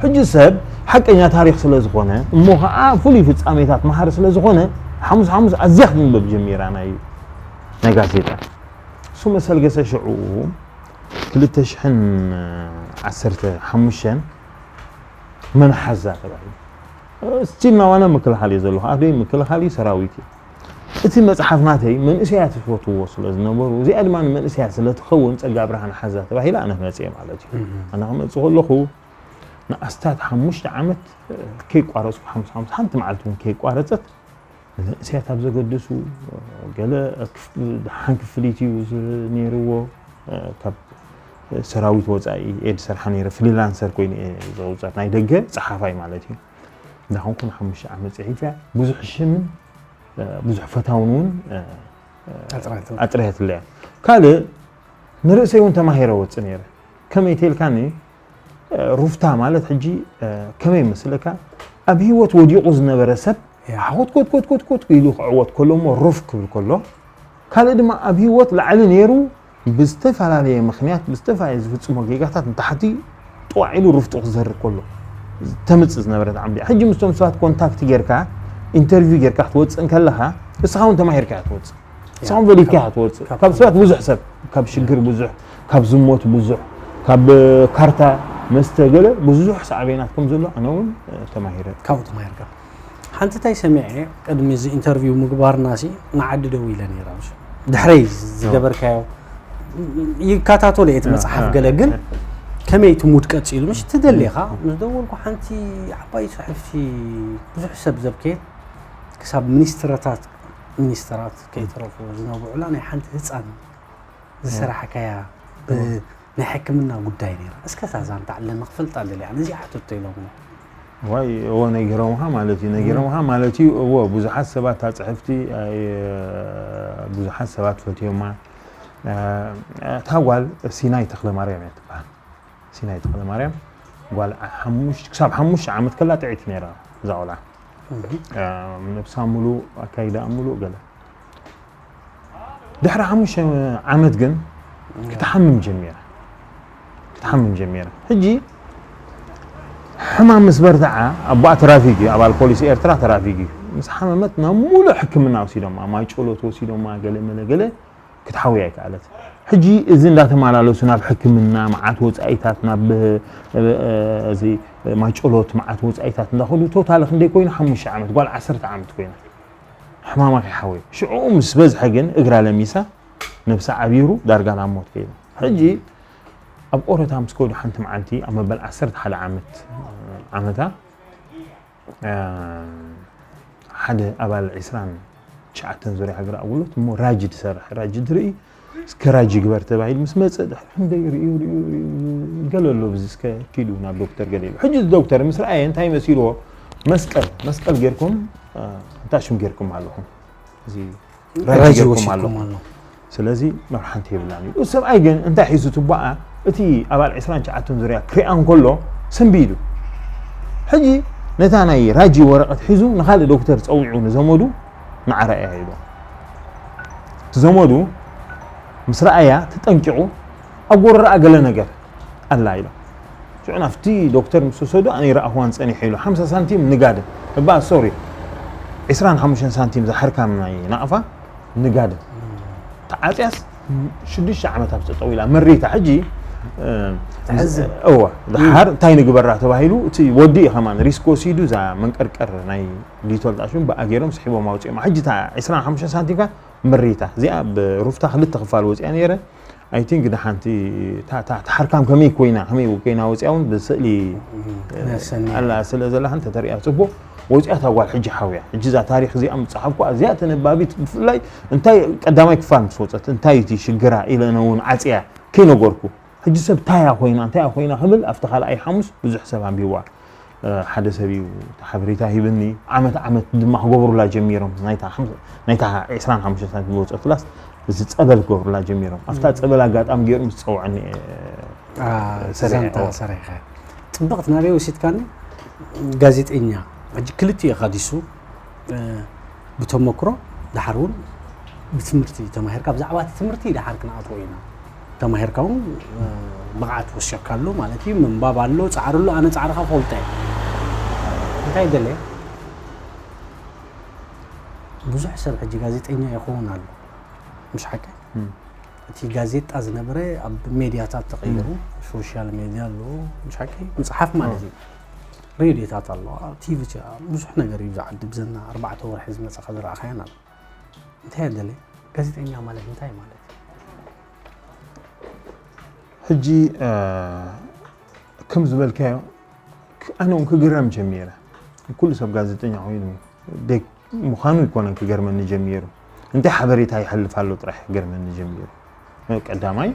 ሕጂ ሰብ ሓቀኛ ታሪክ ስለ ዝኾነ እሞ ከዓ ፍሉይ ፍፃሜታት መሃሪ ስለ ዝኾነ ሓሙስ ሓሙስ ኣዝያ ክትንበብ ጀሚራ ናይ ናይ ጋዜጣ። እሱ መሰል ገሰ ሽዑ ክልተ ሽሕን ዓሰርተ ሓሙሽተን መን ሓዛ ተባሂሉ። ስቲል ናዋና ምክልኻል እዩ ዘለኹ። ኣበይ ምክልኻል እዩ ሰራዊት እዩ። እቲ መፅሓፍ ናተይ መንእሰያት ይፈትዎ ስለ ዝነበሩ እዚኣ ድማ ንመንእሰያት ስለ ትኸውን ፀጋ ብርሃን ሓዛ ተባሂላ ኣነ መፅየ ማለት እዩ። ኣነ ክመፅእ ከለኹ ንኣስታት ሓሙሽተ ዓመት ከይቋረፅኩ ሓሙስ ሓሙስ ሓንቲ መዓልቲ እውን ከይቋረፀት ንመንእሰያት ኣብ ዘገድሱ ገለ ደሓን ክፍሊት እዩ ነይርዎ። ካብ ሰራዊት ወፃኢ እየ ዝሰርሓ ነይረ። ፍሪላንሰር ኮይኑ እየ ዘውፅኣት፣ ናይ ደገ ፀሓፋይ ማለት እዩ። እንዳኾንኩ ንሓሙሽተ ዓመት ፅሒፈ ብዙሕ ሽምን ብዙሕ ፈታውን እውን ኣፅረየትለያ። ካልእ ንርእሰይ እውን ተማሂረ ወፅእ ነይረ። ከመይ ተልካኒ ሩፍታ ማለት ሕጂ ከመይ መስለካ ኣብ ህይወት ወዲቑ ዝነበረ ሰብ ሓኮትኮትኮትኮት ኢሉ ክዕወት ከሎ እሞ ሩፍ ክብል ከሎ ካልእ ድማ ኣብ ህይወት ላዕሊ ነይሩ ብዝተፈላለየ ምኽንያት ብዝተፈላለየ ዝፍፅሞ ጌጋታት ንታሕቲ ጥዋዕ ኢሉ ሩፍጡ ክዘርግ ከሎ ተምፅእ ዝነበረት ዓምዲ ሕጂ ምስቶም ሰባት ኮንታክት ጌርካ ኢንተርቪው ጌርካ ክትወፅእ እንከለኻ እስኻ እውን ተማሂርካ እያ ትወፅእ። ሳዕቤናት ብዙሕ ሰብ ካብ ሽግር ብዙሕ ካብ ዝሞት ብዙሕ ካብ ካርታ መስተ ገለ ብዙሕ ሳዕቤናት ከም ዘሎ ኣነ እውን ተማሂረ። ካብኡ ተማሂርካ። ሓንቲ እንታይ ሰሚዐ ቅድሚ እዚ ኢንተርቪው ምግባርና ሲ ንዓዲ ደው ኢለ ነይረ። ድሕረይ ዝገበርካዮ ይከታተሎ እየ እቲ መፅሓፍ ገለ ግን ከመይ እቲ ሙድ ቀፂሉ ምሽ ትደሊኻ ምስ ደወልኩ ሓንቲ ዓባይ ፅሕፍቲ ብዙሕ ሰብ ዘብከየት ክሳብ ሚኒስትረታት ሚኒስተራት ከይተረፉ ዝነብዑላ ናይ ሓንቲ ህፃን ዝሰራሕካያ ናይ ሕክምና ጉዳይ ነይራ። እስከ እታ ዛንታ ዕለና ክፈልጣ ደልያ ነዚ ሓተቶ ኢሎም። ዋይ እዎ ነጊሮምኻ ማለት እዩ ነጊሮምኻ ማለት እዩ። እዎ ብዙሓት ሰባት እታ ፅሕፍቲ ብዙሓት ሰባት ፈትዮማ። እታ ጓል ሲናይ ተኽለ ማርያም እያ ትበሃል። ሲናይ ተኽለ ማርያም ጓል ክሳብ ሓሙሽተ ዓመት ከላ ጥዕይቲ ነይራ እዛ ቆልዓ። ነብሳ ሙሉእ ኣካይዳኣ ሙሉእ ገለ ድሕሪ ሓሙሽተ ዓመት ግን ክትሓምም ጀሚራ ክትሓምም ጀሚራ ሕጂ ሕማም ምስ በርትዓ ኣቦኣ ትራፊክ እዩ ኣባል ፖሊስ ኤርትራ ትራፊክ እዩ ምስ ሓመመት ናብ ሙሉእ ሕክምና ወሲዶማ ማይ ጨሎት ወሲዶማ ገለ መለ ገለ ክትሓውያ ኣይከኣለት። ሕጂ እዚ እንዳተመላለሱ ናብ ሕክምና መዓት ወፃኢታት ናብ እዚ ማይጨሎት መዓት ወፃኢታት እንዳኸዱ ቶታሊ ክንደይ ኮይኑ ሓሙሽተ ዓመት ጓል ዓሰርተ ዓመት ኮይና ሕማማ ከይሓወየ ሽዑኡ ምስ በዝሐ ግን እግራ ለሚሳ ነብሳ ዓቢሩ ዳርጋ ናብ ሞት ከይዳ። ሕጂ ኣብ ኦረታ ምስ ከዱ ሓንቲ መዓልቲ ኣብ መበል ዓሰርተ ሓደ ዓመት ዓመታ ሓደ ኣባል ዕስራን ትሽዓተን ዙርያ ሃገር ኣገልግሎት እሞ ራጂ ትሰርሕ ራጂ ትርኢ እስከ ራጂ ግበር ተባሂሉ ምስ መፀ ድሕሪ ክንደይ ርእዩ ርእዩ ርእዩ ገለ ኣሎ ብዚ እስከ ኪዱ ናብ ዶክተር ገለ ኢሉ ሕጂ እዚ ዶክተር ምስ ረኣየ እንታይ መሲልዎ መስቀል መስቀል ጌርኩም እንታይ ሽም ጌርኩም ኣለኹም እዚ ራጂ ጌርኩም ኣሎ ስለዚ መርሓንቲ የብላን እዩ። ሰብኣይ ግን እንታይ ሒዙ ትቦኣ እቲ ኣባል ዕስራን ትሽዓተን ዙርያ ክሪኣ እንከሎ ሰንቢዱ። ሕጂ ነታ ናይ ራጂ ወረቐት ሒዙ ንኻልእ ዶክተር ጸዊዑ ንዘመዱ ንዓ ረኣያ ኢሉ። እቲ ዘመዱ ምስ ረኣያ ተጠንቂቑ ኣብ ጎረረኣ ገለ ነገር ኣላ ኢሎም። ሽዑ ናብቲ ዶክተር ምስ ወሰዱ ኣነ ይረኣኽዋን ጸኒሐ ኢሉ ሓምሳ ሳንቲም ንጋድም እባ ሶሪ ዕስራን ሓሙሽተን ሳንቲም ዝሓርካም ናይ ናቕፋ ንጋድም ተዓፅያስ ሽዱሽተ ዓመት ኣብ ጠጠው ኢላ መሪታ ሕጂ እወ ድሓር እንታይ ንግበራ ተባሂሉ እቲ ወዲ እዩ ከማን ሪስክ ወሲዱ እዛ መንቀርቀር ናይ ዲቶል ጣሽን ብኣገሮም ስሒቦም ኣውፅኦም ሕጂ እታ ዕስራን ሓሙሽተን ሳንቲም ከ መሪታ እዚኣ ብሩፍታ ክልተ ክፋል ወፂኣ ነይረ I think ደሓንቲ እታ እታ እታ ሓርካም ከመይ ኮይና ከመይ ኮይና ወፂኣ እውን ብስእሊ ነሰኒ ኣላ ስለ ዘላ እንተ ተሪኣ ፅቡቕ ወፂኣ እታ ጓል ሕጂ ሓውያ ሕጂ እዛ ታሪክ እዚኣ ምፅሓፍኩ እዚኣ ተነባቢት ብፍላይ እንታይ ቀዳማይ ክፋል ምስ ወፀት እንታይ እቲ ሽግራ ኢለ እውን ዓፅያ ከይነገርኩ ሕጂ ሰብ ታያ ኮይና እንታይ ኮይና ክብል ኣብቲ ካልኣይ ሓሙስ ብዙሕ ሰብ ኣንቢዋ ሓደ ሰብ እዩ ሓበሬታ ሂብኒ ዓመት ዓመት ድማ ክገብሩላ ጀሚሮም ናይታ ዕስራን ሓሙሽተ ሳንቲም ዝወፀትላስ እዚ ፀበል ክገብሩላ ጀሚሮም ኣብታ ፀበል ኣጋጣሚ ገይሩ ምስ ፀውዐኒ ሰሪሐ ፅብቕቲ ናበይ ወሲድካኒ ጋዜጠኛ ሕጂ ክልቲኡ ኢኻ ዲሱ ብተመክሮ ድሓር እውን ብትምህርቲ ተማሂርካ ብዛዕባ እቲ ትምህርቲ ደሓር ክንኣትዎ ኢና። ተማሂርካ እውን ብቕዓት ወሲኽካ ኣሎ ማለት እዩ። ምንባብ ኣሎ፣ ፃዕሪ ኣሎ። ኣነ ፃዕርኻ ፈልጠ እንታይ ደለ ብዙሕ ሰብ ሕጂ ጋዜጠኛ ይኸውን ኣሎ። ምሽ ሓቂ እቲ ጋዜጣ ዝነበረ ኣብ ሜድያታት ተቐይሩ፣ ሶሻል ሜድያ ኣለዎ። ምሽ ሓቂ መፅሓፍ ማለት እዩ። ሬድዮታት ኣለዋ፣ ቲቪ፣ ብዙሕ ነገር እዩ። ዝዓዲ ብዘና ኣርባዕተ ወርሒ ዝመፀኻ ዝረኣኻያ ናብ እንታይ ኣደለ? ጋዜጠኛ ማለት እንታይ ማለት እዩ? ሕጂ ከም ዝበልካዮ ኣነ እውን ክግረም ጀሚረ። ኩሉ ሰብ ጋዜጠኛ ኮይኑ ምዃኑ ይኮነን ክገርመኒ ጀሚሩ። እንታይ ሓበሬታ ይሓልፍ ኣሎ ጥራሕ ክገርመኒ ጀሚሩ። ቀዳማይ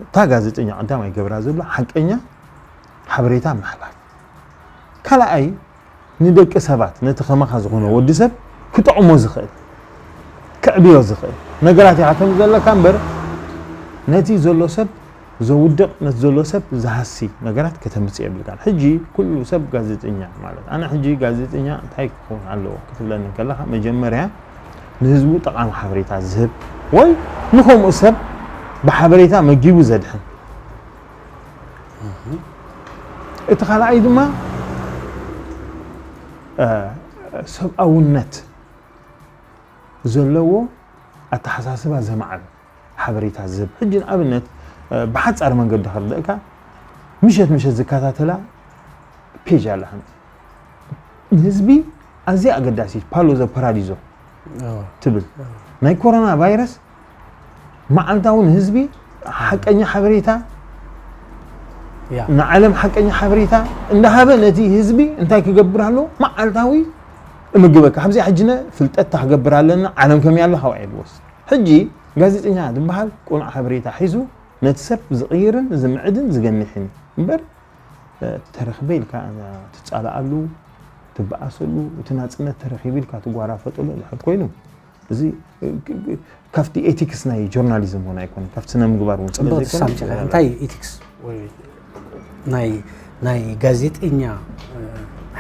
እታ ጋዜጠኛ ቀዳማይ ገብራ ዘሎ ሓቀኛ ሓበሬታ ምሕላፍ። ካልኣይ ንደቂ ሰባት ነቲ ከማኻ ዝኾነ ወዲ ሰብ ክጠቕሞ ዝኽእል ክዕብዮ ዝኽእል ነገራት ኢኻ ከም ዘለካ እምበር ነቲ ዘሎ ሰብ ዘውድቕ ነቲ ዘሎ ሰብ ዝሃሲ ነገራት ከተምጽእ የብልካን። ሕጂ ኩሉ ሰብ ጋዜጠኛ ማለት ኣነ ሕጂ ጋዜጠኛ እንታይ ክኸውን ኣለዎ ክትብለኒ ከለኻ መጀመርያ ንህዝቡ ጠቓሚ ሓበሬታ ዝህብ ወይ ንኸምኡ ሰብ ብሓበሬታ መጊቡ ዘድሕን እቲ ካልኣይ ድማ ሰብኣውነት ዘለዎ ኣተሓሳስባ ዘማዕበ ሓበሬታ ዝህብ ሕጂ ንኣብነት ብሓፃር መንገዲ ከርድእካ ምሸት ምሸት ዝከታተላ ፔጅ ኣለሃን ንህዝቢ ኣዝያ ኣገዳሲት ፓሎ ዘ ፓራዲዞ ትብል ናይ ኮሮና ቫይረስ መዓልታዊ ንህዝቢ ሓቀኛ ሓበሬታ ንዓለም ሓቀኛ ሓበሬታ እንዳሃበ ነቲ ህዝቢ እንታይ ክገብር ኣሎ መዓልታዊ እምግበካ ከምዚ ሕጅነ ፍልጠት ታክገብር ኣለና ዓለም ከመይ ኣሎ ካባይ ልወስ ሕጂ ጋዜጠኛ ዝበሃል ቁኑዕ ሓበሬታ ሒዙ ነቲ ሰብ ዝቕይርን ዝምዕድን ዝገንሕን እምበር ተረኽበ ኢልካ ትፃላኣሉ ትበኣሰሉ እቲ ናፅነት ተረኺቡ ኢልካ ትጓራፈጠሉ ድሕር ኮይኑ እዚ ካብቲ ኤቲክስ ናይ ጆርናሊዝም እውን ኣይኮነ ካብቲ ስነ ምግባር እውን ስለ ጽቡቅ ዘይኮነ ትሳምጪ ኢኻ። እንታይ እዩ ኢቲክስ? ወይ ናይ ናይ ጋዜጠኛ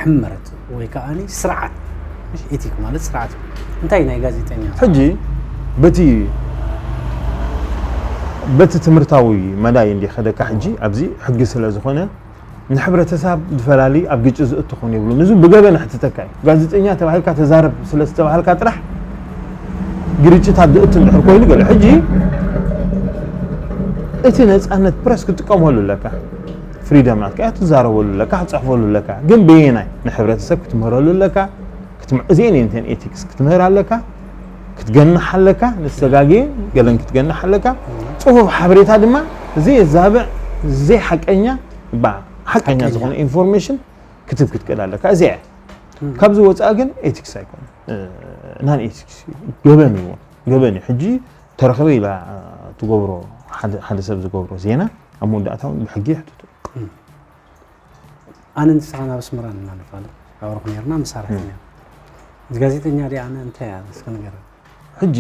ሕመረት ወይ ከዓ ስርዓት ኢቲክ ማለት ስርዓት እንታይ ናይ ጋዜጠኛ ሕጂ በቲ በቲ ትምህርታዊ መዳይ እንዲ ከደካ ሕጂ ኣብዚ ሕጊ ስለ ዝኾነ ንሕብረተሰብ ዝፈላሊ ኣብ ግጭት ዝእትኾን የብሉ ንዙ ብገበን ሕትተካ እዩ ጋዜጠኛ ተባሂልካ ተዛረብ ስለ ዝተባሃልካ ጥራሕ ግርጭታት ዝእቱ እንድሕር ኮይኑ ገለ ሕጂ እቲ ነፃነት ፕረስ ክትጥቀመሉ ኣለካ ፍሪደም ናትካ እያ ትዛረበሉ ኣለካ ክትፅሕፈሉ ኣለካ ግን በየናይ ንሕብረተሰብ ክትምህረሉ ኣለካ ክትም- እዚአን እየን እተን ኤቲክስ ክትምህር ኣለካ ክትገንሕ ኣለካ ንዝተጋግየ ገለን ክትገንሕ ኣለካ ፅፉፍ ሓበሬታ ድማ ዘየዛብዕ ዘይሓቀኛ ባ ሓቀኛ ዝኾነ ኢንፎርሜሽን ክትብ ክትክእል ኣለካ እዚኣ እያ ካብዚ ወፃኢ ግን ኤቲክስ ኣይኮነ ናን ኤቲክስ ገበን እዩ ገበን እዩ ሕጂ ተረኸበ ኢላ ትገብሮ ሓደ ሰብ ዝገብሮ ዜና ኣብ መወዳእታ እውን ብሕጊ ይሕትቱ ኣነ ንስኻ ናብ ኣስመራ ንናነፋለ ኣውርኽ ነርና መሳርሕቲ ነር ጋዜጠኛ ዲ ኣነ እንታይ እያ እስከ ነገር ሕጂ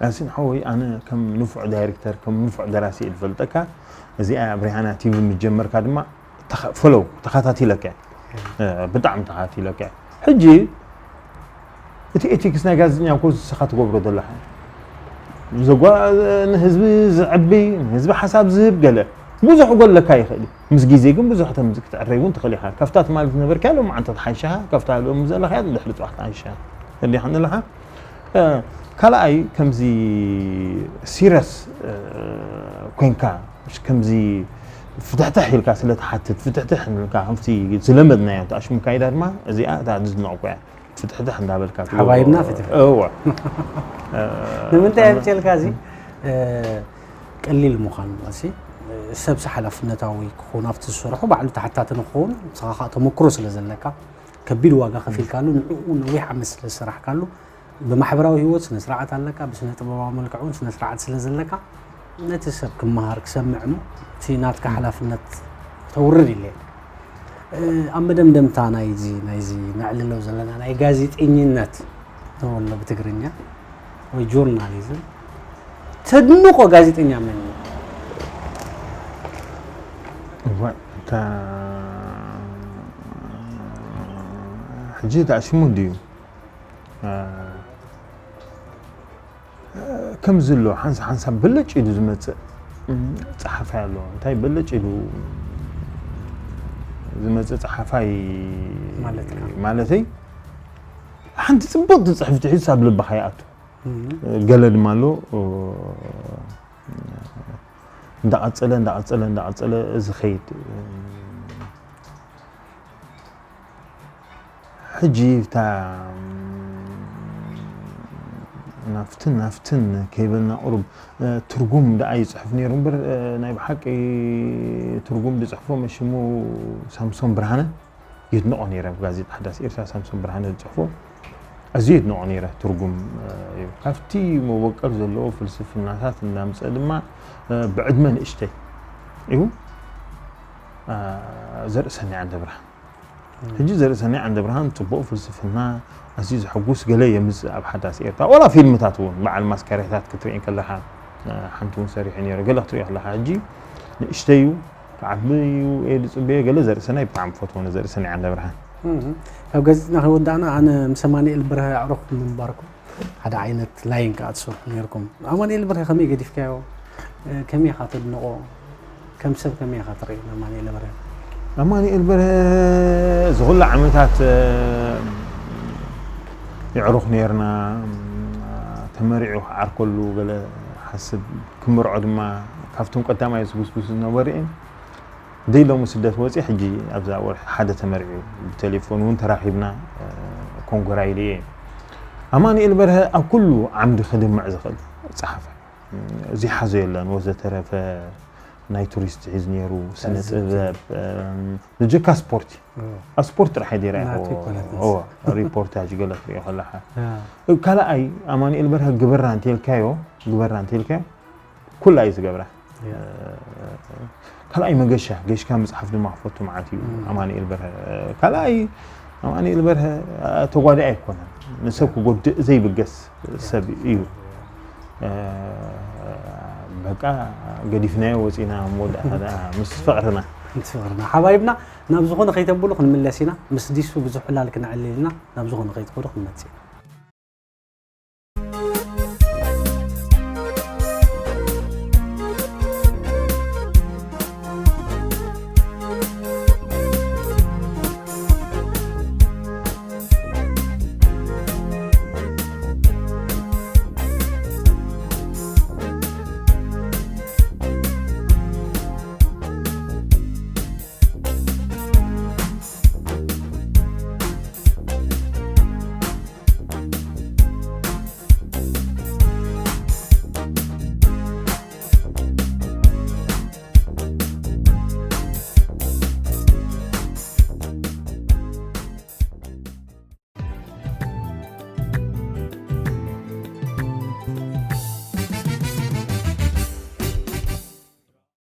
ያሲን ሓወይ ኣነ ከም ንፉዕ ዳይሬክተር ከም ንፉዕ ደራሲ እየ ዝፈልጠካ እዚኣ ኣብ ሪሃና ቲቪ ምጀመርካ ድማ ፈለው ተኸታቲለካ ብጣዕሚ ተኸታቲለካ ሕጂ እቲ ኤቲክስ ናይ ጋዜጠኛ እኮ ንስኻ ትገብሮ ዘለኻ ዘጓ ንህዝቢ ዝዕቢ ንህዝቢ ሓሳብ ዝህብ ገለ ብዙሕ ጎለካ ይኽእል እዩ ምስ ግዜ ግን ብዙሕ ተምዚ ክትዕረይ እውን ትኽእል ኢኻ ካብታ ትማሊ ዝነበርካ ሎም መዓንታት ሓይሻ ካብታ ሎም ዘለኻ ድሕሪ ፅባሕ ሓይሻ እንዲኻ ንለኻ ካልኣይ ከምዚ ሲረስ ኮንካ ከምዚ ፍትሕትሕ ኢልካ ስለ ትሓትት ፍትሕትሕ ኢልካ ከምቲ ዝለመድናዮ ተኣሽሙ ካይዳ ድማ እዚኣ እታ ዝድነቕኩ እያ ፍትሕትሕ እንዳበልካ ትገብሮ- ሓባይብና ፍትሕ። እወ ንምንታይ ኣምፅልካ እዚ ቀሊል ምዃኑ ሲ ሰብሲ ሓላፍነታዊ ክኸውን ኣብቲ ዝሰርሖ ባዕሉ ተሓታቲ ንክኸውን ንስኻ ከዓ ተመክሮ ስለ ዘለካ ከቢድ ዋጋ ከፊልካሉ ንዕኡ ነዊሕ ዓመት ስለ ዝሰራሕካሉ ብማሕበራዊ ህይወት ስነ ስርዓት ኣለካ ብስነ ጥበባዊ መልክዕ እውን ስነ ስርዓት ስለ ዘለካ ነቲ ሰብ ክመሃር ክሰምዕ እሞ እቲ ናትካ ሓላፍነት ተውርድ ኢለ ኣብ መደምደምታ ናይዚ ናይዚ ነዕልሎ ዘለና ናይ ጋዜጠኝነት ንበሎ ብትግርኛ ወይ ጆርናሊዝም ተድንቆ ጋዜጠኛ መን እዩ? እዋ፣ እታ ሕጂ ተኣሲሙ ድዩ? እ፣ ከምዚ ኣሎ ሓንሳ ሓንሳ በለጭ ኢሉ ዝመጽእ፣ እም፣ ጸሓፋይ ኣሎ። እንታይ በለጭ ኢሉ ዝመጽእ ጸሓፋይ ማለትካ? ማለተይ፣ ሓንቲ ጽብቕቲ ጽሕፍቲ ሒዙ ኣብ ልብኻ ይኣቱ። እም። ገለ ድማ ኣሎ፣ እንዳቐጸለ፣ እንዳቐጸለ፣ እንዳቐጸለ ዝኸይድ። ሕጂ እታ ናፍትን ናፍትን ከይበልና ቁሩብ፣ እ፣ ትርጉም ደኣ ይጽሕፍ ነይሩ እምበር፣ እ፣ ናይ ብሓቂ ትርጉም ዝጽሕፎ መሽሙ ሳምሶን ብርሃነ የድንቖ ነይረ። ኣብ ጋዜጣ ሓዳስ ኤርትራ ሳምሶን ብርሃነ ዝጽሕፎ ኣዝየ የድንቖ ነይረ። ትርጉም፣ እ፣ እዩ። ካብቲ መወቀር ዘለዎ ፍልስፍናታት እናምጸ ድማ፣ እ፣ ብዕድመ ንእሽተይ እዩ፣ እ፣ ዘርእሰናይ ዓንደብርሃን። ሕጂ ዘርእሰናይ ዓንደብርሃን ጽቡቕ ፍልስፍና፣ ኣዝዩ ዘሐጉስ ገለ የምጽእ ኣብ ሓዳስ ኤርትራ። ዋላ ፊልምታት እውን፣ በዓል ማስካሬታት ክትርኢ ከለኻ፣ እ፣ ሓንቲ እውን ሰሪሑ ነይሩ። ገለ ክትሪኦ ከለኻ፣ ሕጂ ንእሽተይ እዩ፣ ክዓቢ እዩ፣ እየ ዝጽበዮ፣ ገለ ዘርእሰናይ ብጣዕሚ ፈትዎ፣ ዘርእሰናይ ዓንደብርሃን። እም፣ ካብ ጋዜጥና ከይወዳእና፣ ኣነ ምስ ኣማኑኤል በርሀ ኣዕሩኽ ምንባርኩም ሓደ ዓይነት ላይን ክኣትሱ ነይርኩም። ኣማኑኤል በርሀ ከመይ ገዲፍካዮ? እ፣ ከመይ ኢኻ ተድንቖ? ከም ሰብ ከመይ ኢኻ ትርእዮ ንኣማኑኤል በርሀ? ኣማኑኤል በርሀ እዚ ኩሉ ዓመታት፣ እ፣ የዕሩኽ ነይርና፣ ተመሪዑ ክዓርከሉ ገለ ሓስብ ክምርዖ ድማ ካብቶም ቀዳማይ ዝጉስጉሱ ዝነበሩ እየን። ደይ ሎሚ ስደት ወፂ ሕጂ ኣብዛ ወርሒ ሓደ ተመሪዑ ብቴሌፎን እውን ተራኺብና፣ እ፣ ኮንጎራ ኢለ እየ። ኣማኑኤል በርሀ ኣብ ኩሉ ዓምዲ ክድምዕ ዝኽእል ጸሓፋይ። ዘይሓዞ የለን። ወዘተረፈ ናይ ቱሪስት ሒዝ ነይሩ፣ ስነ ጥበብ፣ እም፣ ንጀካ ስፖርት እዩ። ኣብ ስፖርት ጥራሕ እዩ ደይራ ናቱ ይኮነት። ሪፖርታጅ ገለ ትሪኦ ከለኻ። ካልኣይ ኣማኑኤል በርሀ ግበራ እንተልካዮ፣ ግበራ እንተልካዮ፣ ኩላ እዩ ዝገብራ። ካልኣይ መገሻ፣ ገሽካ ምጽሓፍ ድማ ክፈቱ መዓት እዩ ኣማኑኤል በርሀ። ካልኣይ ኣማኑኤል በርሀ ተጓዳኢ ኣይኮነን። ንሰብ ክጎድእ ዘይብገስ ሰብ እዩ። በቃ ገዲፍናዮ ወጺና መወዳእታ ደኣ ምስ ፍቕርና። ምስ ፍቕርና። ሓባይብና ናብ ዝኾነ ከይተብሉ ክንምለስ ኢና። ምስ ዲሱ ብዙሕ ዕላል ክነዕልል ኢና። ናብ ዝኾነ ከይትኸዱ ክንመጽእ ኢና።